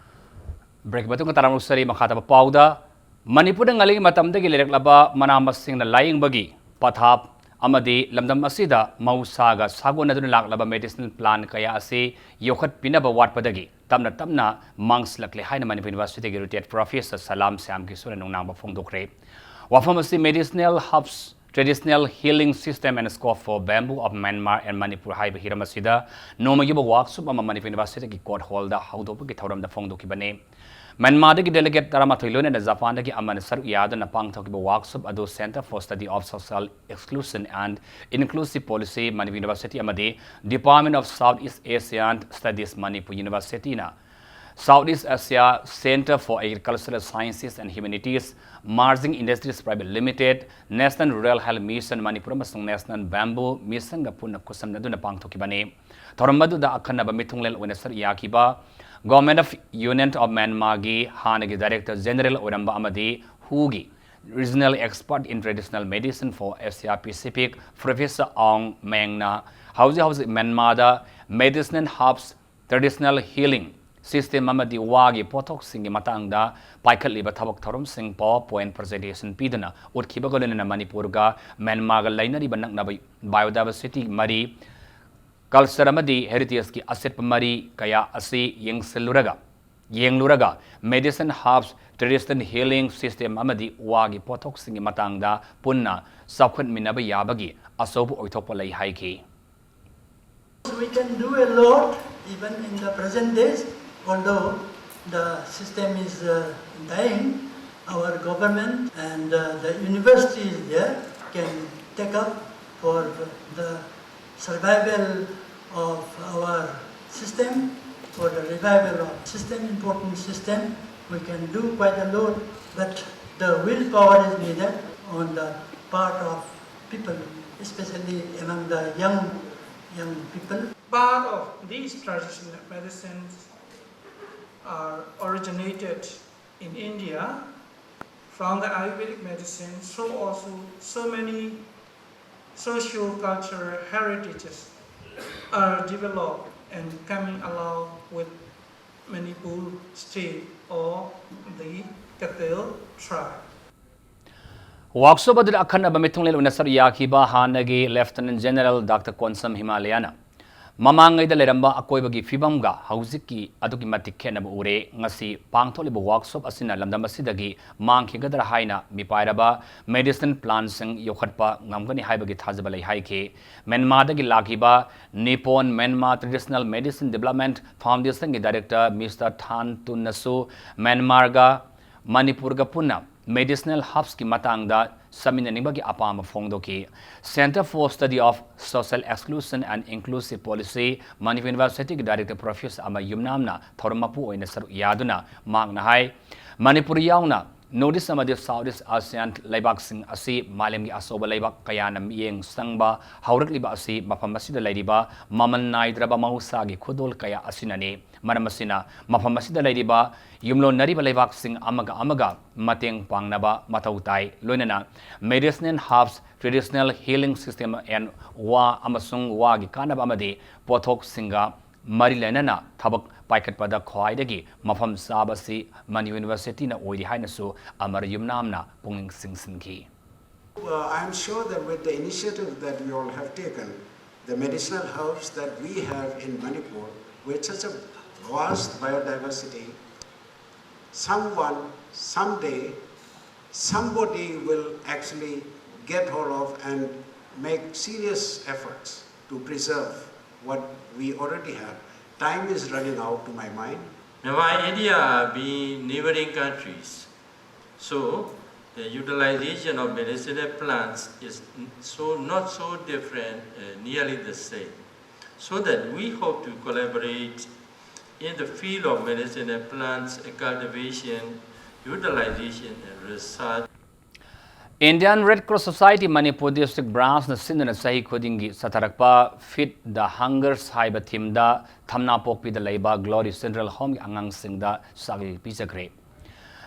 Breakꯀꯤ ꯃꯇꯨꯡꯗ ꯇꯔꯥꯃꯔꯨ ꯁꯔꯤ ꯃꯈꯥ ꯇꯥꯕ ꯄꯥꯎꯗ ꯃꯅꯤꯄꯨꯔꯗ ꯉꯜꯂꯤꯉꯩ ꯃꯇꯝꯗꯒꯤ ꯂꯩꯔꯛꯂꯕ ꯃꯅꯥ ꯃꯁꯤꯡꯅ ꯂꯥꯌꯦꯡꯕꯒꯤ ꯄꯊꯥꯞ ꯑꯃꯗꯤ ꯂꯝꯗꯝ ꯑꯁꯤꯗ ꯃꯍꯧꯁꯥꯒ ꯁꯥꯒꯣꯟꯅꯗꯨꯅ ꯂꯥꯛꯂꯕ medicinal plant ꯀꯌꯥ ꯑꯁꯤ ꯌꯣꯛꯈꯠꯄꯤꯅꯕ ꯋꯥꯠꯄꯗꯒꯤ ꯇꯞꯅ ꯇꯞꯅ ꯃꯥꯡꯁꯤꯜꯂꯛꯂꯦ ꯍꯥꯏꯅ ꯃꯅꯤꯄꯨꯔ ꯌꯨꯅꯤꯚꯔꯁꯤꯇꯤꯒꯤ retired professor ꯁꯂꯥꯝ ꯁ꯭ꯌꯥꯝ ꯀꯤꯁꯣꯔꯅ ꯅꯨꯡꯅꯥꯡꯕ ꯐꯣꯡꯗꯣꯛꯈ꯭ꯔꯦ꯫ ꯋꯥꯐꯝ ꯑꯁꯤ Medicinal Hubs, Traditional Healing System and Scope for Bamboo of Myanmar and Manipur ꯍꯥꯏꯕ ꯍꯤꯔꯝ ꯑꯁꯤꯗ ꯅꯣꯡꯃꯒꯤ ꯑꯣꯏꯕ workshop ꯑꯃ ꯃꯅꯤꯄꯨꯔ ꯌꯨꯅꯤꯚꯔꯁꯤꯇꯤꯒꯤ court hallꯗ ꯍꯧꯗꯣꯛꯄꯒꯤ ꯊꯧꯔꯝꯗ ꯐꯣꯡꯗꯣꯛꯈꯤꯕꯅꯤ꯫ ꯃ꯭ꯌꯥꯟꯃꯥꯔꯗꯒꯤ delegate ꯇꯔꯥꯃꯥꯊꯣꯏ ꯂꯣꯏꯅꯅ ꯖꯄꯥꯟꯗꯒꯤ ꯑꯃꯅ ꯁꯔꯨꯛ ꯌꯥꯗꯨꯅ ꯄꯥꯡꯊꯣꯛꯈꯤꯕ workshop ꯑꯗꯨ Centre for Study of Social Exclusion and Inclusive Policy, Manipur university ꯑꯃꯗꯤ Department of South East Asian Studies, Manipur ꯌꯨꯅꯤꯚꯔꯁꯤꯇꯤꯅ South East Asia Centre for Agricultural Sciences and Humanities, Marging Industries Private Limited, National Rural Health Mission Manipur ꯑꯃꯁꯨꯡ National Bamboo Missionꯒ ꯄꯨꯟꯅ ꯈꯨꯠꯁꯝꯅꯗꯨꯅ ꯄꯥꯡꯊꯣꯛꯈꯤꯕꯅꯤ꯫ ꯊꯧꯔꯝ ꯑꯗꯨꯗ ꯑꯈꯟꯅꯕ ꯃꯤꯊꯨꯡꯂꯦꯟ ꯑꯣꯏꯅ ꯁꯔꯨꯛ ꯌꯥꯈꯤꯕ Government of Union of Myanmarꯒꯤ ꯍꯥꯟꯅꯒꯤ Director General ꯑꯣꯏꯔꯝꯕ ꯑꯃꯗꯤ WHOꯒꯤ Regional Expert in Traditional Medicine for Asia Pacific Professor Aung Mengꯅ ꯍꯧꯖꯤꯛ ꯍꯧꯖꯤꯛ ꯃ꯭ꯌꯥꯟꯃꯥꯔꯗ medicinal herbs, traditional healing system ꯑꯃꯗꯤ ꯋꯥꯒꯤ ꯄꯣꯠꯊꯣꯛꯁꯤꯡꯒꯤ ꯃꯇꯥꯡꯗ ꯄꯥꯏꯈꯠꯂꯤꯕ ꯊꯕꯛ ꯊꯧꯔꯝꯁꯤꯡ PowerPoint presentation ꯄꯤꯗꯨꯅ ꯎꯠꯈꯤꯕꯒ ꯂꯣꯏꯅꯅ ꯃꯅꯤꯄꯨꯔꯒ ꯃ꯭ꯌꯥꯟꯃꯥꯔꯒ ꯂꯩꯅꯔꯤꯕ ꯅꯛꯅꯕ biodiversity ꯃꯔꯤ, culture ꯑꯃꯗꯤ heritageꯀꯤ ꯑꯆꯦꯠꯄ ꯃꯔꯤ ꯀꯌꯥ ꯑꯁꯤ ꯌꯦꯡꯁꯤꯜꯂꯨꯔꯒ, ꯌꯦꯡꯂꯨꯔꯒ medicinal herbs, traditional healing system ꯑꯃꯗꯤ ꯋꯥꯒꯤ ꯄꯣꯠꯊꯣꯛꯁꯤꯡꯒꯤ ꯃꯇꯥꯡꯗ ꯄꯨꯟꯅ ꯆꯥꯎꯈꯠꯃꯤꯟꯅꯕ ꯌꯥꯕꯒꯤ ꯑꯆꯧꯕ ꯑꯣꯏꯊꯣꯛꯄ ꯂꯩ ꯍꯥꯏꯈꯤ꯫ We can do a lot even in the present days, although the system is uh, dying. Our government and uh, the universities there can take up for the survival of our system, for the revival of system, important system. We can do quite a lot, but the willpower is needed on the part of people, especially among the young young people. Part of these traditional medicines are originated in India from the Ayurvedic medicine, so also so many socio-cultural heritages are developed and coming along with Manipur state or the Kapil Trai. Workshop ꯑꯗꯨꯗ ꯑꯈꯟꯅꯕ ꯃꯤꯊꯨꯡꯂꯦꯟ ꯑꯣꯏꯅ ꯁꯔꯨꯛ ꯌꯥꯈꯤꯕ ꯍꯥꯟꯅꯒꯤ ꯂꯦꯐꯇꯤꯅꯦꯟ general doctor Konsam ꯍꯤꯃꯥꯂꯌꯥꯅ ꯃꯃꯥꯡꯉꯩꯗ ꯂꯩꯔꯝꯕ ꯑꯀꯣꯏꯕꯒꯤ ꯐꯤꯕꯝꯒ ꯍꯧꯖꯤꯛꯀꯤ ꯑꯗꯨꯛꯀꯤ ꯃꯇꯤꯛ ꯈꯦꯠꯅꯕ ꯎꯔꯦ꯫ ꯉꯁꯤ ꯄꯥꯡꯊꯣꯛꯂꯤꯕ ꯋꯥꯛꯁꯣꯞ ꯑꯁꯤꯅ ꯂꯝꯗꯝ ꯑꯁꯤꯗꯒꯤ ꯃꯥꯡꯈꯤꯒꯗ꯭ꯔꯥ ꯍꯥꯏꯅ ꯃꯤꯄꯥꯏꯔꯕ ꯃꯦꯗꯤꯁꯤꯟ ꯄ꯭ꯂꯥꯟꯁꯤꯡ ꯌꯣꯛꯈꯠꯄ ꯉꯝꯒꯅꯤ ꯍꯥꯏꯕꯒꯤ ꯊꯥꯖꯕ ꯂꯩ ꯍꯥꯏꯈꯤ꯫ ꯃ꯭ꯌꯥꯟꯃꯥꯔꯗꯒꯤ ꯂꯥꯛꯈꯤꯕ Nippon Myanmar Traditional Medicine Development Foundationꯒꯤ ꯗꯥꯏꯔꯦꯛꯇꯔ ꯃꯤꯁꯇꯔ ꯊꯥꯟ ꯇꯨꯟꯅꯁꯨ ꯃ꯭ꯌꯥꯟꯃꯥꯔꯒ ꯃꯅꯤꯄꯨꯔꯒ ꯄꯨꯟꯅ ꯃꯦꯗꯤꯁꯤꯅꯦꯜ ꯍꯕꯁꯀꯤ ꯃꯇꯥꯡꯗ ꯆꯠꯃꯤꯟꯅꯅꯤꯡꯕꯒꯤ ꯑꯄꯥꯝꯕ ꯐꯣꯡꯗꯣꯛꯈꯤ꯫ Centre for Study of Social Exclusion and Inclusive Policy, Manipur ꯌꯨꯅꯤꯚꯔꯁꯤꯇꯤꯒꯤ ꯗꯥꯏꯔꯦꯛꯇꯔ ꯄ꯭ꯔꯣꯐꯦꯁꯔ ꯑꯃ ꯌꯨꯝꯅꯥꯝꯅ ꯊꯧꯔꯝ ꯃꯄꯨ ꯑꯣꯏꯅ ꯁꯔꯨꯛ ꯌꯥꯗꯨꯅ ꯃꯍꯥꯛꯅ ꯍꯥꯏ, ꯃꯅꯤꯄꯨꯔ ꯌꯥꯎꯅ ꯅꯣꯔꯠ ꯏꯁ ꯑꯃꯗꯤ ꯁꯥꯎꯠ ꯏꯁ ꯑꯦꯁꯤꯌꯥꯟ ꯂꯩꯕꯥꯛꯁꯤꯡ ꯑꯁꯤ ꯃꯥꯂꯦꯝꯒꯤ ꯑꯆꯧꯕ ꯂꯩꯕꯥꯛ ꯀꯌꯥꯅ ꯃꯤꯠꯌꯦꯡ ꯆꯪꯕ ꯍꯧꯔꯛꯂꯤꯕ ꯑꯁꯤ ꯃꯐꯝ ꯑꯁꯤꯗ ꯂꯩꯔꯤꯕ ꯃꯃꯜ ꯅꯥꯏꯗ꯭ꯔꯕ ꯃꯍꯧꯁꯥꯒꯤ ꯈꯨꯗꯣꯜ ꯀꯌꯥ ꯑꯁꯤꯅꯅꯤ꯫ ꯃꯔꯝ ꯑꯁꯤꯅ ꯃꯐꯝ ꯑꯁꯤꯗ ꯂꯩꯔꯤꯕ ꯌꯨꯝꯂꯣꯟꯅꯔꯤꯕ ꯂꯩꯕꯥꯛꯁꯤꯡ ꯑꯃꯒ ꯑꯃꯒ ꯃꯇꯦꯡ ꯄꯥꯡꯅꯕ ꯃꯊꯧ ꯇꯥꯏ꯫ ꯂꯣꯏꯅꯅ medicinal herbs, traditional healing system and ꯋꯥ ꯑꯃꯁꯨꯡ ꯋꯥꯒꯤ ꯀꯥꯟꯅꯕ ꯑꯃꯗꯤ ꯄꯣꯠꯊꯣꯛꯁꯤꯡꯒ ꯃꯔꯤ ꯂꯩꯅꯅ ꯊꯕꯛ ꯄꯥꯏꯈꯠꯄꯗ ꯈ꯭ꯋꯥꯏꯗꯒꯤ ꯃꯐꯝ ꯆꯥꯕꯁꯤ ꯃꯅꯤ ꯌꯨꯅꯤꯚꯔꯁꯤꯇꯤꯅ ꯑꯣꯏꯔꯤ ꯍꯥꯏꯅꯁꯨ ꯑꯃꯔ ꯌꯨꯝꯅꯥꯝꯅ ꯄꯨꯛꯅꯤꯡ ꯆꯤꯡꯁꯤꯟꯈꯤ꯫ Uh, I'm sure that with the initiative that we all have taken, the medicinal herbs that we have in Manipur, with such a vast biodiversity, someone, someday, somebody will actually get hold of and make serious efforts to preserve what we already have. Time is running out to my mind. Myanmar and India are being neighboring countries, so the utilization of medicinal plants is n- so not so different, uh, nearly the same. So that we hope to collaborate in the field of medicinal plants cultivation, utilization and research. Indian Red Cross Society Manipur District Branchꯅ ꯁꯤꯟꯗꯨꯅ ꯆꯍꯤ ꯈꯨꯗꯤꯡꯒꯤ ꯆꯠꯊꯔꯛꯄ Feed the Hungers ꯍꯥꯏꯕ themeꯗ ꯊꯝꯅꯥꯄꯣꯛꯄꯤꯗ ꯂꯩꯕ Glory Central Homeꯒꯤ ꯑꯉꯥꯡꯁꯤꯡꯗ ꯆꯥꯛꯂꯦꯟ ꯄꯤꯖꯈ꯭ꯔꯦ꯫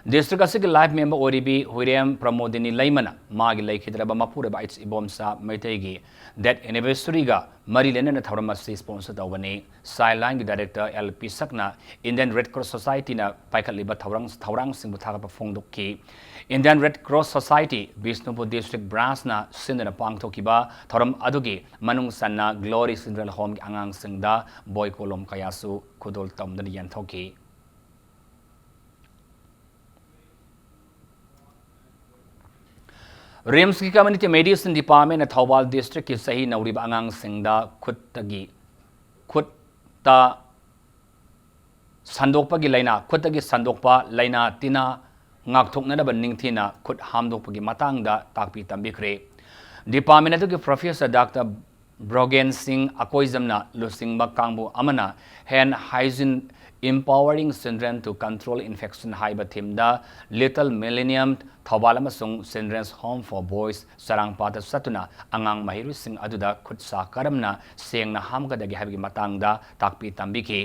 District ꯑꯁꯤꯒꯤ life member ꯑꯣꯏꯔꯤꯕꯤ ꯍꯨꯏꯔꯦꯝ Pramodini ꯂꯩꯃꯅ ꯃꯥꯒꯤ ꯂꯩꯈꯤꯗ꯭ꯔꯕ ꯃꯄꯨꯔꯣꯏꯕ ꯑꯩꯆ ꯏꯕꯣꯝꯆꯥ ꯃꯩꯇꯩꯒꯤ death anniversary ꯒ ꯃꯔꯤ ꯂꯩꯅꯅ ꯊꯧꯔꯝ ꯑꯁꯤ sponsor ꯇꯧꯕꯅꯤ꯫ Childline ꯒꯤ director ꯑꯦꯜ ꯄꯤꯁꯛꯅ Indian Red Cross Society ꯅ ꯄꯥꯏꯈꯠꯂꯤꯕ ꯊꯧꯔꯥꯡ, ꯊꯧꯔꯥꯡꯁꯤꯡꯕꯨ ꯊꯥꯒꯠꯄ ꯐꯣꯡꯗꯣꯛꯈꯤ꯫ Indian Red Cross Society Bishnupur district branch ꯅ ꯁꯤꯟꯗꯨꯅ ꯄꯥꯡꯊꯣꯛꯈꯤꯕ ꯊꯧꯔꯝ ꯑꯗꯨꯒꯤ ꯃꯅꯨꯡ ꯆꯟꯅ Glory Children Home ꯒꯤ ꯑꯉꯥꯡꯁꯤꯡꯗ ꯕꯣꯏ ꯀꯣꯂꯣꯝ ꯀꯌꯥꯁꯨ ꯈꯨꯗꯣꯜ ꯇꯝꯗꯨꯅ ꯌꯦꯟꯊꯣꯛꯈꯤ꯫ ꯔꯤꯝꯁꯀꯤ Community Medicine Department ꯅ ꯊꯧꯕꯥꯜ district ꯀꯤ ꯆꯍꯤ ꯅꯧꯔꯤꯕ ꯑꯉꯥꯡꯁꯤꯡꯗ ꯈꯨꯠꯇꯒꯤ, ꯈꯨꯠꯇ ꯁꯟꯗꯣꯛꯄꯒꯤ ꯂꯥꯏꯅꯥ, ꯈꯨꯠꯇꯒꯤ ꯁꯟꯗꯣꯛꯄ ꯂꯥꯏꯅꯥ ꯇꯤꯟꯅꯥ ꯉꯥꯛꯊꯣꯛꯅꯅꯕ ꯅꯤꯡꯊꯤꯅ ꯈꯨꯠ ꯍꯥꯝꯗꯣꯛꯄꯒꯤ ꯃꯇꯥꯡꯗ ꯇꯥꯛꯄꯤ ꯇꯝꯕꯤꯈ꯭ꯔꯦ꯫ Department ꯑꯗꯨꯒꯤ professor Doctor ꯕ꯭ꯔꯣꯒꯦꯟ ꯁꯤꯡ ꯑꯀꯣꯏꯖꯝꯅ ꯂꯨꯆꯤꯡꯕ ꯀꯥꯡꯕꯨ ꯑꯃꯅ Hand Hygiene, Empowering Children to Control Infection ꯍꯥꯏꯕ theme ꯗ Little Millennium ꯊꯧꯕꯥꯜ ꯑꯃꯁꯨꯡ Children's Home for Boys ꯆꯔꯥꯡꯄꯥꯠꯇ ꯆꯠꯇꯨꯅ ꯑꯉꯥꯡ ꯃꯍꯩꯔꯣꯏꯁꯤꯡ ꯑꯗꯨꯗ ꯈꯨꯠ ꯁꯥ ꯀꯔꯝꯅ ꯁꯦꯡꯅ ꯍꯥꯝꯒꯗꯒꯦ ꯍꯥꯏꯕꯒꯤ ꯃꯇꯥꯡꯗ ꯇꯥꯛꯄꯤ ꯇꯝꯕꯤꯈꯤ꯫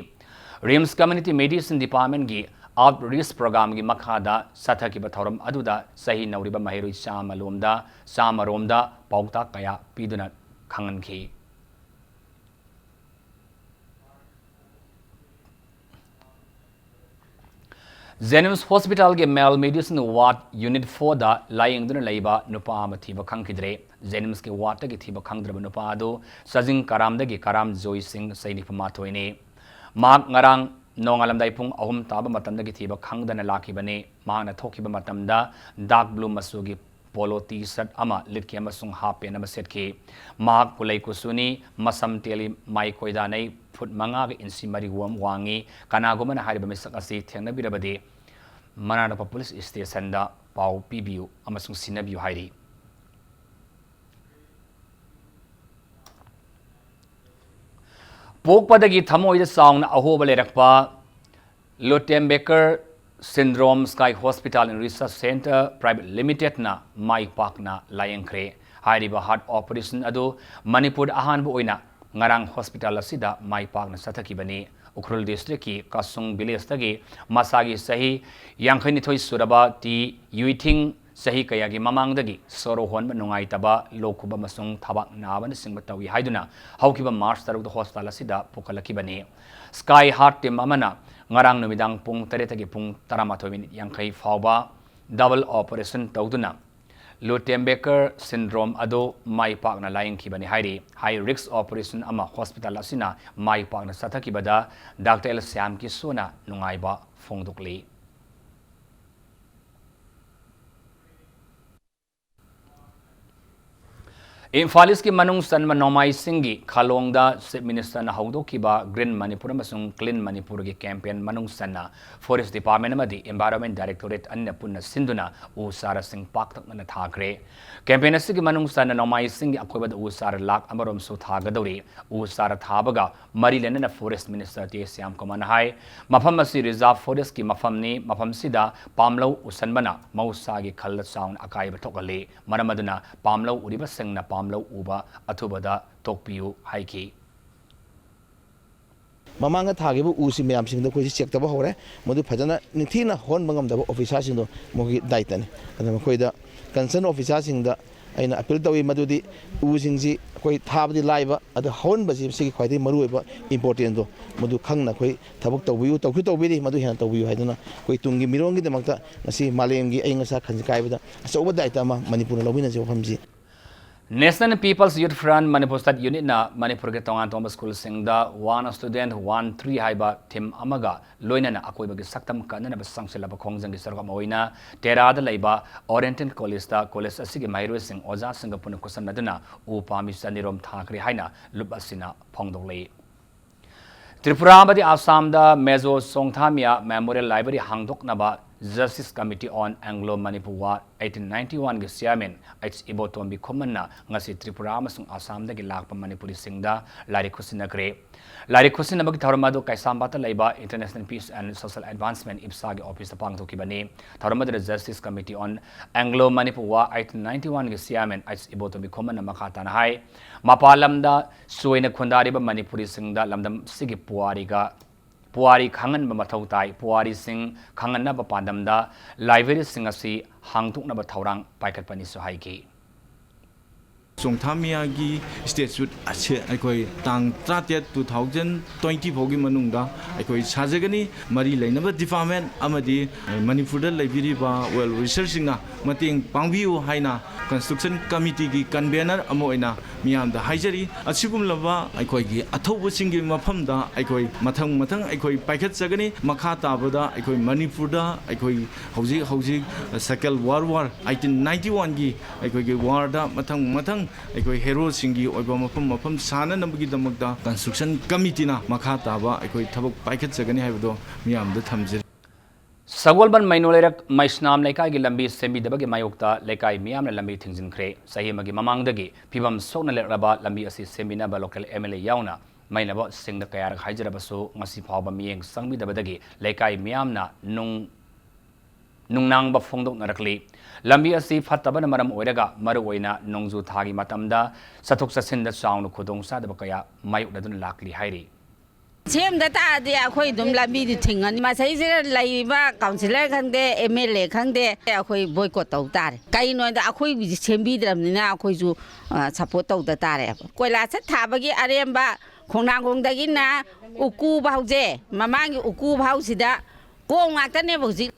ꯔꯤꯝꯁ Community Medicine Department ꯀꯤ Outreach Program ꯒꯤ ꯃꯈꯥꯗ ꯆꯠꯊꯈꯤꯕ ꯊꯧꯔꯝ ꯑꯗꯨꯗ ꯆꯍꯤ ꯅꯧꯔꯤꯕ ꯃꯍꯩꯔꯣꯏ ꯆꯥꯝꯃ ꯂꯣꯝꯗ, ꯆꯥꯝꯃ ꯔꯣꯝꯗ ꯄꯥꯎꯇꯥꯛ ꯀꯌꯥ ꯄꯤꯗꯨꯅ ꯈꯪꯍꯟꯈꯤ꯫ Jennings Hospital ꯒꯤ Male Medicine Ward Unit four ꯗ ꯂꯥꯌꯦꯡꯗꯨꯅ ꯂꯩꯕ ꯅꯨꯄꯥ ꯑꯃ ꯊꯤꯕ ꯈꯪꯈꯤꯗ꯭ꯔꯦ꯫ Jennings ꯀꯤ ward ꯇꯒꯤ ꯊꯤꯕ ꯈꯪꯗ꯭ꯔꯕ ꯅꯨꯄꯥ ꯑꯗꯨ ꯆꯥꯖꯤꯡ ꯀꯔꯥꯝꯗꯒꯤ ꯀꯔꯥꯝ ꯖꯣꯏ ꯁꯤꯡ, ꯆꯍꯤ ꯅꯤꯐꯨ ꯃꯥꯊꯣꯏꯅꯤ꯫ ꯃꯍꯥꯛ ꯉꯔꯥꯡ ꯅꯣꯡꯉꯥꯜꯂꯝꯗꯥꯏ ꯄꯨꯡ ꯑꯍꯨꯝ ꯇꯥꯕ ꯃꯇꯝꯗꯒꯤ ꯊꯤꯕ ꯈꯪꯗꯅ ꯂꯥꯛꯈꯤꯕꯅꯤ꯫ ꯃꯍꯥꯛꯅ ꯊꯣꯛꯈꯤꯕ ꯃꯇꯝꯗ dark blue ꯃꯆꯨꯒꯤ polo T-shirt ꯑꯃ ꯂꯤꯠꯈꯤ ꯑꯃꯁꯨꯡ half pant ꯑꯃ ꯁꯦꯠꯈꯤ꯫ ꯃꯍꯥꯛ ꯀꯨꯂꯩ ꯀꯨꯆꯨꯅꯤ, ꯃꯁꯝ ꯇꯦꯜꯂꯤ, ꯃꯥꯏ ꯀꯣꯏꯗꯥꯅꯩ, ꯐꯨꯠ ꯃꯉꯥꯒ ꯏꯟꯆꯤ ꯃꯔꯤ ꯋꯥꯡ-, ꯋꯥꯡꯉꯤ꯫ ꯀꯅꯥꯒꯨꯝꯕꯅ ꯍꯥꯏꯔꯤꯕ ꯃꯤꯁꯛ ꯑꯁꯤ ꯊꯦꯡꯅꯕꯤꯔꯕꯗꯤ ꯃꯅꯥꯛ ꯅꯛꯄ police station ꯗ ꯄꯥꯎ ꯄꯤꯕꯤꯌꯨ ꯑꯃꯁꯨꯡ ꯁꯤꯟꯅꯕꯤꯌꯨ ꯍꯥꯏꯔꯤ꯫ ꯄꯣꯛꯄꯗꯒꯤ ꯊꯃꯣꯏꯗ ꯆꯥꯎꯅ ꯑꯍꯣꯕ ꯂꯩꯔꯛꯄ Lutembecker Syndrome Sky Hospital and Research Center Private Limited ꯅ ꯃꯥꯏ ꯄꯥꯛꯅ ꯂꯥꯌꯦꯡꯈ꯭ꯔꯦ꯫ ꯍꯥꯏꯔꯤꯕ heart operation ꯑꯗꯨ ꯃꯅꯤꯄꯨꯔꯗ ꯑꯍꯥꯟꯕ ꯑꯣꯏꯅ ꯉꯔꯥꯡ hospital ꯑꯁꯤꯗ ꯃꯥꯏ ꯄꯥꯛꯅ ꯆꯠꯊꯈꯤꯕꯅꯤ꯫ ꯎꯈ꯭ꯔꯨꯜ ꯗꯤꯁꯇ꯭ꯔꯤꯛꯀꯤ ꯀꯥꯁꯨꯡ ꯚꯤꯂꯦꯖꯇꯒꯤ ꯃꯁꯥꯒꯤ ꯆꯍꯤ ꯌꯥꯡꯈꯩꯅꯤꯊꯣꯏ ꯁꯨꯔꯕ ꯇꯤ ꯌꯨꯏꯊꯤꯡ, ꯆꯍꯤ ꯀꯌꯥꯒꯤ ꯃꯃꯥꯡꯗꯒꯤ ꯁꯣꯔ ꯍꯣꯟꯕ ꯅꯨꯡꯉꯥꯏꯇꯕ, ꯂꯣꯛ ꯈꯨꯕ ꯑꯃꯁꯨꯡ ꯊꯕꯥꯛ ꯅꯥꯕꯅꯆꯤꯡꯕ ꯇꯧꯏ ꯍꯥꯏꯗꯨꯅ ꯍꯧꯈꯤꯕ ꯃꯥꯔꯆ ꯇꯔꯨꯛꯇ ꯍꯣꯁꯄꯤꯇꯥꯜ ꯑꯁꯤꯗ ꯄꯨꯈꯠꯂꯛꯈꯤꯕꯅꯤ꯫ ꯁ꯭ꯀꯥꯏ ꯍꯥꯔꯠ ꯇꯤꯝ ꯑꯃꯅ ꯉꯔꯥꯡ ꯅꯨꯃꯤꯗꯥꯡ ꯄꯨꯡ ꯇꯔꯦꯠꯇꯒꯤ ꯄꯨꯡ ꯇꯔꯥꯃꯥꯊꯣꯏ ꯃꯤꯅꯤꯠ ꯌꯥꯡꯈꯩ ꯐꯥꯎꯕ ꯗꯕꯜ ꯑꯣꯄꯔꯦꯁꯟ ꯇꯧꯗꯨꯅ ꯂꯨꯇꯦꯝꯕꯦꯀꯔ ꯁꯤꯟꯗ꯭ꯔꯣꯝ ꯑꯗꯨ ꯃꯥꯏ ꯄꯥꯛꯅ ꯂꯥꯌꯦꯡꯈꯤꯕꯅꯤ ꯍꯥꯏꯔꯤ꯫ ꯍꯥꯏ ꯔꯤꯁꯛ ꯑꯣꯄꯔꯦꯁꯟ ꯑꯃ ꯍꯣꯁꯄꯤꯇꯥꯜ ꯑꯁꯤꯅ ꯃꯥꯏ ꯄꯥꯛꯅ ꯆꯠꯊꯈꯤꯕꯗ ꯗꯥꯛꯇꯔ ꯑꯦꯜ ꯁ꯭ꯌꯥꯝ ꯀꯤꯁꯣꯅ ꯅꯨꯡꯉꯥꯏꯕ ꯐꯣꯡꯗꯣꯛꯂꯤ꯫ ꯏꯝꯐꯥꯜ ꯏꯁꯀꯤ ꯃꯅꯨꯡ ꯆꯟꯕ ꯅꯣꯡꯃꯥꯏꯁꯤꯡꯒꯤ ꯈꯥꯂꯣꯡꯗ ꯆꯤꯐ ꯃꯤꯅꯤꯁꯇꯔꯅ ꯍꯧꯗꯣꯛꯈꯤꯕ ꯒ꯭ꯔꯤꯟ ꯃꯅꯤꯄꯨꯔ ꯑꯃꯁꯨꯡ ꯀ꯭ꯂꯤꯟ ꯃꯅꯤꯄꯨꯔꯒꯤ ꯀꯦꯝꯄꯦꯟ ꯃꯅꯨꯡ ꯆꯟꯅ ꯐꯣꯔꯦꯁ ꯗꯤꯄꯥꯔꯠꯃꯦꯟ ꯑꯃꯗꯤ ꯏꯟꯚꯥꯏꯔꯣꯟꯃꯦꯟ ꯗꯥꯏꯔꯦꯛꯇꯣꯔꯦꯠ ꯑꯅꯤꯅ ꯄꯨꯟꯅ ꯁꯤꯟꯗꯨꯅ ꯎ ꯆꯥꯔꯥꯁꯤꯡ ꯄꯥꯛꯇꯛꯅꯅ ꯊꯥꯈ꯭ꯔꯦ꯫ ꯀꯦꯝꯄꯦꯟ ꯑꯁꯤꯒꯤ ꯃꯅꯨꯡ ꯆꯟꯅ ꯅꯣꯡꯃꯥꯏꯁꯤꯡꯒꯤ ꯑꯀꯣꯏꯕꯗ ꯎ ꯆꯥꯔꯥ ꯂꯥꯈ ꯑꯃꯔꯣꯝꯁꯨ ꯊꯥꯒꯗꯧꯔꯤ꯫ ꯎ ꯆꯥꯔꯥ ꯊꯥꯕꯒ ꯃꯔꯤ ꯂꯩꯅꯅ ꯐꯣꯔꯦꯁ ꯃꯤꯅꯤꯁꯇꯔ ꯇꯤ ꯁ꯭ꯌꯥꯝ ꯀꯨꯃꯥꯔꯅ ꯍꯥꯏ, ꯃꯐꯝ ꯑꯁꯤ ꯔꯤꯖꯥꯔꯚ ꯐꯣꯔꯦꯁꯀꯤ ꯃꯐꯝꯅꯤ, ꯃꯐꯝꯁꯤꯗ ꯄꯥꯝꯂꯧ ꯎꯁꯟꯕꯅ ꯃꯍꯧꯁꯥꯒꯤ ꯈꯜꯗ ꯆꯥꯎꯅ ꯑꯀꯥꯏꯕ ꯊꯣꯛꯍꯜꯂꯤ꯫ ꯃꯔꯝ ꯑꯗꯨꯅ ꯄꯥꯝꯂꯧ ꯎꯔꯤꯕꯁꯤꯡꯅ ꯄꯥꯝꯂꯧ ꯎꯕ ꯑꯊꯨꯕꯗ ꯇꯣꯛꯄꯤꯌꯨ ꯍꯥꯏꯈꯤ꯫ ꯃꯃꯥꯡꯗ ꯊꯥꯈꯤꯕ ꯎꯁꯤ ꯃꯌꯥꯝꯁꯤꯡꯗꯣ ꯑꯩꯈꯣꯏꯁꯤ ꯆꯦꯛ ꯇꯧꯕ ꯍꯧꯔꯦ꯫ ꯃꯗꯨ ꯐꯖꯅ ꯅꯤꯡꯊꯤꯅ ꯍꯣꯟꯕ ꯉꯝꯗꯕ ꯑꯣꯐꯤꯁꯥꯔꯁꯤꯡꯗꯣ ꯃꯈꯣꯏꯒꯤ ꯗꯥꯏꯇꯅꯤ꯫ ꯑꯗꯨꯅ ꯃꯈꯣꯏꯗ, ꯀꯟꯁꯔꯟ ꯑꯣꯐꯤꯁꯥꯔꯁꯤꯡꯗ ꯑꯩꯅ ꯑꯄꯤꯜ ꯇꯧꯏ, ꯃꯗꯨꯗꯤ ꯎꯁꯤꯡꯁꯤ ꯑꯩꯈꯣꯏ ꯊꯥꯕꯗꯤ ꯂꯥꯏꯕ, ꯑꯗꯨ ꯍꯧꯍꯟꯕꯁꯤ ꯃꯁꯤꯒꯤ ꯈ꯭ꯋꯥꯏꯗꯒꯤ ꯃꯔꯨꯑꯣꯏꯕ ꯏꯝꯄꯣꯔꯇꯦꯟꯗꯣ ꯃꯗꯨ ꯈꯪꯅ ꯑꯩꯈꯣꯏ ꯊꯕꯛ ꯇꯧꯕꯤꯌꯨ, ꯇꯧꯁꯨ ꯇꯧꯕꯤꯔꯤ, ꯃꯗꯨ ꯍꯦꯟꯅ ꯇꯧꯕꯤꯌꯨ ꯍꯥꯏꯗꯨꯅ ꯑꯩꯈꯣꯏ ꯇꯨꯡꯒꯤ ꯃꯤꯔꯣꯜꯒꯤꯗꯃꯛꯇ ꯉꯁꯤ ꯃꯥꯂꯦꯝꯒꯤ ꯑꯏꯪ ꯑꯁꯥ ꯈꯟ ꯀꯥꯏꯕꯗ ꯑꯆꯧꯕ ꯗꯥꯏꯇ ꯑꯃ ꯃꯅꯤꯄꯨꯔꯅ ꯂꯧꯃꯤꯟꯅꯁꯤ ꯋꯥꯐꯝꯁꯤ꯫ National People's Youth Front Manipur State Unit ꯅ ꯃꯅꯤꯄꯨꯔꯒꯤ ꯇꯣꯉꯥꯟ ꯇꯣꯉꯥꯟꯕ ꯁ꯭ꯀꯨꯜꯁꯤꯡꯗ One Student One Tree ꯍꯥꯏꯕ ꯊꯤꯝ ꯑꯃꯒ ꯂꯣꯏꯅꯅ ꯑꯀꯣꯏꯕꯒꯤ ꯁꯛꯇꯝ ꯀꯟꯅꯅꯕ ꯆꯪꯁꯤꯜꯂꯕ ꯈꯣꯡꯖꯪꯒꯤ ꯁꯔꯨꯛ ꯑꯃ ꯑꯣꯏꯅ ꯇꯦꯔꯥꯗ ꯂꯩꯕ ꯑꯣꯔꯤꯌꯦꯟꯇꯦꯜ ꯀꯣꯂꯦꯖꯇ ꯀꯣꯂꯦꯖ ꯑꯁꯤꯒꯤ ꯃꯍꯩꯔꯣꯏꯁꯤꯡ ꯑꯣꯖꯥꯁꯤꯡꯒ ꯄꯨꯟꯅ ꯈꯨꯠꯁꯝꯅꯗꯨꯅ ꯎ ꯄꯥꯝꯕꯤ ꯆꯅꯤꯔꯣꯝ ꯊꯥꯈ꯭ꯔꯦ ꯍꯥꯏꯅ ꯂꯨꯞ ꯑꯁꯤꯅ ꯐꯣꯡꯗꯣꯛꯂꯤ꯫ ꯇ꯭ꯔꯤꯄꯨꯔꯥ ꯑꯃꯗꯤ ꯑꯁꯥꯝꯗ ꯃꯦꯖꯣ ꯆꯣꯡꯊꯥꯃꯤꯌꯥ Memorial Library ꯍꯥꯡꯗꯣꯛꯅꯕ Justice Committee on Anglo Manipur War eighteen ninety one ꯒꯤ ꯆꯤꯌꯥꯔꯃꯦꯟ ꯑꯩꯆ ꯏꯕꯣꯇꯣꯝꯕꯤ ꯈꯨꯃꯟꯅ ꯉꯁꯤ ꯇ꯭ꯔꯤꯄꯨꯔꯥ ꯑꯃꯁꯨꯡ ꯑꯁꯥꯝꯗꯒꯤ ꯂꯥꯛꯄ ꯃꯅꯤꯄꯨꯔꯤꯁꯤꯡꯗ ꯂꯥꯏꯔꯤꯛ ꯈꯨꯠꯁꯤꯟꯅꯈ꯭ꯔꯦ꯫ ꯂꯥꯏꯔꯤꯛ ꯈꯨꯠꯁꯤꯟꯅꯕꯒꯤ ꯊꯧꯔꯝ ꯑꯗꯨ ꯀꯩꯁꯥꯝꯄꯥꯠꯇ ꯂꯩꯕ International Peace and Social Advancement, ꯏꯞꯁꯥꯒꯤ ꯑꯣꯐꯤꯁꯇ ꯄꯥꯡꯊꯣꯛꯈꯤꯕꯅꯤ꯫ ꯊꯧꯔꯝ ꯑꯗꯨꯗ Justice Committee on Anglo Manipur War eighteen ninety one ꯒꯤ ꯆꯤꯌꯥꯔꯃꯦꯟ ꯑꯩꯆ ꯏꯕꯣꯇꯣꯝꯕꯤ ꯈꯨꯃꯟꯅ ꯃꯈꯥ ꯇꯥꯅ ꯍꯥꯏ, ꯃꯄꯥꯟ ꯂꯝꯗ ꯆꯣꯏꯅ ꯈꯨꯟꯗꯥꯔꯤꯕ ꯃꯅꯤꯄꯨꯔꯤꯁꯤꯡꯗ ꯂꯝꯗꯝꯁꯤꯒꯤ ꯄꯨꯋꯥꯔꯤꯒ ꯄꯨꯋꯥꯔꯤ ꯈꯪꯍꯟꯕ ꯃꯊꯧ ꯇꯥꯏ꯫ ꯄꯨꯋꯥꯔꯤꯁꯤꯡ ꯈꯪꯍꯟꯅꯕ ꯄꯥꯟꯗꯝꯗ ꯂꯥꯏꯕ꯭ꯔꯦꯔꯤꯁꯤꯡ ꯑꯁꯤ ꯍꯥꯡꯗꯣꯛꯅꯕ ꯊꯧꯔꯥꯡ ꯄꯥꯏꯈꯠꯄꯅꯤꯁꯨ ꯍꯥꯏꯈꯤ꯫ ꯆꯣꯡꯊꯥꯃꯤꯌꯥꯒꯤ statue ꯑꯁꯤ ꯑꯩꯈꯣꯏ ꯇꯥꯡ ꯇꯔꯥꯇꯔꯦꯠ, two thousand twenty ꯐꯥꯎꯒꯤ ꯃꯅꯨꯡꯗ ꯑꯩꯈꯣꯏ ꯁꯥꯖꯒꯅꯤ꯫ ꯃꯔꯤ ꯂꯩꯅꯕ department ꯑꯃꯗꯤ ꯃꯅꯤꯄꯨꯔꯗ ꯂꯩꯕꯤꯔꯤꯕ well wisherꯁꯤꯡꯅ ꯃꯇꯦꯡ ꯄꯥꯡꯕꯤꯌꯨ ꯍꯥꯏꯅ construction committeeꯒꯤ convener ꯑꯃ ꯑꯣꯏꯅ ꯃꯤꯌꯥꯝꯗ ꯍꯥꯏꯖꯔꯤ꯫ ꯑꯁꯤꯒꯨꯝꯂꯕ ꯑꯩꯈꯣꯏꯒꯤ ꯑꯊꯧꯕꯁꯤꯡꯒꯤ ꯃꯐꯝꯗ ꯑꯩꯈꯣꯏ ꯃꯊꯪ ꯃꯊꯪ ꯑꯩꯈꯣꯏ ꯄꯥꯏꯈꯠꯆꯒꯅꯤ꯫ ꯃꯈꯥ ꯇꯥꯕꯗ ꯑꯩꯈꯣꯏ ꯃꯅꯤꯄꯨꯔꯗ ꯑꯩꯈꯣꯏ ꯍꯧꯖꯤꯛ ꯍꯧꯖꯤꯛ Second World War, eighteen ninety oneꯒꯤ ꯑꯩꯈꯣꯏꯒꯤ warꯗ ꯃꯊꯪ ꯃꯊꯪ ꯑꯩꯈꯣꯏ heroꯁꯤꯡꯒꯤ ꯑꯣꯏꯕ ꯃꯐꯝ ꯃꯐꯝ ꯁꯥꯟꯅꯅꯕꯒꯤꯗꯃꯛꯇ construction committeeꯅ ꯃꯈꯥ ꯇꯥꯕ ꯑꯩꯈꯣꯏ ꯊꯕꯛ ꯄꯥꯏꯈꯠꯆꯒꯅꯤ ꯍꯥꯏꯕꯗꯣ ꯃꯤꯌꯥꯝꯗ ꯊꯝꯖꯔꯤ꯫ ꯁꯒꯣꯜꯕꯟ ꯃꯩꯅꯣ ꯂꯩꯔꯛ ꯃꯩꯁꯅꯥꯝ ꯂꯩꯀꯥꯏꯒꯤ ꯂꯝꯕꯤ ꯁꯦꯝꯕꯤꯗꯕꯒꯤ ꯃꯥꯌꯣꯛꯇ ꯂꯩꯀꯥꯏ ꯃꯤꯌꯥꯝꯅ ꯂꯝꯕꯤ ꯊꯤꯡꯖꯤꯟꯈ꯭ꯔꯦ꯫ ꯆꯍꯤ ꯑꯃꯒꯤ ꯃꯃꯥꯡꯗꯒꯤ ꯐꯤꯕꯝ ꯁꯣꯛꯅ ꯂꯩꯔꯛꯂꯕ ꯂꯝꯕꯤ ꯑꯁꯤ ꯁꯦꯝꯕꯤꯅꯕ local MLA ꯌꯥꯎꯅ ꯃꯩꯅꯕꯁꯤꯡꯗ ꯀꯌꯥꯔꯛ ꯍꯥꯏꯖꯔꯕꯁꯨ ꯉꯁꯤ ꯐꯥꯎꯕ ꯃꯤꯠꯌꯦꯡ ꯆꯪꯕꯤꯗꯕꯗꯒꯤ ꯂꯩꯀꯥꯏ ꯃꯤꯌꯥꯝꯅ ꯅꯨꯡ-, ꯅꯨꯡꯅꯥꯡꯕ ꯐꯣꯡꯗꯣꯛꯅꯔꯛꯂꯤ꯫ ꯂꯝꯕꯤ ꯑꯁꯤ ꯐꯠꯇꯕꯅ ꯃꯔꯝ ꯑꯣꯏꯔꯒ ꯃꯔꯨꯑꯣꯏꯅ ꯅꯣꯡꯖꯨ ꯊꯥꯒꯤ ꯃꯇꯝꯗ ꯆꯠꯊꯣꯛ ꯆꯠꯁꯤꯟꯗ ꯆꯥꯎꯅ ꯈꯨꯗꯣꯡꯆꯥꯗꯕ ꯀꯌꯥ ꯃꯥꯌꯣꯛꯅꯗꯨꯅ ꯂꯥꯛꯂꯤ ꯍꯥꯏꯔꯤ꯫ ꯁꯦꯝꯗ ꯇꯥꯔꯗꯤ ꯑꯩꯈꯣꯏ ꯑꯗꯨꯝ ꯂꯝꯕꯤꯗꯤ ꯊꯤꯡꯉꯅꯤ꯫ ꯃꯁꯩꯁꯤꯗ ꯂꯩꯔꯤꯕ councillor ꯈꯪꯗꯦ, MLA ꯈꯪꯗꯦ, ꯑꯩꯈꯣꯏ boycott ꯇꯧ ꯇꯥꯔꯦ꯫ ꯀꯩꯅꯣꯗ ꯑꯩꯈꯣꯏꯒꯤꯁꯤ ꯁꯦꯝꯕꯤꯗ꯭ꯔꯕꯅꯤꯅ ꯑꯩꯈꯣꯏꯁꯨ, ꯑ, support ꯇꯧꯗ ꯇꯥꯔꯦꯕ꯫ ꯀꯣꯏꯂꯥꯁ ꯊꯥꯕꯒꯤ ꯑꯔꯦꯝꯕ ꯈꯣꯡꯅꯥꯡꯈꯣꯡꯗꯒꯤꯅ ꯎꯀꯨ ꯐꯥꯎꯁꯦ, ꯃꯃꯥꯡꯒꯤ ꯎꯀꯨ ꯐꯥꯎꯁꯤꯗ ꯀꯣꯝ ꯉꯥꯛꯇꯅꯦꯕ ꯍꯧꯖꯤꯛ꯫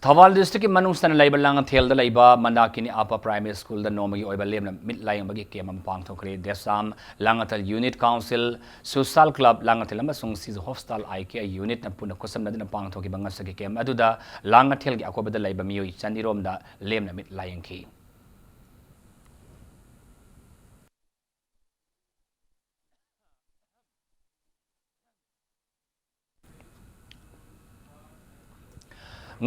ꯊꯧꯕꯥꯜ districtꯀꯤ ꯃꯅꯨꯡ ꯆꯟꯅ ꯂꯩꯕ ꯂꯥꯡꯉꯊꯦꯜꯗ ꯂꯩꯕ ꯃꯟꯗꯥꯀꯤꯅꯤ upper primary schoolꯗ ꯅꯣꯡꯃꯒꯤ ꯑꯣꯏꯕ ꯂꯦꯝꯅ ꯃꯤꯠ ꯂꯥꯌꯦꯡꯕꯒꯤ camp ꯑꯃ ꯄꯥꯡꯊꯣꯛꯈ꯭ꯔꯦ꯫ ꯗꯦꯁꯥꯝ Langathel unit council, social club Langathel ꯑꯃꯁꯨꯡ ꯁꯤꯖ hostel I K I unitꯅ ꯄꯨꯟꯅ ꯈꯨꯠꯁꯝꯅꯗꯨꯅ ꯄꯥꯡꯊꯣꯛꯈꯤꯕ ꯉꯁꯤꯒꯤ camp ꯑꯗꯨꯗ ꯂꯥꯡꯉꯊꯦꯜꯒꯤ ꯑꯀꯣꯏꯕꯗ ꯂꯩꯕ ꯃꯤꯑꯣꯏ ꯆꯅꯤꯔꯣꯝꯗ ꯂꯦꯝꯅ ꯃꯤꯠ ꯂꯥꯌꯦꯡꯈꯤ꯫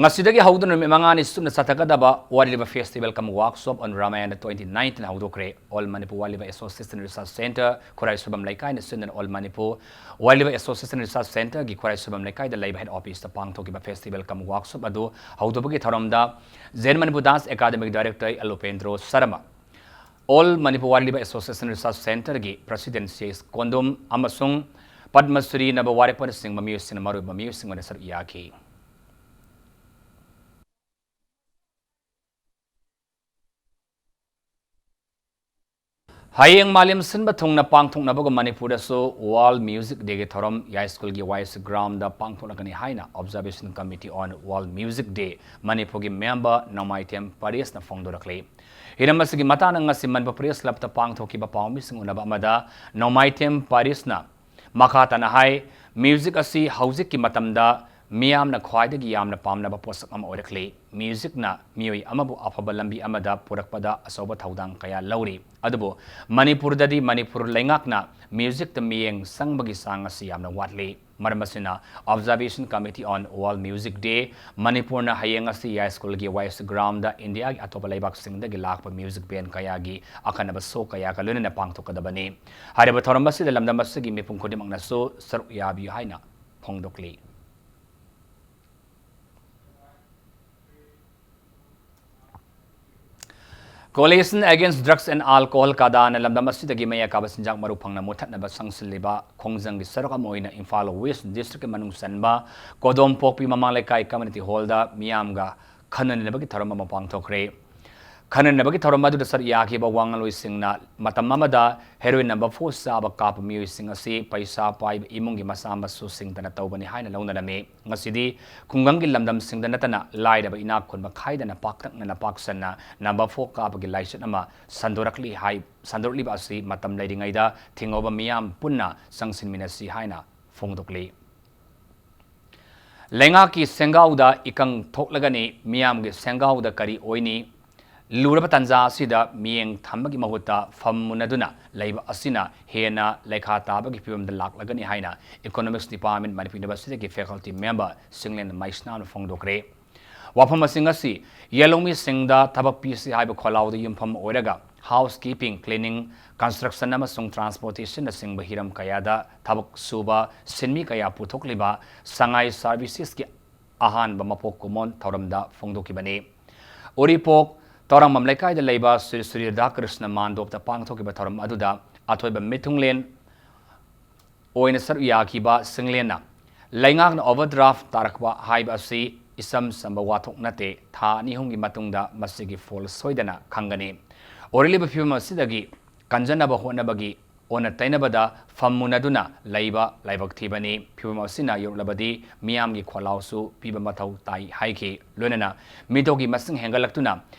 ꯉꯁꯤꯗꯒꯤ ꯍꯧꯗꯨꯅ ꯅꯨꯃꯤꯠ ꯃꯉꯥꯅꯤ ꯆꯨꯞꯅ ꯆꯠꯊꯒꯗꯕ World Liver Festival cum Workshop on Ramayana twenty nineteen ꯍꯧꯗꯣꯛꯈ꯭ꯔꯦ꯫ All Manipur World Liver Association Research Centre, ꯈꯨꯔꯥꯏ ꯁꯣꯏꯕꯝ ꯂꯩꯀꯥꯏꯅ ꯁꯤꯟꯗꯨꯅ All Manipur World Liver Association Research Centreꯒꯤ ꯈꯨꯔꯥꯏ ꯁꯣꯏꯕꯝ ꯂꯩꯀꯥꯏꯗ ꯂꯩꯕ head officeꯇ ꯄꯥꯡꯊꯣꯛꯈꯤꯕ festival cum workshop ꯑꯗꯨ ꯍꯧꯗꯣꯛꯄꯒꯤ ꯊꯧꯔꯝꯗ Zen Manipur Dance Academyꯒꯤ director L Upendro Sharma, All Manipur World Liver Association Research Centreꯒꯤ president C ꯑꯦꯁ ꯀꯣꯟꯗꯨꯝ ꯑꯃꯁꯨꯡ ꯄꯗꯃ ꯁ꯭ꯔꯤ ꯅꯕ ꯋꯥꯔꯦꯞꯄꯅꯆꯤꯡꯕ ꯃꯤꯑꯣꯏꯁꯤꯡꯅ ꯃꯔꯨꯑꯣꯏꯕ ꯃꯤꯑꯣꯏꯁꯤꯡ ꯑꯣꯏꯅ ꯁꯔꯨꯛ ꯌꯥꯈꯤ꯫ ꯍꯌꯦꯡ ꯃꯥꯂꯦꯝ ꯁꯤꯟꯕ ꯊꯨꯡꯅ ꯄꯥꯡꯊꯣꯛꯅꯕꯒꯨꯝ ꯃꯅꯤꯄꯨꯔꯗꯁꯨ World Music Day ꯒꯤ ꯊꯧꯔꯝ ꯌꯥꯏꯁ꯭ꯀꯨꯜꯒꯤ ꯋꯥꯏ ꯑꯦꯁ ꯒ꯭ꯔꯥꯎꯟꯗ ꯄꯥꯡꯊꯣꯛꯂꯛꯀꯅꯤ ꯍꯥꯏꯅ Observation Committee on World Music Day ꯃꯅꯤꯄꯨꯔꯒꯤ ꯃꯦꯝꯕꯔ ꯅꯣꯡꯃꯥꯏꯊꯦꯝ ꯄꯔꯦꯁꯅ ꯐꯣꯡꯗꯣꯔꯛꯂꯤ꯫ ꯍꯤꯔꯝ ꯑꯁꯤꯒꯤ ꯃꯇꯥꯡꯗ ꯉꯁꯤ ꯃꯅꯤꯄꯨꯔ ꯄ꯭ꯔꯦꯁ ꯀ꯭ꯂꯕꯇ ꯄꯥꯡꯊꯣꯛꯈꯤꯕ ꯄꯥꯎꯃꯤꯁꯤꯡ ꯎꯅꯕ ꯑꯃꯗ ꯅꯣꯡꯃꯥꯏꯊꯦꯝ ꯄꯔꯦꯁꯅ ꯃꯈꯥ ꯇꯥꯅ ꯍꯥꯏ, ꯃ꯭ꯌꯨꯖꯤꯛ ꯑꯁꯤ ꯍꯧꯖꯤꯛꯀꯤ ꯃꯇꯝꯗ ꯃꯤꯌꯥꯝꯅ ꯈ꯭ꯋꯥꯏꯗꯒꯤ ꯌꯥꯝꯅ ꯄꯥꯝꯅꯕ ꯄꯣꯠꯁꯛ ꯑꯃ ꯑꯣꯏꯔꯛꯂꯤ꯫ ꯃ꯭ꯌꯨꯖꯤꯛꯅ ꯃꯤꯑꯣꯏ ꯑꯃꯕꯨ ꯑꯐꯕ ꯂꯝꯕꯤ ꯑꯃꯗ ꯄꯨꯔꯛꯄꯗ ꯑꯆꯧꯕ ꯊꯧꯗꯥꯡ ꯀꯌꯥ ꯂꯧꯔꯤ꯫ ꯑꯗꯨꯕꯨ ꯃꯅꯤꯄꯨꯔꯗꯗꯤ ꯃꯅꯤꯄꯨꯔ ꯂꯩꯉꯥꯛꯅ ꯃ꯭ꯌꯨꯖꯤꯛꯇ ꯃꯤꯠꯌꯦꯡ ꯆꯪꯕꯒꯤ ꯆꯥꯡ ꯑꯁꯤ ꯌꯥꯝꯅ ꯋꯥꯠꯂꯤ꯫ ꯃꯔꯝ ꯑꯁꯤꯅ Observation Committee on World Music Day ꯃꯅꯤꯄꯨꯔꯅ ꯍꯌꯦꯡ ꯑꯁꯤ ꯌꯥꯏꯁ꯭ꯀꯨꯜꯒꯤ ꯋꯥꯏ ꯑꯦꯁ ꯒ꯭ꯔꯥꯎꯟꯗ ꯏꯟꯗꯤꯌꯥꯒꯤ ꯑꯇꯣꯞꯄ ꯂꯩꯕꯥꯛꯁꯤꯡꯗꯒꯤ ꯂꯥꯛꯄ ꯃ꯭ꯌꯨꯖꯤꯛ ꯕꯦꯟ ꯀꯌꯥꯒꯤ ꯑꯈꯟꯅꯕ ꯁꯣ ꯀꯌꯥꯒ ꯂꯣꯏꯅꯅ ꯄꯥꯡꯊꯣꯛꯀꯗꯕꯅꯤ꯫ ꯍꯥꯏꯔꯤꯕ ꯊꯧꯔꯝ ꯑꯁꯤꯗ ꯂꯝꯗꯝ ꯑꯁꯤꯒꯤ ꯃꯤꯄꯨꯝ ꯈꯨꯗꯤꯡꯃꯛꯅꯁꯨ ꯁꯔꯨꯛ ꯌꯥꯕꯤꯌꯨ ꯍꯥꯏꯅ ꯐꯣꯡꯗꯣꯛꯂꯤ꯫ Coalition Against Drugs and Alcohol, ꯀꯗꯥꯅ ꯂꯝꯗꯝ ꯑꯁꯤꯗꯒꯤ ꯃꯌꯥ ꯀꯥꯕ ꯆꯤꯟꯖꯥꯛ ꯃꯔꯨ ꯐꯪꯅ ꯃꯨꯊꯠꯅꯕ ꯆꯪꯁꯤꯜꯂꯤꯕ ꯈꯣꯡꯖꯪꯒꯤ ꯁꯔꯨꯛ ꯑꯃ ꯑꯣꯏꯅ ꯏꯝꯐꯥꯜ ꯋꯦꯁ꯭ꯠ ꯗꯤꯁꯇ꯭ꯔꯤꯛꯀꯤ ꯃꯅꯨꯡ ꯆꯟꯕ ꯀꯣꯗꯣꯝꯄꯣꯛꯄꯤ ꯃꯃꯥꯡ ꯂꯩꯀꯥꯏ ꯀꯝꯃ꯭ꯌꯨꯅꯤꯇꯤ ꯍꯣꯜꯗ ꯃꯤꯌꯥꯝꯒ ꯈꯟꯅ ꯅꯩꯅꯕꯒꯤ ꯊꯧꯔꯝ ꯑꯃ ꯄꯥꯡꯊꯣꯛꯈ꯭ꯔꯦ꯫ ꯈꯟꯅ ꯅꯩꯅꯕꯒꯤ ꯊꯧꯔꯝ ꯑꯗꯨꯗ ꯁꯔꯨꯛ ꯌꯥꯈꯤꯕ ꯋꯥ ꯉꯥꯡꯂꯣꯏꯁꯤꯡꯅ ꯃꯇꯝ ꯑꯃꯗ heroin number four ꯆꯥꯕ ꯀꯥꯞꯄ ꯃꯤꯑꯣꯏꯁꯤꯡ ꯑꯁꯤ ꯄꯩꯁꯥ ꯄꯥꯏꯕ ꯏꯃꯨꯡꯒꯤ ꯃꯆꯥ ꯃꯁꯨꯁꯤꯡꯇꯅ ꯇꯧꯕꯅꯤ ꯍꯥꯏꯅ ꯂꯧꯅꯔꯝꯃꯤ꯫ ꯉꯁꯤꯗꯤ ꯈꯨꯡꯒꯪꯒꯤ ꯂꯝꯗꯝꯁꯤꯡꯗ ꯅꯠꯇꯅ ꯂꯥꯏꯔꯕ ꯏꯅꯥꯛ ꯈꯨꯟꯕ ꯈꯥꯏꯗꯅ ꯄꯥꯛꯇꯛꯅꯅ ꯄꯥꯛ ꯁꯟꯅ number four ꯀꯥꯞꯄꯒꯤ ꯂꯥꯏꯆꯠ ꯑꯃ ꯁꯟꯗꯣꯔꯛꯂꯤ ꯍꯥꯏ-, ꯁꯟꯗꯣꯔꯛꯂꯤꯕ ꯑꯁꯤ ꯃꯇꯝ ꯂꯩꯔꯤꯉꯩꯗ ꯊꯤꯡꯍꯧꯕ ꯃꯤꯌꯥꯝ ꯄꯨꯟꯅ ꯆꯪꯁꯤꯟꯃꯤꯟꯅꯁꯤ ꯍꯥꯏꯅ ꯐꯣꯡꯗꯣꯛꯂꯤ꯫ ꯂꯩꯉꯥꯛꯀꯤ ꯁꯦꯡꯒꯥꯎꯗ ꯏꯀꯪ ꯊꯣꯛꯂꯒꯅꯤ, ꯃꯤꯌꯥꯝꯒꯤ ꯁꯦꯡꯒꯥꯎꯗ ꯀꯔꯤ ꯑꯣꯏꯅꯤ? ꯂꯨꯔꯕ ꯇꯥꯟꯖꯥ ꯑꯁꯤꯗ ꯃꯤꯠꯌꯦꯡ ꯊꯝꯕꯒꯤ ꯃꯍꯨꯠꯇ ꯐꯝ ꯃꯨꯟꯅꯗꯨꯅ ꯂꯩꯕ ꯑꯁꯤꯅ ꯍꯦꯟꯅ ꯂꯩꯈꯥ ꯇꯥꯕꯒꯤ ꯐꯤꯕꯝꯗ ꯂꯥꯛꯂꯒꯅꯤ ꯍꯥꯏꯅ Economics Department, Manipur University ꯒꯤ faculty member ꯁꯤꯡꯂꯦꯟ ꯃꯩꯁꯅꯥꯝꯅ ꯐꯣꯡꯗꯣꯛꯈ꯭ꯔꯦ꯫ ꯋꯥꯐꯝꯁꯤꯡ ꯑꯁꯤ ꯌꯦꯜꯍꯧꯃꯤꯁꯤꯡꯗ ꯊꯕꯛ ꯄꯤꯁꯤ ꯍꯥꯏꯕ ꯈꯣꯜꯂꯥꯎꯗ ꯌꯨꯝꯐꯝ ꯑꯣꯏꯔꯒ housekeeping, cleaning, construction ꯑꯃꯁꯨꯡ transportation ꯅꯆꯤꯡꯕ ꯍꯤꯔꯝ ꯀꯌꯥꯗ ꯊꯕꯛ ꯁꯨꯕ ꯁꯤꯟꯃꯤ ꯀꯌꯥ ꯄꯨꯊꯣꯛꯂꯤꯕ ꯁꯉꯥꯏ Services ꯀꯤ ꯑꯍꯥꯟꯕ ꯃꯄꯣꯛ ꯀꯨꯝꯑꯣꯟ ꯊꯧꯔꯝꯗ ꯐꯣꯡꯗꯣꯛꯈꯤꯕꯅꯤ꯫ ꯎꯔꯤꯄꯣꯛ ꯇꯧꯔꯥꯡꯕꯝ ꯂꯩꯀꯥꯏꯗ ꯂꯩꯕ ꯁ꯭ꯔꯤ ꯁ꯭ꯔꯤ ꯔꯥꯙꯥꯀ꯭ꯔꯤꯁꯅ ꯃꯥꯟꯗꯣꯞꯇ ꯄꯥꯡꯊꯣꯛꯈꯤꯕ ꯊꯧꯔꯝ ꯑꯗꯨꯗ ꯑꯊꯣꯏꯕ ꯃꯤꯊꯨꯡꯂꯦꯟ ꯑꯣꯏꯅ ꯁꯔꯨꯛ ꯌꯥꯈꯤꯕ ꯁꯤꯡꯂꯦꯟꯅ ꯂꯩꯉꯥꯛꯅ overdraft ꯇꯥꯔꯛꯄ ꯍꯥꯏꯕ ꯑꯁꯤ ꯏꯆꯝ ꯆꯝꯕ ꯋꯥꯊꯣꯛ ꯅꯠꯇꯦ꯫ ꯊꯥ ꯑꯅꯤ ꯑꯍꯨꯝꯒꯤ ꯃꯇꯨꯡꯗ ꯃꯁꯤꯒꯤ ꯐꯣꯜ ꯁꯣꯏꯗꯅ ꯈꯪꯒꯅꯤ꯫ ꯑꯣꯏꯔꯛꯂꯤꯕ ꯐꯤꯕꯝ ꯑꯁꯤꯗꯒꯤ ꯀꯟꯖꯅꯕ ꯍꯣꯠꯅꯕꯒꯤ ꯑꯣꯟꯅ ꯇꯩꯅꯕꯗ ꯐꯝ ꯃꯨꯟꯅꯗꯨꯅ ꯂꯩꯕ ꯂꯥꯏꯕꯛ ꯊꯤꯕꯅꯤ꯫ ꯐꯤꯕꯝ ꯑꯁꯤꯅ ꯌꯧꯔꯛꯂꯕꯗꯤ ꯃꯤꯌꯥꯝꯒꯤ ꯈꯣꯜꯂꯥꯎꯁꯨ ꯄꯤꯕ ꯃꯊꯧ ꯇꯥꯏ ꯍꯥꯏꯈꯤ꯫ ꯂꯣꯏꯅꯅ ꯃꯤꯇꯣꯞꯀꯤ ꯃꯁꯤꯡ ꯍꯦꯟꯒꯠꯂꯛꯇꯨꯅ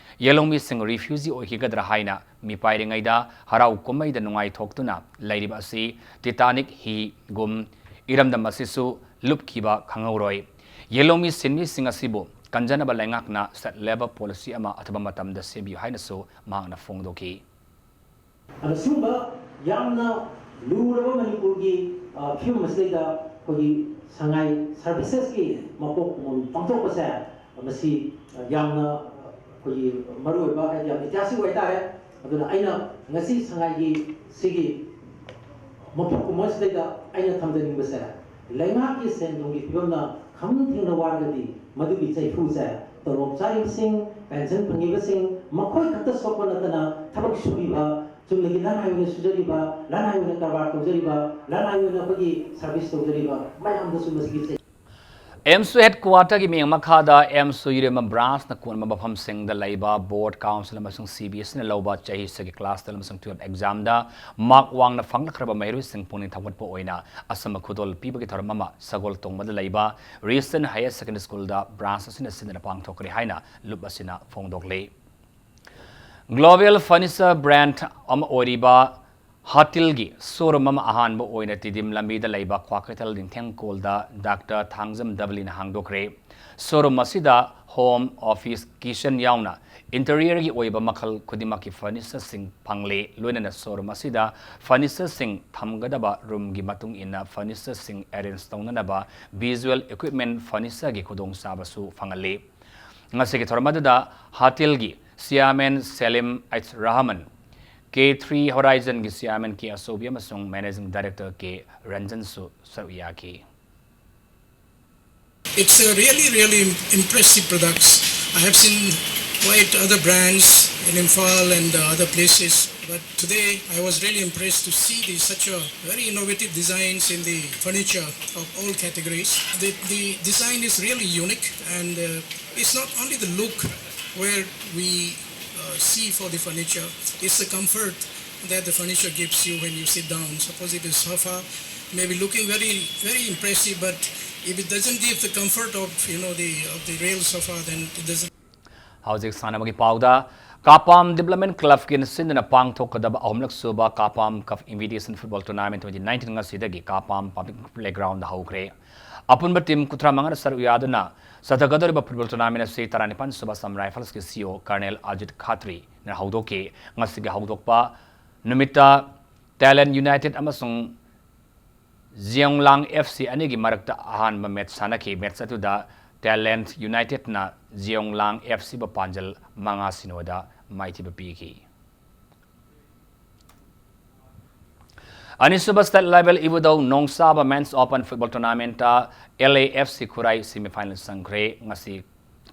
ꯌꯦꯜꯍꯧꯃꯤꯁꯤꯡ refugee ꯑꯣꯏꯈꯤꯒꯗ꯭ꯔꯥ ꯍꯥꯏꯅ ꯃꯤꯄꯥꯏꯔꯤꯉꯩꯗ ꯍꯔꯥꯎ ꯀꯨꯝꯍꯩꯗ ꯅꯨꯡꯉꯥꯏꯊꯣꯛꯇꯨꯅ ꯂꯩꯔꯤꯕ ꯑꯁꯤ Titanic ꯍꯤꯒꯨꯝ ꯏꯔꯝꯗꯝ ꯑꯁꯤꯁꯨ ꯂꯨꯞꯈꯤꯕ ꯈꯪꯍꯧꯔꯣꯏ꯫ ꯌꯦꯜꯍꯧꯃꯤ ꯁꯤꯟꯃꯤꯁꯤꯡ ꯑꯁꯤꯕꯨ ꯀꯟꯖꯅꯕ ꯂꯩꯉꯥꯛꯅ ꯁꯦꯠ ꯂꯦꯕꯔ ꯄꯣꯂꯤꯁꯤ ꯑꯃ ꯑꯊꯨꯕ ꯃꯇꯝꯗ ꯁꯦꯝꯕꯤꯌꯨ ꯍꯥꯏꯅꯁꯨ ꯃꯍꯥꯛꯅ ꯐꯣꯡꯗꯣꯛꯈꯤ꯫ ꯑꯗꯣ ꯁꯤꯒꯨꯝꯕ ꯌꯥꯝꯅ ꯂꯨꯔꯕ ꯃꯅꯤꯄꯨꯔꯒꯤ, ꯑ, ꯐꯤꯕꯝ ꯑꯁꯤꯗꯩꯗ ꯑꯩꯈꯣꯏꯒꯤ ꯁꯉꯥꯏ ꯁꯔꯚꯤꯁꯦꯁꯀꯤ ꯃꯄꯣꯛ ꯀꯨꯝꯑꯣꯟ ꯄꯥꯡꯊꯣꯛꯄꯁꯦ ꯃꯁꯤ ꯌꯥꯝꯅ ꯑꯩꯈꯣꯏꯒꯤ ꯃꯔꯨꯑꯣꯏꯕ, ꯍꯥꯏꯗꯤ ꯌꯥꯝ ꯏꯇꯤꯍꯥꯁꯤꯛ ꯑꯣꯏꯇꯥꯔꯦ꯫ ꯑꯗꯨꯅ ꯑꯩꯅ ꯉꯁꯤ ꯁꯉꯥꯏꯒꯤ ꯁꯤꯒꯤ ꯃꯄꯣꯛ ꯀꯨꯝꯑꯣꯟ ꯑꯁꯤꯗꯩꯗ ꯑꯩꯅ ꯊꯝꯖꯅꯤꯡꯕꯁꯦ, ꯂꯩꯉꯥꯛꯀꯤ ꯁꯦꯟ ꯊꯨꯝꯒꯤ ꯐꯤꯕꯝꯅ ꯈꯝ ꯊꯦꯡꯅ ꯋꯥꯔꯒꯗꯤ ꯃꯗꯨꯒꯤ ꯆꯩꯐꯨꯁꯦ ꯇꯣꯂꯣꯞ ꯆꯥꯔꯤꯕꯁꯤꯡ, ꯄꯦꯟꯁꯟ ꯐꯪꯉꯤꯕꯁꯤꯡ, ꯃꯈꯣꯏ ꯈꯛꯇ ꯁꯣꯛꯄ ꯅꯠꯇꯅ ꯊꯕꯛ ꯁꯨꯔꯤꯕ, ꯆꯨꯝꯅꯒꯤ ꯂꯅꯥꯏ ꯑꯣꯏꯅ ꯁꯨꯖꯔꯤꯕ, ꯂꯅꯥꯏ ꯑꯣꯏꯅ ꯀꯔꯕꯥꯔ ꯇꯧꯖꯔꯤꯕ, ꯂꯅꯥꯏ ꯑꯣꯏꯅ ꯑꯩꯈꯣꯏꯒꯤ ꯁꯔꯚꯤꯁ ꯇꯧꯖꯔꯤꯕ ꯃꯌꯥꯝꯗꯁꯨ ꯃꯁꯤꯒꯤ ꯆꯩ ꯑꯦꯝꯁꯨ ꯍꯦꯗꯀ꯭ꯋꯥꯇꯔꯒꯤ ꯃꯤꯠꯌꯦꯡ ꯃꯈꯥꯗ ꯑꯦꯝꯁꯨ ꯏꯔꯦꯝꯕꯝ ꯕ꯭ꯔꯥꯟꯁꯅ ꯀꯣꯟꯕ ꯃꯐꯝꯁꯤꯡꯗ ꯂꯩꯕ ꯕꯣꯔꯗ, ꯀꯥꯎꯟꯁꯤꯜ ꯑꯃꯁꯨꯡ ꯁꯤ ꯕꯤ ꯑꯦꯁ ꯏꯅ ꯂꯧꯕ ꯆꯍꯤ ꯑꯁꯤꯒꯤ ꯀ꯭ꯂꯥꯁ ꯇꯦꯟ ꯑꯃꯁꯨꯡ ꯇꯨꯌꯦꯜꯐ ꯑꯦꯛꯖꯥꯝꯗ ꯃꯥꯔꯛ ꯋꯥꯡꯅ ꯐꯪꯂꯛꯈ꯭ꯔꯕ ꯃꯍꯩꯔꯣꯏꯁꯤꯡ ꯄꯨꯛꯅꯤꯡ ꯊꯧꯒꯠꯄ ꯑꯣꯏꯅ ꯑꯆꯝꯕ ꯈꯨꯗꯣꯜ ꯄꯤꯕꯒꯤ ꯊꯧꯔꯝ ꯑꯃ ꯁꯒꯣꯜ ꯇꯣꯡꯕꯗ ꯂꯩꯕ ꯔꯤꯁꯟ ꯍꯥꯌꯔ ꯁꯦꯀꯦꯟꯗꯔꯤ ꯁ꯭ꯀꯨꯜꯗ ꯕ꯭ꯔꯥꯟꯁ ꯑꯁꯤꯅ ꯁꯤꯟꯗꯨꯅ ꯄꯥꯡꯊꯣꯛꯈ꯭ꯔꯦ ꯍꯥꯏꯅ ꯂꯨꯞ ꯑꯁꯤꯅ ꯐꯣꯡꯗꯣꯛꯂꯤ꯫ ꯒ꯭ꯂꯣꯕꯦꯜ ꯐꯔꯅꯤꯆꯔ ꯕ꯭ꯔꯥꯟꯗ ꯑꯃ ꯑꯣꯏꯔꯤꯕ ꯍꯥꯇꯤꯜꯒꯤ ꯁꯣꯔꯨꯝ ꯑꯃ ꯑꯍꯥꯟꯕ ꯑꯣꯏꯅ ꯇꯤꯗꯤꯝ ꯂꯝꯕꯤꯗ ꯂꯩꯕ ꯀ꯭ꯋꯥꯀꯩꯊꯦꯜ ꯅꯤꯡꯊꯦꯡꯀꯣꯜꯗ ꯗꯥꯛꯇꯔ ꯊꯥꯡꯖꯝ ꯗꯕꯂꯤꯅ ꯍꯥꯡꯗꯣꯛꯈ꯭ꯔꯦ꯫ ꯁꯣꯔꯨꯝ ꯑꯁꯤꯗ ꯍꯣꯝ, ꯑꯣꯐꯤꯁ, ꯀꯤꯆꯟ ꯌꯥꯎꯅ ꯏꯟꯇꯤꯔꯤꯌꯔꯒꯤ ꯑꯣꯏꯕ ꯃꯈꯜ ꯈꯨꯗꯤꯡꯃꯛꯀꯤ ꯐꯔꯅꯤꯆꯔꯁꯤꯡ ꯐꯪꯂꯦ꯫ ꯂꯣꯏꯅꯅ ꯁꯣꯔꯨꯝ ꯑꯁꯤꯗ ꯐꯔꯅꯤꯆꯔꯁꯤꯡ ꯊꯝꯒꯗꯕ ꯔꯨꯝꯒꯤ ꯃꯇꯨꯡ ꯏꯟꯅ ꯐꯔꯅꯤꯆꯔꯁꯤꯡ ꯑꯦꯔꯦꯟꯖ ꯇꯧꯅꯅꯕ ꯚꯤꯖꯨꯋꯦꯜ ꯏꯀ꯭ꯋꯤꯞꯃꯦꯟ ꯐꯔꯅꯤꯆꯔꯒꯤ ꯈꯨꯗꯣꯡꯆꯥꯕꯁꯨ ꯐꯪꯍꯜꯂꯤ꯫ ꯉꯁꯤꯒꯤ ꯊꯧꯔꯝ ꯑꯗꯨꯗ ꯍꯥꯇꯤꯜꯒꯤ ꯆꯤꯌꯥꯔꯃꯦꯟ ꯁꯦꯂꯤꯝ ꯑꯩꯆ ꯔꯍꯃꯟ, ꯀꯦ ꯊ꯭ꯔꯤ ꯍꯣꯔꯥꯏꯖꯟꯒꯤ ꯆꯤꯌꯥꯔꯃꯦꯟ ꯀꯦ ꯑꯆꯧꯕꯤ ꯑꯃꯁꯨꯡ ꯃꯦꯅꯦꯖꯤꯡ ꯗꯥꯏꯔꯦꯛꯇꯔ ꯀꯦ ꯔꯟꯖꯟꯁꯨ ꯁꯔꯨꯛ ꯌꯥꯈꯤ꯫ It's a really, really im- impressive products. I have seen quite other brands, in Imphal and uh, other places. But today I was really impressed to see the, such a very innovative designs in the furniture of all categories. The, the design is really unique, and uh, it's not only the look where we uh, see for the furniture, it's the comfort that the furniture gives you when you sit down. Suppose it is sofa, maybe looking very, very impressive, but if it doesn't give the comfort of, you know, the, of the real sofa, then it doesn't. ꯍꯧꯖꯤꯛ ꯁꯥꯟꯅꯕꯒꯤ ꯄꯥꯎꯗ, ꯀꯥꯄꯥꯝ development ꯀ꯭ꯂꯕꯀꯤꯅ ꯁꯤꯟꯗꯨꯅ ꯄꯥꯡꯊꯣꯛꯀꯗꯕ ꯑꯍꯨꯝꯂꯛ ꯁꯨꯕ Kapam cup invitation football tournament twenty nineteen ꯉꯁꯤꯗꯒꯤ Kapam public playground ꯍꯧꯈ꯭ꯔꯦ꯫ ꯑꯄꯨꯟꯕ ꯇꯤꯝ ꯀꯨꯟꯊ꯭ꯔꯥ ꯃꯉꯥꯅ ꯁꯔꯨꯛ ꯌꯥꯗꯨꯅ ꯆꯠꯊꯒꯗꯧꯔꯤꯕ ꯐꯨꯠꯕꯣꯜ ꯇꯣꯔꯅꯥꯃꯦꯟ ꯑꯁꯤ ꯇꯔꯥꯅꯤꯄꯥꯟ ꯁꯨꯕ ꯑꯁꯥꯝ ꯔꯥꯏꯐꯜꯁꯀꯤ ꯁꯤꯏꯑꯣ ꯀꯔꯅꯦꯜ ꯑꯖꯤꯠ ꯈꯥꯇ꯭ꯔꯤꯅ ꯍꯧꯗꯣꯛꯈꯤ꯫ ꯉꯁꯤꯒꯤ ꯍꯧꯗꯣꯛꯄ ꯅꯨꯃꯤꯠꯇ ꯇꯦꯂꯦꯟ ꯌꯨꯅꯥꯏꯇꯦꯗ ꯑꯃꯁꯨꯡ ꯖꯤꯌꯣꯡꯂꯥꯡ ꯑꯦꯐ ꯁꯤ ꯑꯅꯤꯒꯤ ꯃꯔꯛꯇ ꯑꯍꯥꯟꯕ ꯃꯦꯠꯆ ꯁꯥꯟꯅꯈꯤ꯫ ꯃꯦꯠꯆ ꯑꯗꯨꯗ ꯇꯦꯂꯦꯟ ꯌꯨꯅꯥꯏꯇꯦꯗꯅ ꯖꯤꯌꯣꯡꯂꯥꯡ ꯑꯦꯐ ꯁꯤꯕꯨ ꯄꯥꯟꯖꯜ ꯃꯉꯥ ꯁꯤꯅꯣꯗ ꯃꯥꯏꯊꯤꯕ ꯄꯤꯈꯤ꯫ ꯑꯅꯤꯁꯨꯕ state level Ibudhou Nongsaba men's open football ꯇꯣꯔꯅꯥꯃꯦꯟꯇ L A F C Khurai semifinal ꯆꯪꯈ꯭ꯔꯦ꯫ ꯉꯁꯤ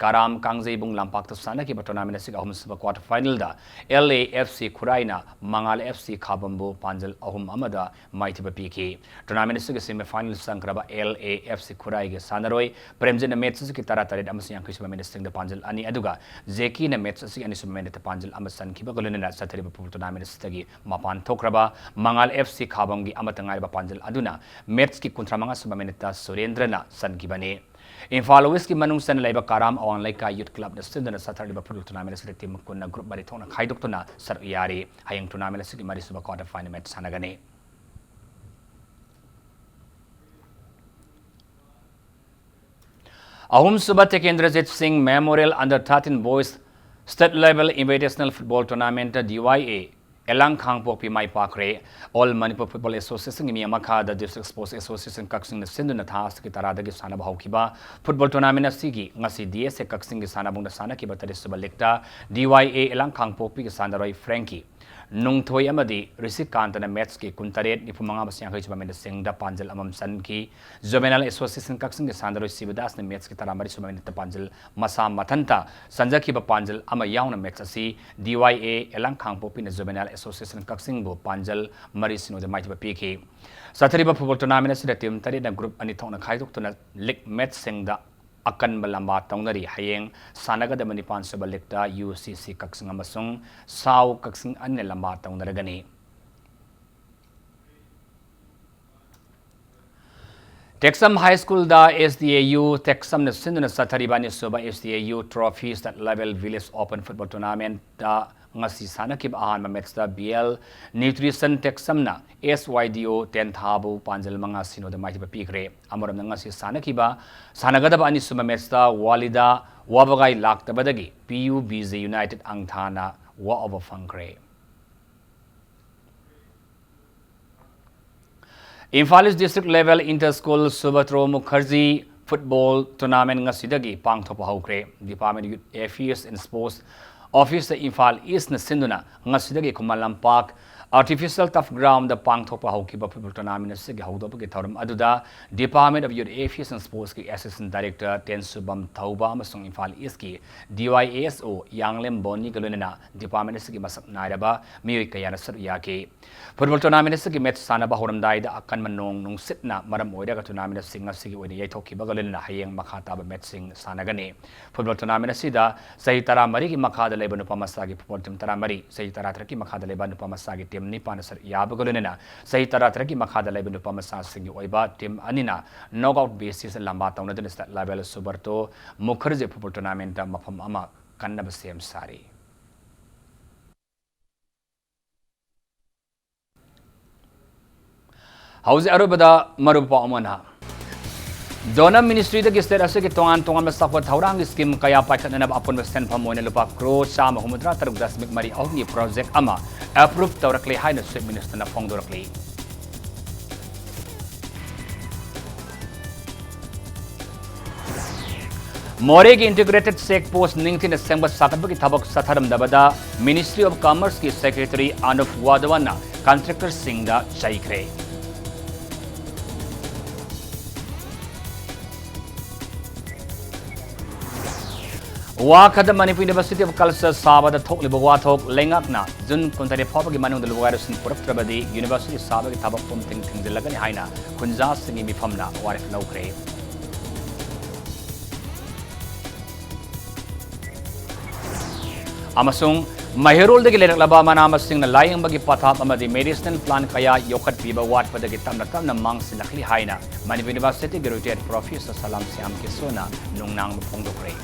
ꯀꯥꯔꯥꯝ ꯀꯥꯡꯖꯩꯕꯨꯡ ꯂꯝꯄꯥꯛꯇ ꯁꯥꯟꯅꯈꯤꯕ ꯇꯣꯔꯅꯥꯃꯦꯟ ꯑꯁꯤꯒꯤ ꯑꯍꯨꯝꯁꯨꯕ ꯀ꯭ꯋꯥꯇꯔ ꯐꯥꯏꯅꯦꯜꯗ ꯑꯦꯜ ꯑꯦ ꯑꯦꯐ ꯁꯤ ꯈꯨꯔꯥꯏꯅ ꯃꯉꯥꯜ ꯑꯦꯐ ꯁꯤ ꯈꯥꯕꯝꯕꯨ ꯄꯥꯟꯖꯜ ꯑꯍꯨꯝ ꯑꯃꯗ ꯃꯥꯏꯊꯤꯕ ꯄꯤꯈꯤ꯫ ꯇꯣꯔꯅꯥꯃꯦꯟ ꯑꯁꯤꯒꯤ ꯁꯦꯃꯤꯐꯥꯏꯅꯦꯜ ꯆꯪꯈ꯭ꯔꯕ ꯑꯦꯜ ꯑꯦ ꯑꯦꯐ ꯁꯤ ꯈꯨꯔꯥꯏꯒꯤ ꯁꯥꯟꯅꯔꯣꯏ ꯄ꯭ꯔꯦꯝꯖꯤꯠꯅ ꯃꯦꯠꯆ ꯑꯁꯤꯒꯤ ꯇꯔꯥꯇꯔꯦꯠ ꯑꯃꯁꯨꯡ ꯌꯥꯡꯈꯩꯁꯨꯕ ꯃꯤꯅꯠꯁꯤꯡꯗ ꯄꯥꯟꯖꯜ ꯑꯅꯤ, ꯑꯗꯨꯒ ꯖꯦꯀꯤꯅ ꯃꯦꯠꯆ ꯑꯁꯤꯒꯤ ꯑꯅꯤꯁꯨꯕ ꯃꯤꯅꯠꯇ ꯄꯥꯟꯖꯜ ꯑꯃ ꯆꯟꯈꯤꯕꯒ ꯂꯣꯏꯅꯅ ꯆꯠꯊꯔꯤꯕ ꯐꯨꯠꯕꯣꯜ ꯇꯣꯔꯅꯥꯃꯦꯟ ꯑꯁꯤꯗꯒꯤ ꯃꯄꯥꯟ ꯊꯣꯛꯈ꯭ꯔꯕ ꯃꯉꯥꯜ ꯑꯦꯐ ꯁꯤ ꯈꯥꯕꯝꯒꯤ ꯑꯃꯠꯇ ꯉꯥꯏꯔꯕ ꯄꯥꯟꯖꯜ ꯑꯗꯨꯅ ꯃꯦꯠꯆꯀꯤ ꯀꯨꯟꯊ꯭ꯔꯥ ꯃꯉꯥ ꯁꯨꯕ ꯃꯤꯅꯠꯇ ꯁꯨꯔꯦꯟꯗ꯭ꯔꯅ ꯆꯟꯈꯤꯕꯅꯤ꯫ ꯏꯝꯐꯥꯜ ꯋꯦꯁꯀꯤ ꯃꯅꯨꯡ ꯆꯟꯅ ꯂꯩꯕ ꯀꯥꯔꯥꯝ ꯑꯋꯥꯡ ꯂꯩꯀꯥꯏ ꯌꯨꯠ ꯀ꯭ꯂꯕꯅ ꯁꯤꯟꯗꯨꯅ ꯆꯠꯊꯔꯤꯕ ꯐꯨꯠꯕꯣꯜ ꯇꯣꯔꯅꯥꯃꯦꯟ ꯑꯁꯤꯗ ꯇꯤꯝ ꯀꯨꯟꯅ ꯒ꯭ꯔꯨꯞ ꯃꯔꯤ ꯊꯣꯛꯅ ꯈꯥꯏꯗꯣꯛꯇꯨꯅ ꯁꯔꯨꯛ ꯌꯥꯔꯤ꯫ ꯍꯌꯦꯡ ꯇꯣꯔꯅꯥꯃꯦꯟ ꯑꯁꯤꯒꯤ ꯃꯔꯤꯁꯨꯕ ꯀ꯭ꯋꯥꯇꯔ ꯐꯥꯏꯅꯦꯜ ꯃꯦꯠꯆ ꯁꯥꯟꯅꯒꯅꯤ꯫ ꯑꯍꯨꯝꯁꯨꯕ Tikendrajit Singh memorial under thirteen boys state level invitational football ꯇꯣꯔꯅꯥꯃꯦꯟꯇ D Y A Elang Khangpokpi ꯃꯥꯏ ꯄꯥꯛꯈ꯭ꯔꯦ꯫ ꯑꯣꯜ ꯃꯅꯤꯄꯨꯔ ꯐꯨꯠꯕꯣꯜ ꯑꯦꯁꯣꯁꯤꯌꯦꯁꯟꯒꯤ ꯃꯤꯠꯌꯦꯡ ꯃꯈꯥꯗ ꯗꯤꯁꯇ꯭ꯔꯤꯛ ꯁ꯭ꯄꯣꯔꯠꯁ ꯑꯦꯁꯣꯁꯤꯌꯦꯁꯟ ꯀꯛꯆꯤꯡꯅ ꯁꯤꯟꯗꯨꯅ ꯊꯥ ꯑꯁꯤꯒꯤ ꯇꯔꯥꯗꯒꯤ ꯁꯥꯟꯅꯕ ꯍꯧꯈꯤꯕ ꯐꯨꯠꯕꯣꯜ ꯇꯣꯔꯅꯥꯃꯦꯟ ꯑꯁꯤꯒꯤ ꯉꯁꯤ ꯗꯤ ꯑꯦꯁ ꯑꯦ ꯀꯛꯆꯤꯡꯒꯤ ꯁꯥꯟꯅꯕꯨꯡꯗ ꯁꯥꯟꯅꯈꯤꯕ ꯇꯔꯦꯠꯁꯨꯕ ꯂꯤꯒꯇ ꯗꯤ ꯋꯥꯏ ꯑꯦ ꯑꯦꯂꯥꯡ ꯈꯥꯡꯄꯣꯛꯄꯤꯒꯤ ꯁꯥꯟꯅꯔꯣꯏ ꯐ꯭ꯔꯦꯡꯀꯤ ꯅꯨꯡꯊꯣꯏ ꯑꯃꯗꯤ ꯔꯤꯁꯤꯀꯥꯟꯇꯅ ꯃꯦꯠꯁꯀꯤ ꯀꯨꯟꯇꯔꯦꯠ, ꯅꯤꯐꯨꯃꯉꯥ ꯑꯃꯁꯨꯡ ꯌꯥꯡꯈꯩ ꯁꯨꯕ ꯃꯤꯅꯠꯁꯤꯡꯗ ꯄꯥꯟꯖꯜ ꯑꯃꯃꯝ ꯆꯟꯈꯤ꯫ Juvenile Association ꯀꯛꯆꯤꯡꯒꯤ ꯁꯥꯟꯅꯔꯣꯏ ꯁꯤꯕꯗꯥꯁꯅ ꯃꯦꯠꯁꯀꯤ ꯇꯔꯥꯃꯔꯤ ꯁꯨꯕ ꯃꯤꯅꯠꯇ ꯄꯥꯟꯖꯜ ꯃꯁꯥ ꯃꯊꯟꯇ ꯆꯟꯖꯈꯤꯕ ꯄꯥꯟꯖꯜ ꯑꯃ ꯌꯥꯎꯅ ꯃꯦꯠꯁ ꯑꯁꯤ D Y A ꯑꯦꯂꯥꯡ ꯈꯥꯡꯄꯣꯛꯄꯤꯅ Juvenile Association ꯀꯛꯆꯤꯡꯕꯨ ꯄꯥꯟꯖꯜ ꯃꯔꯤ ꯁꯤꯅꯣꯗ ꯃꯥꯏꯊꯤꯕ ꯄꯤꯈꯤ꯫ ꯆꯠꯊꯔꯤꯕ ꯐꯨꯠꯕꯣꯜ ꯇꯣꯔꯅꯥꯃꯦꯟ ꯑꯁꯤꯗ ꯇꯤꯝ ꯇꯔꯦꯠꯅ ꯒ꯭ꯔꯨꯞ ꯑꯅꯤ ꯊꯣꯛꯅ ꯈꯥꯏꯗꯣꯛꯇꯨꯅ ꯂꯤꯒ ꯃꯦꯠꯁꯁꯤꯡꯗ ꯑꯀꯟꯕ ꯂꯝꯕꯥ ꯇꯧꯅꯔꯤ꯫ ꯍꯌꯦꯡ ꯁꯥꯟꯅꯒꯗꯕ ꯅꯤꯄꯥꯟ ꯁꯨꯕ ꯂꯤꯒꯇ U C C ꯀꯛꯆꯤꯡ ꯑꯃꯁꯨꯡ ꯁꯥꯎ ꯀꯛꯆꯤꯡ ꯑꯅꯤꯅ ꯂꯝꯕꯥ ꯇꯧꯅꯔꯒꯅꯤ꯫ ꯇꯦꯛꯁꯝ ꯍꯥꯏ ꯁ꯭ꯀꯨꯜꯗ S D A U ꯇꯦꯛꯁꯝꯅ ꯁꯤꯟꯗꯨꯅ ꯆꯠꯊꯔꯤꯕ ꯑꯅꯤꯁꯨꯕ S D A U Trophy State Level Village Open Football Tournamentꯇ ꯉꯁꯤ ꯁꯥꯟꯅꯈꯤꯕ ꯑꯍꯥꯟꯕ ꯃꯦꯠꯁꯇ B L Nutrition ꯇꯦꯛꯁꯝꯅ S Y D O ꯇꯦꯟꯊꯥꯕꯨ ꯄꯥꯟꯖꯜ ꯃꯉꯥ ꯁꯤꯅꯣꯗ ꯃꯥꯏꯊꯤꯕ ꯄꯤꯈ꯭ꯔꯦ꯫ ꯑꯃꯔꯣꯝꯗ ꯉꯁꯤ ꯁꯥꯟꯅꯈꯤꯕ, ꯁꯥꯟꯅꯒꯗꯕ ꯑꯅꯤꯁꯨꯕ ꯃꯦꯠꯁꯇ ꯋꯥꯂꯤꯗ ꯋꯥꯕꯒꯥꯏ ꯂꯥꯛꯇꯕꯗꯒꯤ P U B J United ꯑꯪꯊꯥꯅ walk over ꯐꯪꯈ꯭ꯔꯦ꯫ Imphal east district level inter school Subroto Mukherjee football tournament ꯉꯁꯤꯗꯒꯤ ꯄꯥꯡꯊꯣꯛꯄ ꯍꯧꯈ꯭ꯔꯦ꯫ Department of Youth Affairs and Sports Officeꯇ Imphal ꯏꯁꯅ ꯁꯤꯟꯗꯨꯅ ꯉꯁꯤꯗꯒꯤ ꯈꯨꯃꯟ ꯂꯝꯄꯥꯛ Artificial Turf Groundꯗ ꯄꯥꯡꯊꯣꯛꯄ ꯍꯧꯈꯤꯕ ꯐꯨꯠꯕꯣꯜ ꯇꯣꯔꯅꯥꯃꯦꯟ ꯑꯁꯤꯒꯤ ꯍꯧꯗꯣꯛꯄꯒꯤ ꯊꯧꯔꯝ ꯑꯗꯨꯗ Department of Youth Affairs and Sportsꯀꯤ Assistant Director ꯇꯦꯟꯁꯨꯕꯝ ꯊꯧꯕ ꯑꯃꯁꯨꯡ ꯏꯝꯐꯥꯜ ꯏꯁꯀꯤ D Y S O ꯌꯥꯡꯂꯦꯝ ꯕꯣꯅꯤꯒ ꯂꯣꯏꯅꯅ department ꯑꯁꯤꯒꯤ ꯃꯁꯛ ꯅꯥꯏꯔꯕ ꯃꯤꯑꯣꯏ ꯀꯌꯥꯅ ꯁꯔꯨꯛ ꯌꯥꯈꯤ꯫ ꯐꯨꯠꯕꯣꯜ ꯇꯣꯔꯅꯥꯃꯦꯟ ꯑꯁꯤꯒꯤ ꯃꯦꯠꯆ ꯁꯥꯟꯅꯕ ꯍꯧꯔꯝꯗꯥꯏꯗ ꯑꯀꯟꯕ ꯅꯣꯡ ꯅꯨꯡꯁꯤꯠꯅ ꯃꯔꯝ ꯑꯣꯏꯔꯒ ꯇꯣꯔꯅꯥꯃꯦꯟ ꯑꯁꯤ ꯉꯁꯤꯒꯤ ꯑꯣꯏꯅ ꯌꯩꯊꯣꯛꯈꯤꯕꯒ ꯂꯣꯏꯅꯅ ꯍꯌꯦꯡ ꯃꯈꯥ ꯇꯥꯕ ꯃꯦꯠꯆꯁꯤꯡ ꯁꯥꯟꯅꯒꯅꯤ꯫ ꯐꯨꯠꯕꯣꯜ ꯇꯣꯔꯅꯥꯃꯦꯟ ꯑꯁꯤꯗ ꯆꯍꯤ ꯇꯔꯥꯃꯔꯤꯒꯤ ꯃꯈꯥꯗ ꯂꯩꯕ ꯅꯨꯄꯥ ꯃꯆꯥꯒꯤ ꯐꯨꯠꯕꯣꯜ ꯇꯤꯝ ꯇꯔꯥꯃꯔꯤ, ꯆꯍꯤ ꯇꯔꯥꯇꯔꯦꯠꯀꯤ ꯃꯈꯥꯗ ꯂꯩꯕ ꯅꯨꯄꯥ ꯃꯆꯥꯒꯤ ꯇꯤꯝ ꯅꯤꯄꯥꯟꯅ ꯁꯔꯨꯛ ꯌꯥꯕꯒ ꯂꯣꯏꯅꯅ ꯆꯍꯤ ꯇꯔꯥꯇꯔꯦꯠꯀꯤ ꯃꯈꯥꯗ ꯂꯩꯕ ꯅꯨꯄꯥ ꯃꯆꯥꯁꯤꯡꯒꯤ ꯑꯣꯏꯕ ꯇꯤꯝ ꯑꯅꯤꯅ knockout basis ꯂꯝꯕꯥ ꯇꯧꯅꯗꯨꯅ state level ꯁꯨꯕꯔꯇꯣ Mukherjee football tournament ꯃꯐꯝ ꯑꯃ ꯀꯟꯅꯕ ꯁꯦꯝ ꯁꯥꯔꯤ꯫ ꯍꯧꯖꯤꯛ ꯑꯔꯣꯏꯕꯗ ꯃꯔꯨ ꯄꯥꯎ ꯑꯃꯅ, ꯗꯣꯅꯔ ꯃꯤꯅꯤꯁꯇ꯭ꯔꯤꯗꯒꯤ ꯁ꯭ꯇꯦꯠ ꯑꯁꯤꯒꯤ ꯇꯣꯉꯥꯟ ꯇꯣꯉꯥꯟꯕ ꯆꯥꯎꯈꯠ ꯊꯧꯔꯥꯡꯒꯤ ꯁ꯭ꯀꯤꯝ ꯀꯌꯥ ꯄꯥꯏꯈꯠꯅꯅꯕ ꯑꯄꯨꯟꯕ ꯁꯦꯟꯐꯝ ꯑꯣꯏꯅ ꯂꯨꯄꯥ ꯀ꯭ꯔꯣꯔ ꯆꯥꯝꯃ ꯍꯨꯝꯐꯨꯇꯔꯥ ꯇꯔꯨꯛ ꯗꯁꯃꯤꯛ ꯃꯔꯤ ꯑꯍꯨꯝꯒꯤ ꯄ꯭ꯔꯣꯖꯦꯛ ꯑꯃ ꯑꯦꯄ꯭ꯔꯨꯚ ꯇꯧꯔꯛꯂꯦ ꯍꯥꯏꯅ ꯆꯤꯐ ꯃꯤꯅꯤꯁꯇꯔꯅ ꯐꯣꯡꯗꯣꯔꯛꯂꯤ꯫ ꯃꯣꯔꯦꯒꯤ Integrated Check Post ꯅꯤꯡꯊꯤꯅ ꯁꯦꯝꯒꯠ ꯁꯥꯒꯠꯄꯒꯤ ꯊꯕꯛ ꯆꯠꯊꯔꯝꯗꯕꯗ Ministry of Commerceꯀꯤ Secretary Anup ꯋꯥꯙꯋꯟꯅ contractorꯁꯤꯡꯗ ꯆꯩꯈ꯭ꯔꯦ꯫ ꯋꯥꯈꯗ Manipur University of Culture ꯁꯥꯕꯗ ꯊꯣꯛꯂꯤꯕ ꯋꯥꯊꯣꯛ ꯂꯩꯉꯥꯛꯅ ꯖꯨꯟ ꯀꯨꯟꯇꯔꯦꯠ ꯐꯥꯎꯕꯒꯤ ꯃꯅꯨꯡꯗ ꯂꯨꯋꯥꯏꯔꯁꯤꯡ ꯄꯨꯔꯛꯇ꯭ꯔꯕꯗꯤ university ꯁꯥꯕꯒꯤ ꯊꯕꯛ ꯄꯨꯝꯊꯤꯡ ꯊꯤꯡꯖꯤꯜꯂꯒꯅꯤ ꯍꯥꯏꯅ ꯈꯨꯟꯖꯥꯁꯤꯡꯒꯤ ꯃꯤꯐꯝꯅ ꯋꯥꯔꯦꯞ ꯂꯧꯈ꯭ꯔꯦ꯫ ꯑꯃꯁꯨꯡ ꯃꯩꯍꯩꯔꯣꯜꯗꯒꯤ ꯂꯩꯔꯛꯂꯕ ꯃꯅꯥ ꯃꯁꯤꯡꯅ ꯂꯥꯌꯦꯡꯕꯒꯤ ꯄꯊꯥꯞ ꯑꯃꯗꯤ medicinal plant ꯀꯌꯥ ꯌꯣꯛꯈꯠꯄꯤꯕ ꯋꯥꯠꯄꯗꯒꯤ ꯇꯞꯅ ꯇꯞꯅ ꯃꯥꯡꯁꯤꯜꯂꯛꯂꯤ ꯍꯥꯏꯅ ꯃꯅꯤꯄꯨꯔ Universityꯒꯤ retired professor ꯁꯂꯥꯝ ꯁ꯭ꯌꯥꯝ ꯀꯤꯁꯣꯅ ꯅꯨꯡꯅꯥꯡꯕ ꯐꯣꯡꯗꯣꯛꯈ꯭ꯔꯦ꯫